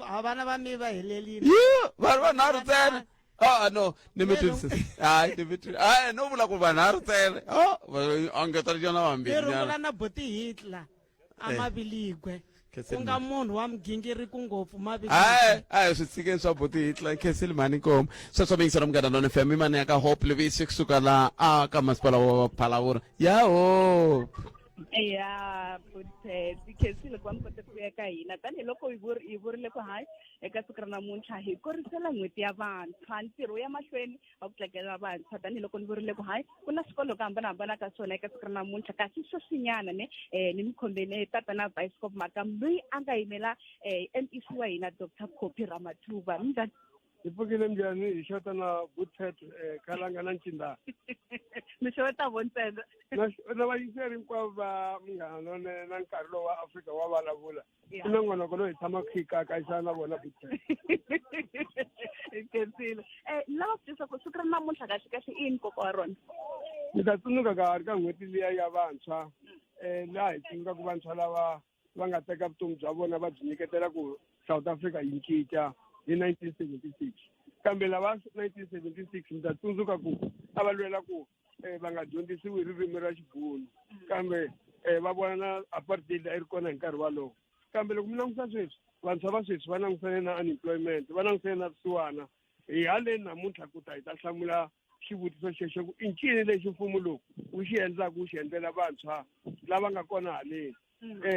Speaker 21: A vana va mina va helelile.
Speaker 1: Yeah, vanhu vanharhu ntsena. Ah, no, ni mi twisisa. Hayi, ni mi twisisa. Hayi, no vula ku vanharhu ntsena. Oh, angeta ri yona
Speaker 21: Ni
Speaker 1: vambirhi
Speaker 21: rungula
Speaker 1: nyana.
Speaker 21: na boti Hitler a
Speaker 1: Eh.
Speaker 21: Maviligwe.
Speaker 1: Khensile
Speaker 21: Ku nga
Speaker 1: mhani.
Speaker 21: munhu wa migingiriko ngopfu Maviligwe.
Speaker 1: Hayi, hayi swi tshikeni swa boti Hitler, khensile mhani nkomu. Sweswo mi yingisela Munghana Lona FM i mani ya ka Hope Luvisi kusuka la a ka masipala wa Phalaborwa. Ya Hope.
Speaker 17: Ya, Buthe, khensile ku va mi kote ku vuya ka hina tanihiloko hi hi vurile ku hayi Eka siku ra namuntlha hi korisela n'hweti ya vantshwa, ntirho wu ya mahlweni wa ku tlangela vantshwa tanihiloko ni vurile ku hayi ku na swikolo ku hambanahambana ka swona eka siku ra namuntlha kasi sweswinyana ne ni mi khombele tatana Bioscope Makamu loyi a nga yimela MEC wa hina Doctor Phophi Ramathuba. Minjhani?
Speaker 5: Hi pfukile njhani hi xota na Bootpet Khalanga na Ncindana.
Speaker 17: Mi xeweta vo ntsena.
Speaker 5: Na na vayingiseri hinkwavo va Munghana Lonene na nkarhi lowu wa Afrika wa vulavula.
Speaker 17: Yeah.
Speaker 5: I nongonoko lowu hi tshamaka hi kakayisana na vona Bootpet.
Speaker 17: Hi khensile. Ni lava ku twisisa ku siku ra namuntlha kahle kahle i yini nkoka wa rona?
Speaker 5: Mi ta tsundzuka ka ha ri ka n'hweti liya ya vantshwa laha hi tsundzukaka vantshwa lava va nga teka vutomi bya vona va byi nyiketela ku South Africa yi cinca hi 1976 kambe lava 1976 mi ta tsundzuka ku a va lwela ku va nga dyondzisiwi hi ririmi ra xibunu kambe va vona na apartheid a yi ri kona hi nkarhi walowo kambe loko mi langusa sweswi vantshwa va sweswi va langusane na unemployment va langusane na vusiwana hi haleni namuntlha ku ta hi ta hlamula xivutiso xexo ku i ncini lexi mfumo lowu wu xi endlaka wu xi endlela vantshwa lava nga kona haleni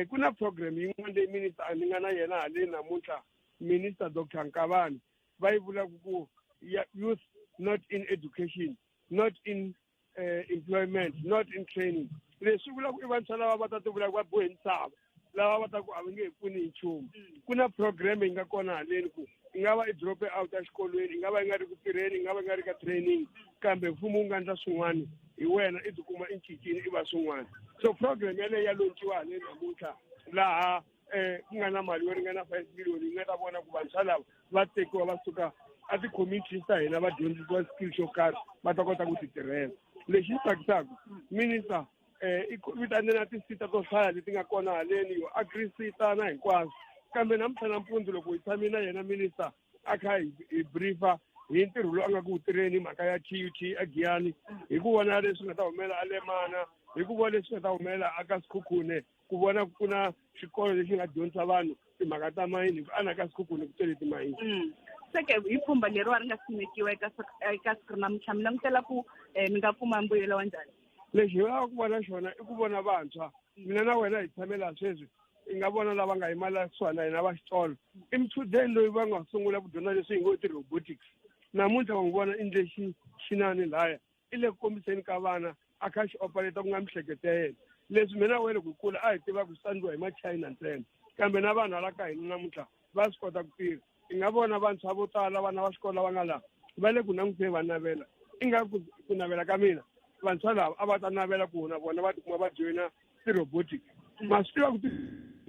Speaker 5: ku na program yin'wana leyi minister ni nga na yena haleni namuntlha minister Doctor Nkabane va yi vulaka ku ya youth not in education not in eh, employment not in training leswi vulaka i vantshwa lava va ta ti vulaka va bohe misava lava va ta ku a va nge he pfuni hi nchumu ku na program yi nga kona haleni ku i nga va i drope out exikolweni i nga va i nga ri ku tirheni i nga va i nga ri ka training kambe mfumo wu nga endla swin'wana hi wena i tikuma i cincile i va swin'wana so program yaleyo ya lonciwa haleni namuntlha laha um ku nga na mali yo ringana 5 million yi nga ta vona ku vantshwa lava va tekiwa va suka a ti-communities ta hina va dyondzisiwa skill xo karhi va ta kota ku ti tirhela lexi xi tsakisaka minister um i vitane na tisita to hlaya leti nga kona haleni yo agrisita na hinkwaswo kambe namuntlha nampundzu loko hi tshame na yena minister a kha hi briefa hi ntirho lowu a nga ku wu tirheni hi mhaka ya TUT eGiyani hi ku vona leswi nga ta humelela aLemana hi ku vona leswi nga ta humelela aka Sekhukhune ku vona ku na xikolo lexi nga dyondzisa vanhu timhaka ta mayini hi ku ana ka Sekhukhune ku tele timayini
Speaker 17: mm. se ke hi pfhumba leriwa ri nga simekiwa eka eka siku ri namuntlha mi langutela ku um mi nga kuma mbuyelo wa njhani
Speaker 5: lexi hi lavaka ku vona xona i ku vona vantshwa mina na wena hi tshame laha sweswi i nga vona lava nga yima la kusuhani na hina va xitolo i muchudeni loyi va nga sungula ku dyondza leswi hi ngo i ti-robotics namuntlha wa n'wi vona i ndle xi xinani laya i le ku kombiseni ka vana a kha xi operate ku nga mihleketo ya yena leswi mina wena loko hi kula a hi tiva ku swi ta ndliwa hi machina ntsena kambe na vanhu hala ka hina namuntlha va swi kota ku tirha i nga vona vantshwa vo tala vana va xikolo lava nga laha va le ku languteni va navela i nga ku ku navela ka mina vantshwa lava a va ta navela ku na vona va tikuma va joyina ti-robotic ma swi tiva ku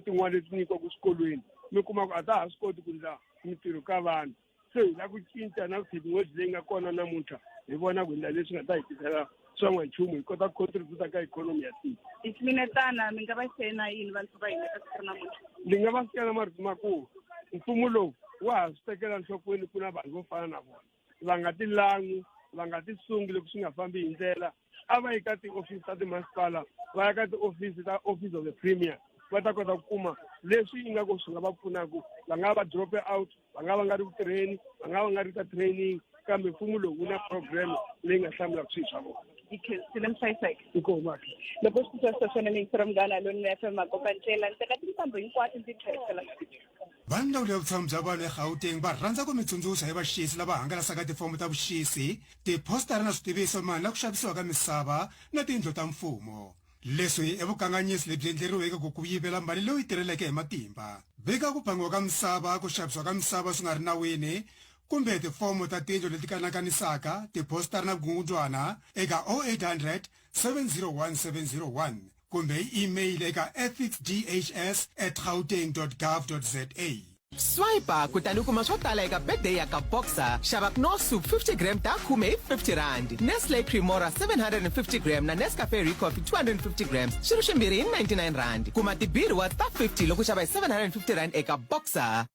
Speaker 5: tin'wana leti nyikiwaka swikolweni mi kuma ku a ta ha swi koti ku ndla mintirho ka vanhu se hi lava ku cinca na thekinoloji leyi nga kona namuntlha hi vona ku ndlela leswi nga ta hi tisela swa n'wanchumu hi kota ku contributa ka ikhonomi ya tiko
Speaker 17: hi ximinetana mi nga va siyela yini vantshwa va hina ka siku ra namuntlha
Speaker 5: ndzi nga va siyela marito ma ku mfumo lowu wa ha swi tekela nhlokweni ku na vanhu vo fana na vona va nga ti lan'wi va nga ti sungi loko swi nga fambi hi ndlela a va yi ka tiofisi ta timasipala va ya ka tiofisi ta office of the premier va ta kota ku kuma leswi ingaku swi nga va pfunaka va nga va drop out va nga va nga ri ku tirheni va nga va nga ri ka training kambe mfumo lowu wu na program leyi nga hlamulaka swilo swa vona
Speaker 17: Sile mhlayiseke
Speaker 5: inkomu
Speaker 17: loko swi tisa sweswo ni mixer munghana lonene FM makoka ndlela ni teka tintambu hinkwato ndzi tlherisela
Speaker 12: Va Ndzawulo ya Vutshamo bya Vanhu eGauteng va rhandza ku mi tsundzuxa hi vaxisi lava hangalasaka tifomo ta vuxisi, tiphositara na switiviso mayelana na ku xavisiwa ka misava na tiyindlu ta mfumo. Leswi i vukanganyisi lebyi endleriweke ku ku yivela mali leyi u yi tirheleke hi matimba. Vika ku phangiwa ka misava, ku xavisiwa ka misava swi nga ri nawini, kumbe tifomo ta tindlu leti kanakanisaka, tiphositara na vukungundzwana eka 0800 701 701 kumbe hi email eka ethicsdhs at gauteng gov za.
Speaker 3: Swipe kutani u kuma swo tala eka birthday ya ka Boxer. Xava Knorr Soup 50 gram ta khume hi 50 rand, Nestle Cremora 750 gram na Nescafe Ricoffy 250 grams swi ri swimbirhi hi 99 rand. Kuma tibirwa ta 50 loko u xava hi 750 rand eka Boxer.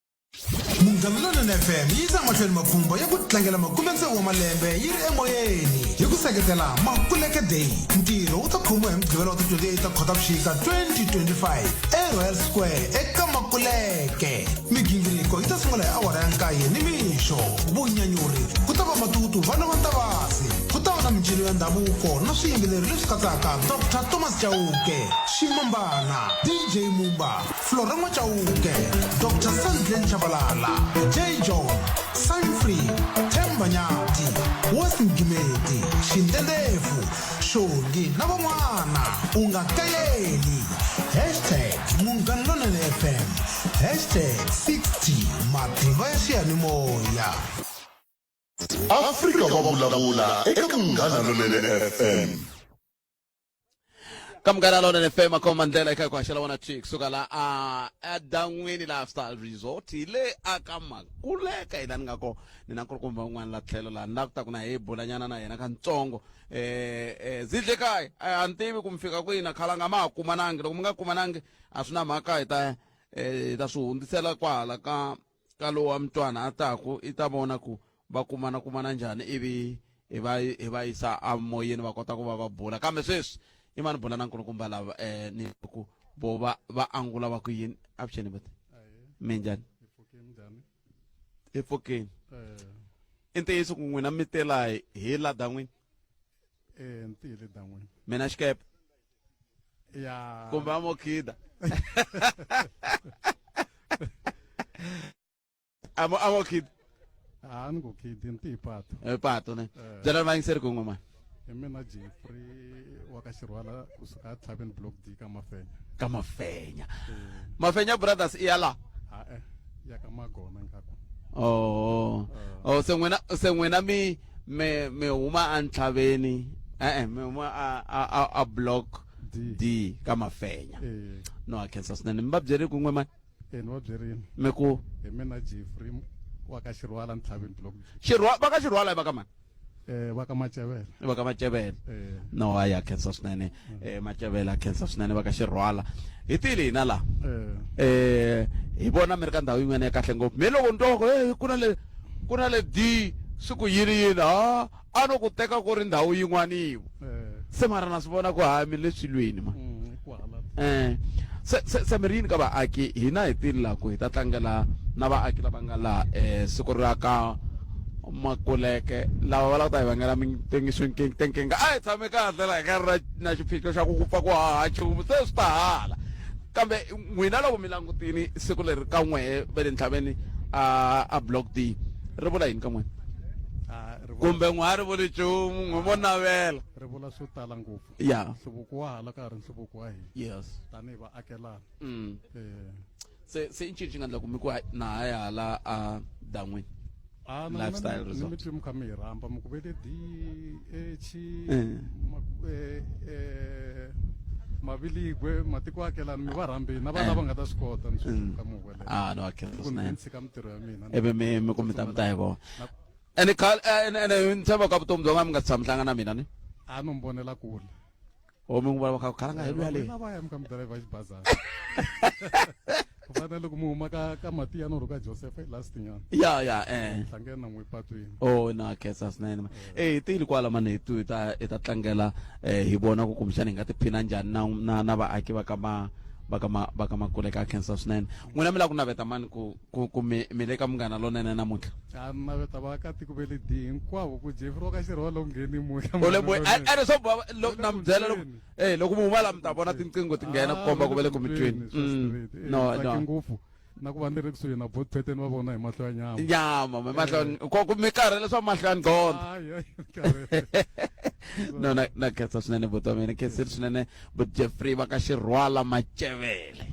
Speaker 12: Munghana Lonene FM yi yisa mahlweni mapfhumba ya ku tlangela makume-tsevu wa malembe yi ri emoyeni hi ku seketela Makuleke Day. Ntirho wu ta khomiwa hi Mugqivela wa ti 28 ta Khotavuxika 2025 eRoyal Square eka Makuleke. Migingiriko yi ta sungula hi awara ya nkaye nimixo. Vunyanyuri ku ta va matutu vana va Ntavasi. Ku ta va na mincino ya ndhavuko na swiyimbeleri leswi katsaka Dr Thomas Chauke, Ximambana, DJ Mumba, Flora N'wachauke, Dr Sandlen Chabalala, J John, Simon Free, Themba Nyathi, West Mgimeti, Xindendefu, Xongi na van'wana. U nga kayeli. Hashtag Munghana Lonene FM. Hashtag 60 Matimba ya xiyanimoya.
Speaker 4: Afrika va vulavula eka Munghana Lonene FM.
Speaker 1: Ka Munghana Lonene FM a khoma ndlela eka ku haxela wona twi kusuka la a edan'wini Lifestyle Resort hi le aka Makuleka hi la ni nga ko ni na nkulukumba un'wana la tlhelo la ni la ku ta ku na hi bulanyana na yena kantsongo eh eh zidle kaya a ni tivi ku mi fika kwihi na khalanga ma ha kumanangi loko mi nga kumanangi a swi na mhaka hi ta eh, hi ta swi hundzisela kwahala ka ka lowa mntwana a taku i ta vona ku va kumana kumana njhani ivi hi va hi va yisa amoyeni va kota ku va va bula kambe sweswi i mani bula na nkulukumba lava eh ni ku vo va va angula va ku yini avuxeni buti minjhani epfukeni i ntiyiso ku n'wina mi tela hi la dan'wini
Speaker 16: Eh, ni tiyile dan'wini
Speaker 1: mina xikepe
Speaker 16: ya
Speaker 1: kumbe a mo khida a mo a mo khida
Speaker 16: A ni ku khidi ni tihi pato.
Speaker 1: E pato ne.
Speaker 16: Eh.
Speaker 1: Byela vayingiseri ku n'we mani.
Speaker 16: Hi mina Jeffrey wa ka Xirhwala kusuka Tlhaveni Block D ka Mafenya.
Speaker 1: Ka Mafenya. Mafenya Brothers i ya la.
Speaker 16: Ha eh ya ka Magona ngaku.
Speaker 1: Oh. Oh se n'wina se n'wina mi mi mi huma antlhaveni. Eh eh mi huma a a a, a block D, D ka Mafenya.
Speaker 16: Eh.
Speaker 1: No a khensa swinene. Mi va byeri ku n'we mani.
Speaker 16: Eh ni va byerini.
Speaker 1: Mi ku
Speaker 16: Hi mina Jeffrey wa ka Xirhwala Ntlhaveni Block D.
Speaker 1: Xirhwa va ka Xirhwala i va ka mani?
Speaker 16: Eh va ka Macevela.
Speaker 1: Va ka Macevela.
Speaker 16: Eh.
Speaker 1: No a ya khensa swinene. Eh Macevela a khensa swinene va ka Xirhwala. Hi tile hina la.
Speaker 16: Eh.
Speaker 1: Eh hi vona mi ri ka ndhawu yin'wana ya kahle ngopfu. Me loko ni twa ku eh ku na le ku na le D swi ku yini yini ha a no ku teka ku ri ndhawu yin'wana yivo. Se mara na swi vona ku ha mi le swilweni ma. Eh se se se mi ri yini ka vaaki hina hi tile la ku hi ta tlangela na vaaki lava nga la eh siku ra ka Makuleke lava va lava ku ta hi vangela tinkingha a hi tshame kahle la hi nga ri na na xiphiqo xa ku ku pfa ku haha nchumu se swi ta hala kambe n'wina loko mi langutini siku leri ka n'wehe va le ntlhaveni a a block D ri vula yini ka n'wina
Speaker 16: Ah, ri vula-
Speaker 1: kumbe n'we a ri vuli nchumu n'we mo navela
Speaker 16: ri vula swo tala ngopfu.
Speaker 1: Ya.
Speaker 16: Nhluvuko wa hala ka ha ri nhluvuko wa hina.
Speaker 1: Yes.
Speaker 16: Tanihi vaakelani.
Speaker 1: Eh. Se se i ncini xi nga endla ku mi ku hayi, na ha ya hala a dan'wini
Speaker 16: Ah, na
Speaker 1: lifestyle
Speaker 16: mina ni- ni
Speaker 1: resort
Speaker 16: mi twi mi kha mi hi rhamba mi ku ve le D H
Speaker 1: Eh.
Speaker 16: ma- eh, eh, maviligwe matiko akelani mi va rhambini na va
Speaker 1: Eh.
Speaker 16: lava nga ta swi kota ni swi kha mi huwelela
Speaker 1: Ah, no, a khensa
Speaker 16: Ku ni
Speaker 1: swinene.
Speaker 16: ni tshika mintirho ya mina
Speaker 1: ivi mi mi ku mi ta mi ta hi vona ene khale ene ene ni tshemba ka vutomi bya n'wina mi nga tshami hlangana na mina ni
Speaker 16: a no mi vonela kule
Speaker 1: o mi n'wi vona kha khala nga hi luya leyi
Speaker 16: Na va ya mi kha mi driver xibazana ku fana na loko mi huma ka ka Matiyana or ka Joseph i last nyana
Speaker 1: Ya, ya, eh.
Speaker 16: hlangene na n'we patwini
Speaker 1: oh na khensa swinene ma eh hi tile kwala mani hi tu hi ta hi ta tlangela eh hi vona ku kumbexana hi nga tiphina njhani na na na vaaki va ka ma va ka ma va ka Makuleke a khensa swinene n'wina mi lava ku naveta mani ku ku ku mi mi le ka munghana lonene namuntlha
Speaker 16: a naveta vaakatiko ve le D hinkwavo ku Jeffrey wa ka Xirhwala u ngheni moya
Speaker 1: u le moya ene swo boha na mi byela loko eh loko mi huma la mi ta vona tinqingho ti nghena ku komba ku va le ku mi tweni no no
Speaker 16: ngopfu na ku va ni ri kusuhi na bot pattern va vona hi mahlo ya nyama
Speaker 1: nyama mi mahlo ko ku mi karhele swa mahlo ya nqondo no na na khensa swinene buti wa mina khensile swinene but Jeffrey va ka Xirhwala Macevele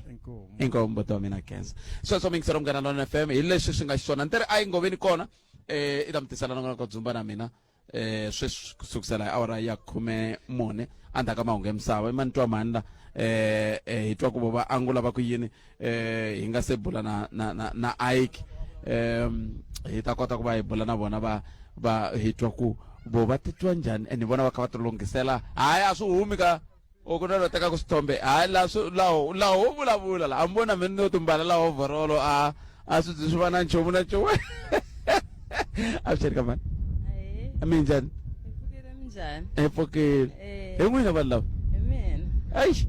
Speaker 1: inkomu buti wa mina khensa sweswo mingiselo munghana lona FM hi leswi swi nga xiswona ni ri a yi ngoveni kona eh i ta mi tisela na ka dzumba na mina eh sweswi ku sukusela hi awara ya 14 endzhaku ka mahungu ya misava i mani twa mhani la eh eh, hi twa ku vo va angula va ku yini eh hi nga se bula na na na, na Ike um hi ta kota ku va hi bula na vona va va hi twa ku vo va titwa njhani and vona va kha va tilunghisela hayi a swi humi ka o ku na lo tekaka swithombe hayi la swi laho laho wo vulavula la a mi vona mina no timbala la overall a a swi swi va na nchumu na nchumu a swi ka mani minjhani
Speaker 6: Minjhani?
Speaker 1: hi pfukile
Speaker 6: Eh.
Speaker 1: hi n'wina vanhu lava
Speaker 6: Hi mina.
Speaker 1: eish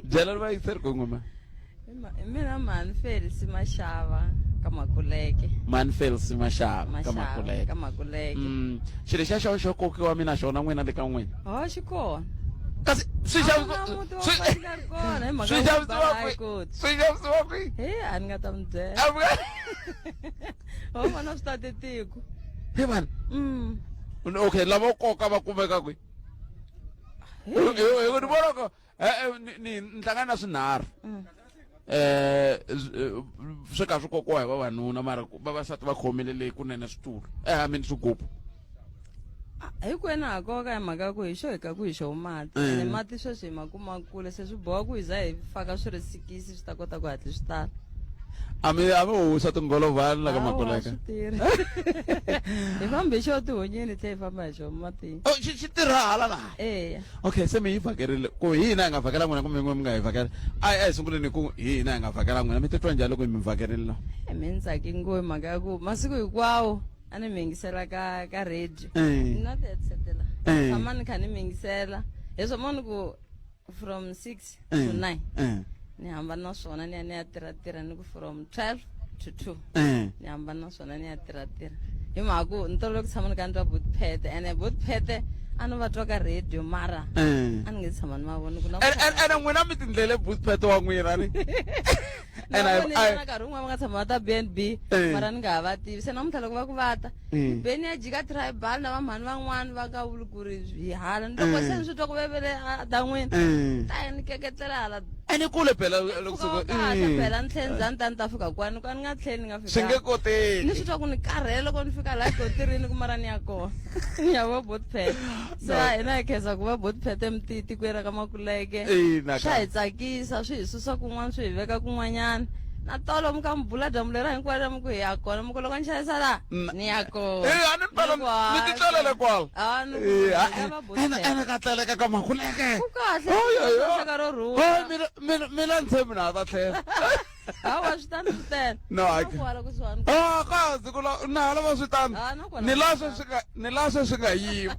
Speaker 1: byela ri va yingiseri ku n'wima
Speaker 6: Hi ma- Hi mina mhani Felisi Mashava ka Makuleke.
Speaker 1: mani Felisi Mashava ka
Speaker 6: Mashava
Speaker 1: Makuleke
Speaker 6: ka Makuleke.
Speaker 1: Xilo xa xo xo kokiwa mina xona n'wina le ka n'wina
Speaker 6: Ho xi kona.
Speaker 1: Kasi swi
Speaker 6: xavisiwa muti wa
Speaker 1: swi-
Speaker 6: xi nga ri kona hi mhaka
Speaker 1: swi
Speaker 6: ku
Speaker 1: xavisiwa
Speaker 6: bala
Speaker 1: kwi-
Speaker 6: a yi koti.
Speaker 1: swi xavisiwa kwi?
Speaker 6: He a ni nga ta mi byela. Ho vona swi tate tiko.
Speaker 1: He vanhu. Okay lavo koka va kumeka kwi? Hi hi ni vona ku eh, eh, ni ni ni hlangana na swinharhu. Eh swi kha swi kokiwa hi vavanuna mara vavasati va khomile leyi kunene switulu. Eh I mean swigubu.
Speaker 6: Hinkwenu ha koka hi mhaka ku hi xo hi ka ku hi xo mati ene mati sweswi hi ma kuma kule se swi boha ku hi za hi faka swi ri sikisi swi ta kota ku hatli swi tala
Speaker 1: A mi a mi husa tingolovhani la ka
Speaker 6: Hawa,
Speaker 1: Makuleke.
Speaker 6: swi tirhi hi famba hi xo tihunyini hi tlhe hi famba hi xo matini
Speaker 1: Oh, xi xi tirha hala na
Speaker 6: eya
Speaker 1: Okay se mi yi vhakerile ku hi hina hi nga vhakela n'wina kumbe n'we mi nga hi vhakela. A hi a hi sunguleni hi ku hi hina hi nga vhakela n'wina mi titwa njhani loko hi mi vhakerile la?
Speaker 6: Mi ni tsaki ngopfu hi mhaka ya ku masiku hinkwawo a ni mi yingisela ka ka radio
Speaker 1: Eh.
Speaker 6: ni na ti-headset la
Speaker 1: Eh.
Speaker 6: tshama ni kha ni mi yingisela hi swo moni ku from 6 to
Speaker 1: Eh.
Speaker 6: 9
Speaker 1: Eh.
Speaker 6: ni hambana na swona ni ya ni ya tirha tirha ni ku from 12 to 2
Speaker 1: Eh.
Speaker 6: ni hambana na swona ni ya tirha tirha hi mhaka ku ni tolovele ku tshama ni kha ni twa botphete ene botphete A ni va twa ka radio mara
Speaker 1: Eh.
Speaker 6: a ni nge tshama ni va voni ku na
Speaker 1: Ene n'wina mi tindlele bootpet wa n'wina ni.
Speaker 6: na
Speaker 1: And I-
Speaker 6: vona
Speaker 1: I-
Speaker 6: na nkarhi wun'wana va nga tshama va ta BNB
Speaker 1: Eh.
Speaker 6: mara ni nga ha va tivi se namuntlha loko va ku va ta
Speaker 1: Eh.
Speaker 6: beni ya jika tribal na vamhani van'wani va nga vuli ku ri hi hala ni loko
Speaker 1: Eh.
Speaker 6: se ni swi twa ku vevele a dan'wini
Speaker 1: Eh.
Speaker 6: ta ya ni keketlela hala
Speaker 1: Ene kule phela loko
Speaker 6: Mpfhuka wa kahle phela ni tlhela ndzhaku ni ta ni ta fika kwani ka ni nga tlheli ni nga fika
Speaker 1: Swi nge koteki.
Speaker 6: ni swi twa ku ni karhele loko ni fika laha kotirini ku mara ni ya kona ni ya va botpet se
Speaker 1: No.
Speaker 6: hina hi khensa ku va botpet emtikweni ra ka makuleke
Speaker 1: Ina
Speaker 6: swa
Speaker 1: ka.
Speaker 6: hi tsakisa swi hi susa kun'wana swi hi veka kun'wanyana na tolo mi ka mi bula dyambu lera hinkwaro mi ku hi ya kona mi ku loko ni xavisa laha ni ya kona
Speaker 1: Eh, a ni phela
Speaker 6: Ni ku, hayi,
Speaker 1: ni titlelele kwala.
Speaker 6: Ah, ni ku,
Speaker 1: Eh,
Speaker 6: hi
Speaker 1: a-
Speaker 6: ka va
Speaker 1: ene
Speaker 6: Botpet.
Speaker 1: ene ka tleleka ka makuleke.
Speaker 6: Ku kahle
Speaker 1: Oh, yo, yo.
Speaker 6: hlohleka ro rhula
Speaker 1: Hayi, mina mina mina ni tshembi na ha ta tlhela.
Speaker 6: hawa swi tani swi tele
Speaker 1: No, I
Speaker 6: Na kwala kusuhani
Speaker 1: Ah, ka siku la na hala va swi tano.
Speaker 6: Ah, na kwala
Speaker 1: Ni la
Speaker 6: swi
Speaker 1: swe swi nga ni la swe swi nga yima.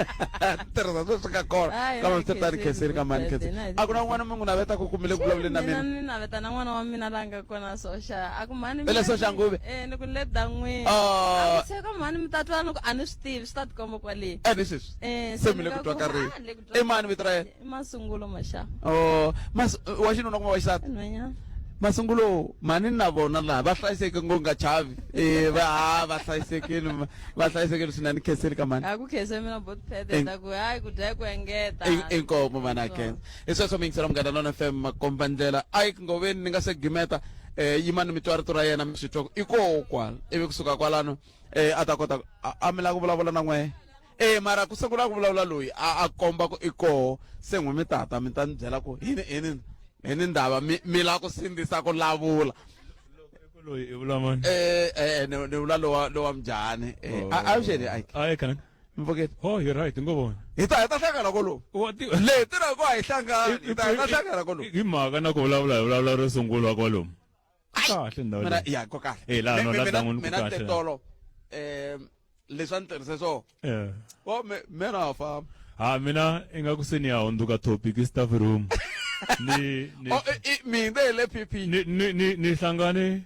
Speaker 1: Ni tirhisa swe swi nga kona.
Speaker 6: Hayi,
Speaker 1: Ka
Speaker 6: na
Speaker 1: ma tani
Speaker 6: khensile
Speaker 1: khensile ka mani
Speaker 6: Botpet,
Speaker 1: khensile.
Speaker 6: na hi
Speaker 1: A ku na un'wana mi n'wi naveta ku kumile ku vulavuleni na
Speaker 6: mina
Speaker 1: mina.
Speaker 6: ni naveta na n'wana wa mina la nga kona soxa a ku mhani
Speaker 1: Ve le
Speaker 6: mina
Speaker 1: Soxa
Speaker 6: ni-
Speaker 1: Nguve?
Speaker 6: eh ni ku le dan'wini
Speaker 1: Ah.
Speaker 6: a ku se ka mhani mi ta twa ni ku a ni swi tivi swi ta tikomba kwale
Speaker 1: Eh, ni sweswi.
Speaker 6: eh
Speaker 1: Se mi le ku twa ka
Speaker 6: ah,
Speaker 1: rini.
Speaker 6: le ku twa
Speaker 1: I mani vito ra yena?
Speaker 6: i masungulo maxa
Speaker 1: Oh, mas wa xinuna kumbe wa xisati?
Speaker 6: nhwanyana
Speaker 1: Masungulo mhani na vona laha va hlayiseke ngo nga chavi. Eh, va ha va hlayisekile va hlayisekile swinene khensile ka mani.
Speaker 6: a ku khense mina botpet
Speaker 1: En-
Speaker 6: ta ku hayi ku dya ku engeta
Speaker 1: Inkomo mani a khensa. Hi sweswo mi yingisela Munghana Lona FM makomba ndlela. Ike Ngoveni ni nga se gimeta eh yimani mi twa rito ra yena mi swi twa ku i koho kwala ivi kusuka kwalano eh a ta kota a mi lava ku vulavula na n'wehe eh mara ku sungula ku vulavula loyi a a komba ku i koho se n'we mi tata mi ta ni byela ku hi ni hi ni hi ni ndava mi mi lava ku sindzisa ku lavula
Speaker 10: loyi i vula mani
Speaker 1: eh eh ni ni vula lowa lowa mujhani eh a a vuxeni Ike
Speaker 10: a kana
Speaker 1: Mvuketi
Speaker 10: oh you're right ngo vona
Speaker 1: hi ta hi ta hlangana kolomu le ti na ku a hi hlangani hi ta hi ta hlangana kolomu
Speaker 10: hi mhaka na ku vulavula hi vulavula ro sungula kwalomu kahle ndhawu
Speaker 1: mina
Speaker 10: leyi.
Speaker 1: ya ko kahle
Speaker 10: Eh, laha no, la dan'wini ku
Speaker 1: mina
Speaker 10: kahle.
Speaker 1: tetolo eh leswi a ni tirhise swona
Speaker 10: Eh.
Speaker 1: o me mina ha famba
Speaker 10: ha mina ingaku se ni ya hundzuka topic i staff room ni ni
Speaker 1: Oh, mina hi le pp
Speaker 10: ni ni ni, ni hlangane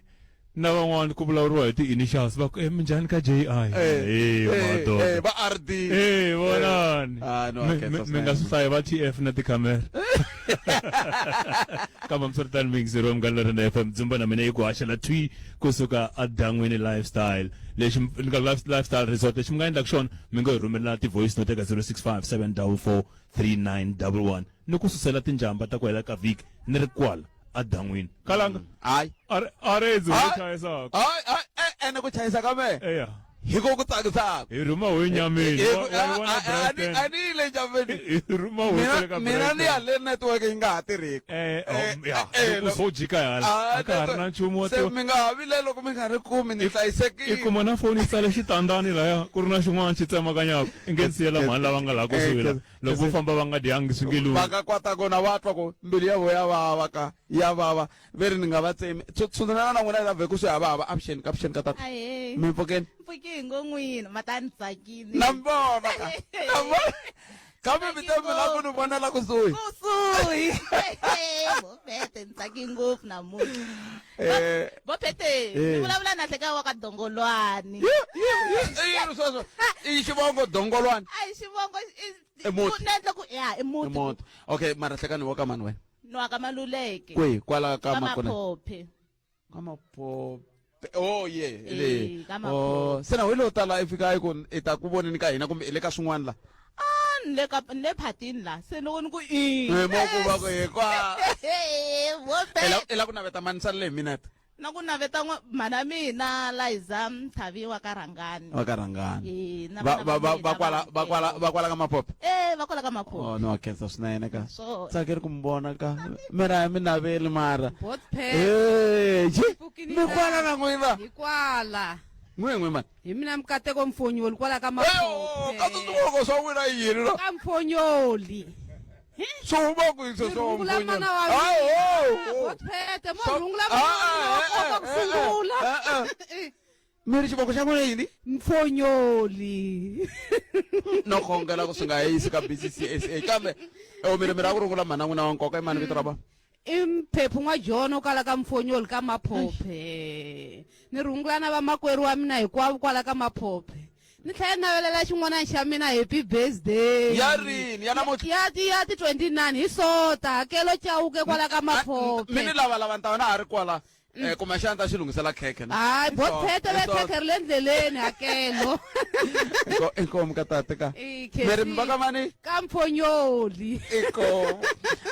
Speaker 10: na van'wani ku vulavuriwa hi ti-initials va ku e minjhani ka ji
Speaker 1: Eh,
Speaker 10: Eh,
Speaker 1: eh,
Speaker 10: madoda.
Speaker 1: eh, va RD.
Speaker 10: Eh, vonani
Speaker 1: Ah, no,
Speaker 10: Mi-
Speaker 1: khensa
Speaker 10: mi- mi
Speaker 1: swinene.
Speaker 10: nga swi hlayi va tf na tikhamera kambe miswiritano miyingiseri wa munghana lorena fm dzumba na mina yi ku haxela thwi kusuka adan'wini lifestyle lexi ni ka lifestyle resort lexi mi nga endlaka xona mi nga hi rhumela ti-voice note eka 065 744 3911 ni ku susela tinjamba ta ku hela ka vhiki ni ri kwala adan'wini kalanga
Speaker 1: hayi
Speaker 10: arezi
Speaker 1: Hayi.
Speaker 10: wo chayisaka
Speaker 1: hayi hayi eh, ene ku chayisa ka mehe
Speaker 10: eya
Speaker 1: hi ko ku tsakisaka
Speaker 10: hi rhuma ho nyameni
Speaker 1: Hi
Speaker 10: Wa-
Speaker 1: ku-
Speaker 10: wa yi vona
Speaker 1: a- a- a ni-
Speaker 10: Brighton?
Speaker 1: a ni yi le nyameni
Speaker 10: hi rhuma ho
Speaker 1: mina
Speaker 10: ka
Speaker 1: mina ni ya le network yi nga ha tirhiki
Speaker 10: eh
Speaker 1: Eh,
Speaker 10: ya
Speaker 1: eh,
Speaker 10: loko so jika hala
Speaker 1: Ah,
Speaker 10: a ka ha ri na nchumu wa
Speaker 1: se
Speaker 10: tiva
Speaker 1: mi nga ha vileli loko mi nga ri kumi ni
Speaker 10: i
Speaker 1: hlayisekile
Speaker 10: kuma na foni yi tsale xitandani laya ku ri na xin'wana xi tsemakanyaka i nge ni siyela mhani lava nga laha kusuhi la
Speaker 1: Eh,
Speaker 10: loko vo famba va nga dyangi swi nge
Speaker 1: va
Speaker 10: lunghi
Speaker 1: nga kwata kona va twa ku mbilu ya vo ya vava ka ya vava ve ri ni nga va tsemi tshundzunana na n'wina ta vhe kusuhi ya vava avuxeni ka avuxeni ka tata
Speaker 15: Ahee.
Speaker 1: mi pfukeni
Speaker 15: mpfuki hi ngo n'wina ma ta ni tsakini
Speaker 1: na mi vona ka na mi vona kambe mi te mi lava ku ni vonela kusuhi
Speaker 15: kusuhi bopete ni tsaki ngopfu namuntlha
Speaker 1: Eh,
Speaker 15: bopete
Speaker 1: Eh.
Speaker 15: ni vulavula na hleka wa ka dongolwani
Speaker 1: i yini sweswo i xivongo dongolwani
Speaker 15: a hi xivongo
Speaker 1: I muti.
Speaker 15: ni endla ku ya i
Speaker 1: i
Speaker 15: muti
Speaker 1: muti okay mara hlekani wo ka mani wena
Speaker 15: ni wa ka maluleke
Speaker 1: kwihi kwala ka
Speaker 15: ka
Speaker 1: makona
Speaker 15: maphophe
Speaker 1: ka maphophe oh yeah
Speaker 15: Eh,
Speaker 1: le
Speaker 15: ka
Speaker 1: oh
Speaker 15: Maphophe.
Speaker 1: se na we lo tala i fika i ku i ta ku voneni ka hina kumbe i le ka swin'wana la
Speaker 15: Ah, ni le ka ni le phatini la se loko ni ku i
Speaker 1: Eh, mo ku va ku hi kwa
Speaker 15: bopete
Speaker 1: i la- i la ku naveta mani salele hi minete
Speaker 15: na ku naveta mhana mina Liza Mthavi wa ka Rhangani
Speaker 1: wa ka Rhangani
Speaker 15: Eh, na
Speaker 1: va
Speaker 15: vana
Speaker 1: va
Speaker 15: va
Speaker 1: va
Speaker 15: mina
Speaker 1: va kwala va kwala va kwala ka maphophe
Speaker 15: eh va kwala ka maphophe
Speaker 1: oh no khensa swinene ka
Speaker 15: Swona.
Speaker 1: tsakeri ku mi vona ka mina a mi naveli mara
Speaker 22: Both pair.
Speaker 1: Eh, ji
Speaker 22: Pfukini
Speaker 1: mi kwala na n'wina
Speaker 22: Hi kwala.
Speaker 1: n'we n'we mani
Speaker 22: Hi mina Mkateko Mfonyoli kwala ka maphophe.
Speaker 1: ka swivongo swa n'wina i yini la
Speaker 22: Ka Mfonyoli.
Speaker 1: swi huma kwihi sweswo
Speaker 22: Rungula mana wa
Speaker 1: Hayi,
Speaker 22: mina.
Speaker 1: ho, ho.
Speaker 22: Bothpete mo
Speaker 1: Swa-
Speaker 22: rungula
Speaker 1: Ah,
Speaker 22: mana wa mina wa
Speaker 1: eh,
Speaker 22: nkoka ku
Speaker 1: eh,
Speaker 22: sungula.
Speaker 1: eh, eh, mi ri xivongo xa n'wina yini
Speaker 22: Mfonyoli.
Speaker 1: no khongela ku swi nga yisi ka BCCSA kambe o mi ri mi ra ku rungula mhana n'wina wa nkoka i mani vito ra vona
Speaker 22: I Mphephu N'wajono kwala ka Mfonyoli ka Maphophe. Ni rungula na vamakwerhu wa mina hinkwavo kwala ka Maphophe. Ni tlhela ni navelela xin'wana xa mina happy birthday.
Speaker 1: Ya rini? Ya namuntlha?
Speaker 22: Ya ti ya ti 29 hi Sota, hakelo Chauke kwala ka Maphophe.
Speaker 1: Mi ni lava lava ni ta va na ha ri kwala. Eh, kumbexana ta xi lunghisela khekhe na?
Speaker 22: Hayi,
Speaker 1: Hi
Speaker 22: bot
Speaker 1: Sonto,
Speaker 22: phete
Speaker 1: hi
Speaker 22: ve
Speaker 1: Sonto.
Speaker 22: khekhe ri le ndleleni hakelo.
Speaker 1: Inkomu ka tate ka.
Speaker 22: I
Speaker 1: Mi ri mi va ka mani?
Speaker 22: Ka Mphonyoli.
Speaker 1: Inkomu.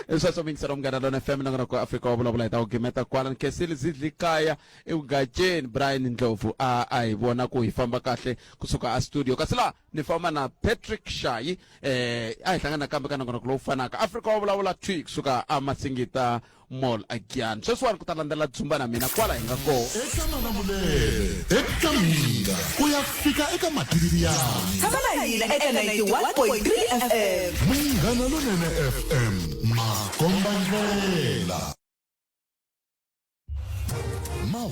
Speaker 1: Hi sweswo mingiselo munghana lona FM nongonoko wa Afrika wa vulavula hi ta ku gimeta kwala Nkesile Zidli kaya evugatsheni Brian Ndlovu a a hi vona ku hi famba kahle kusuka a studio kasi laha ni famba na Patrick Shayi eh a hi hlangana nakambe ka nongonoko lowu fanaka Afrika wa vulavula thwi kusuka a Masingita Mall again sweswiwani ku ta landzela dzumba na mina kwala hi nga kona
Speaker 4: eka malamulele eka mina ku ya fika eka matiriyani
Speaker 3: Tshama na hina eka 91.3 FM.
Speaker 4: Munghana Lonene FM makombandlela.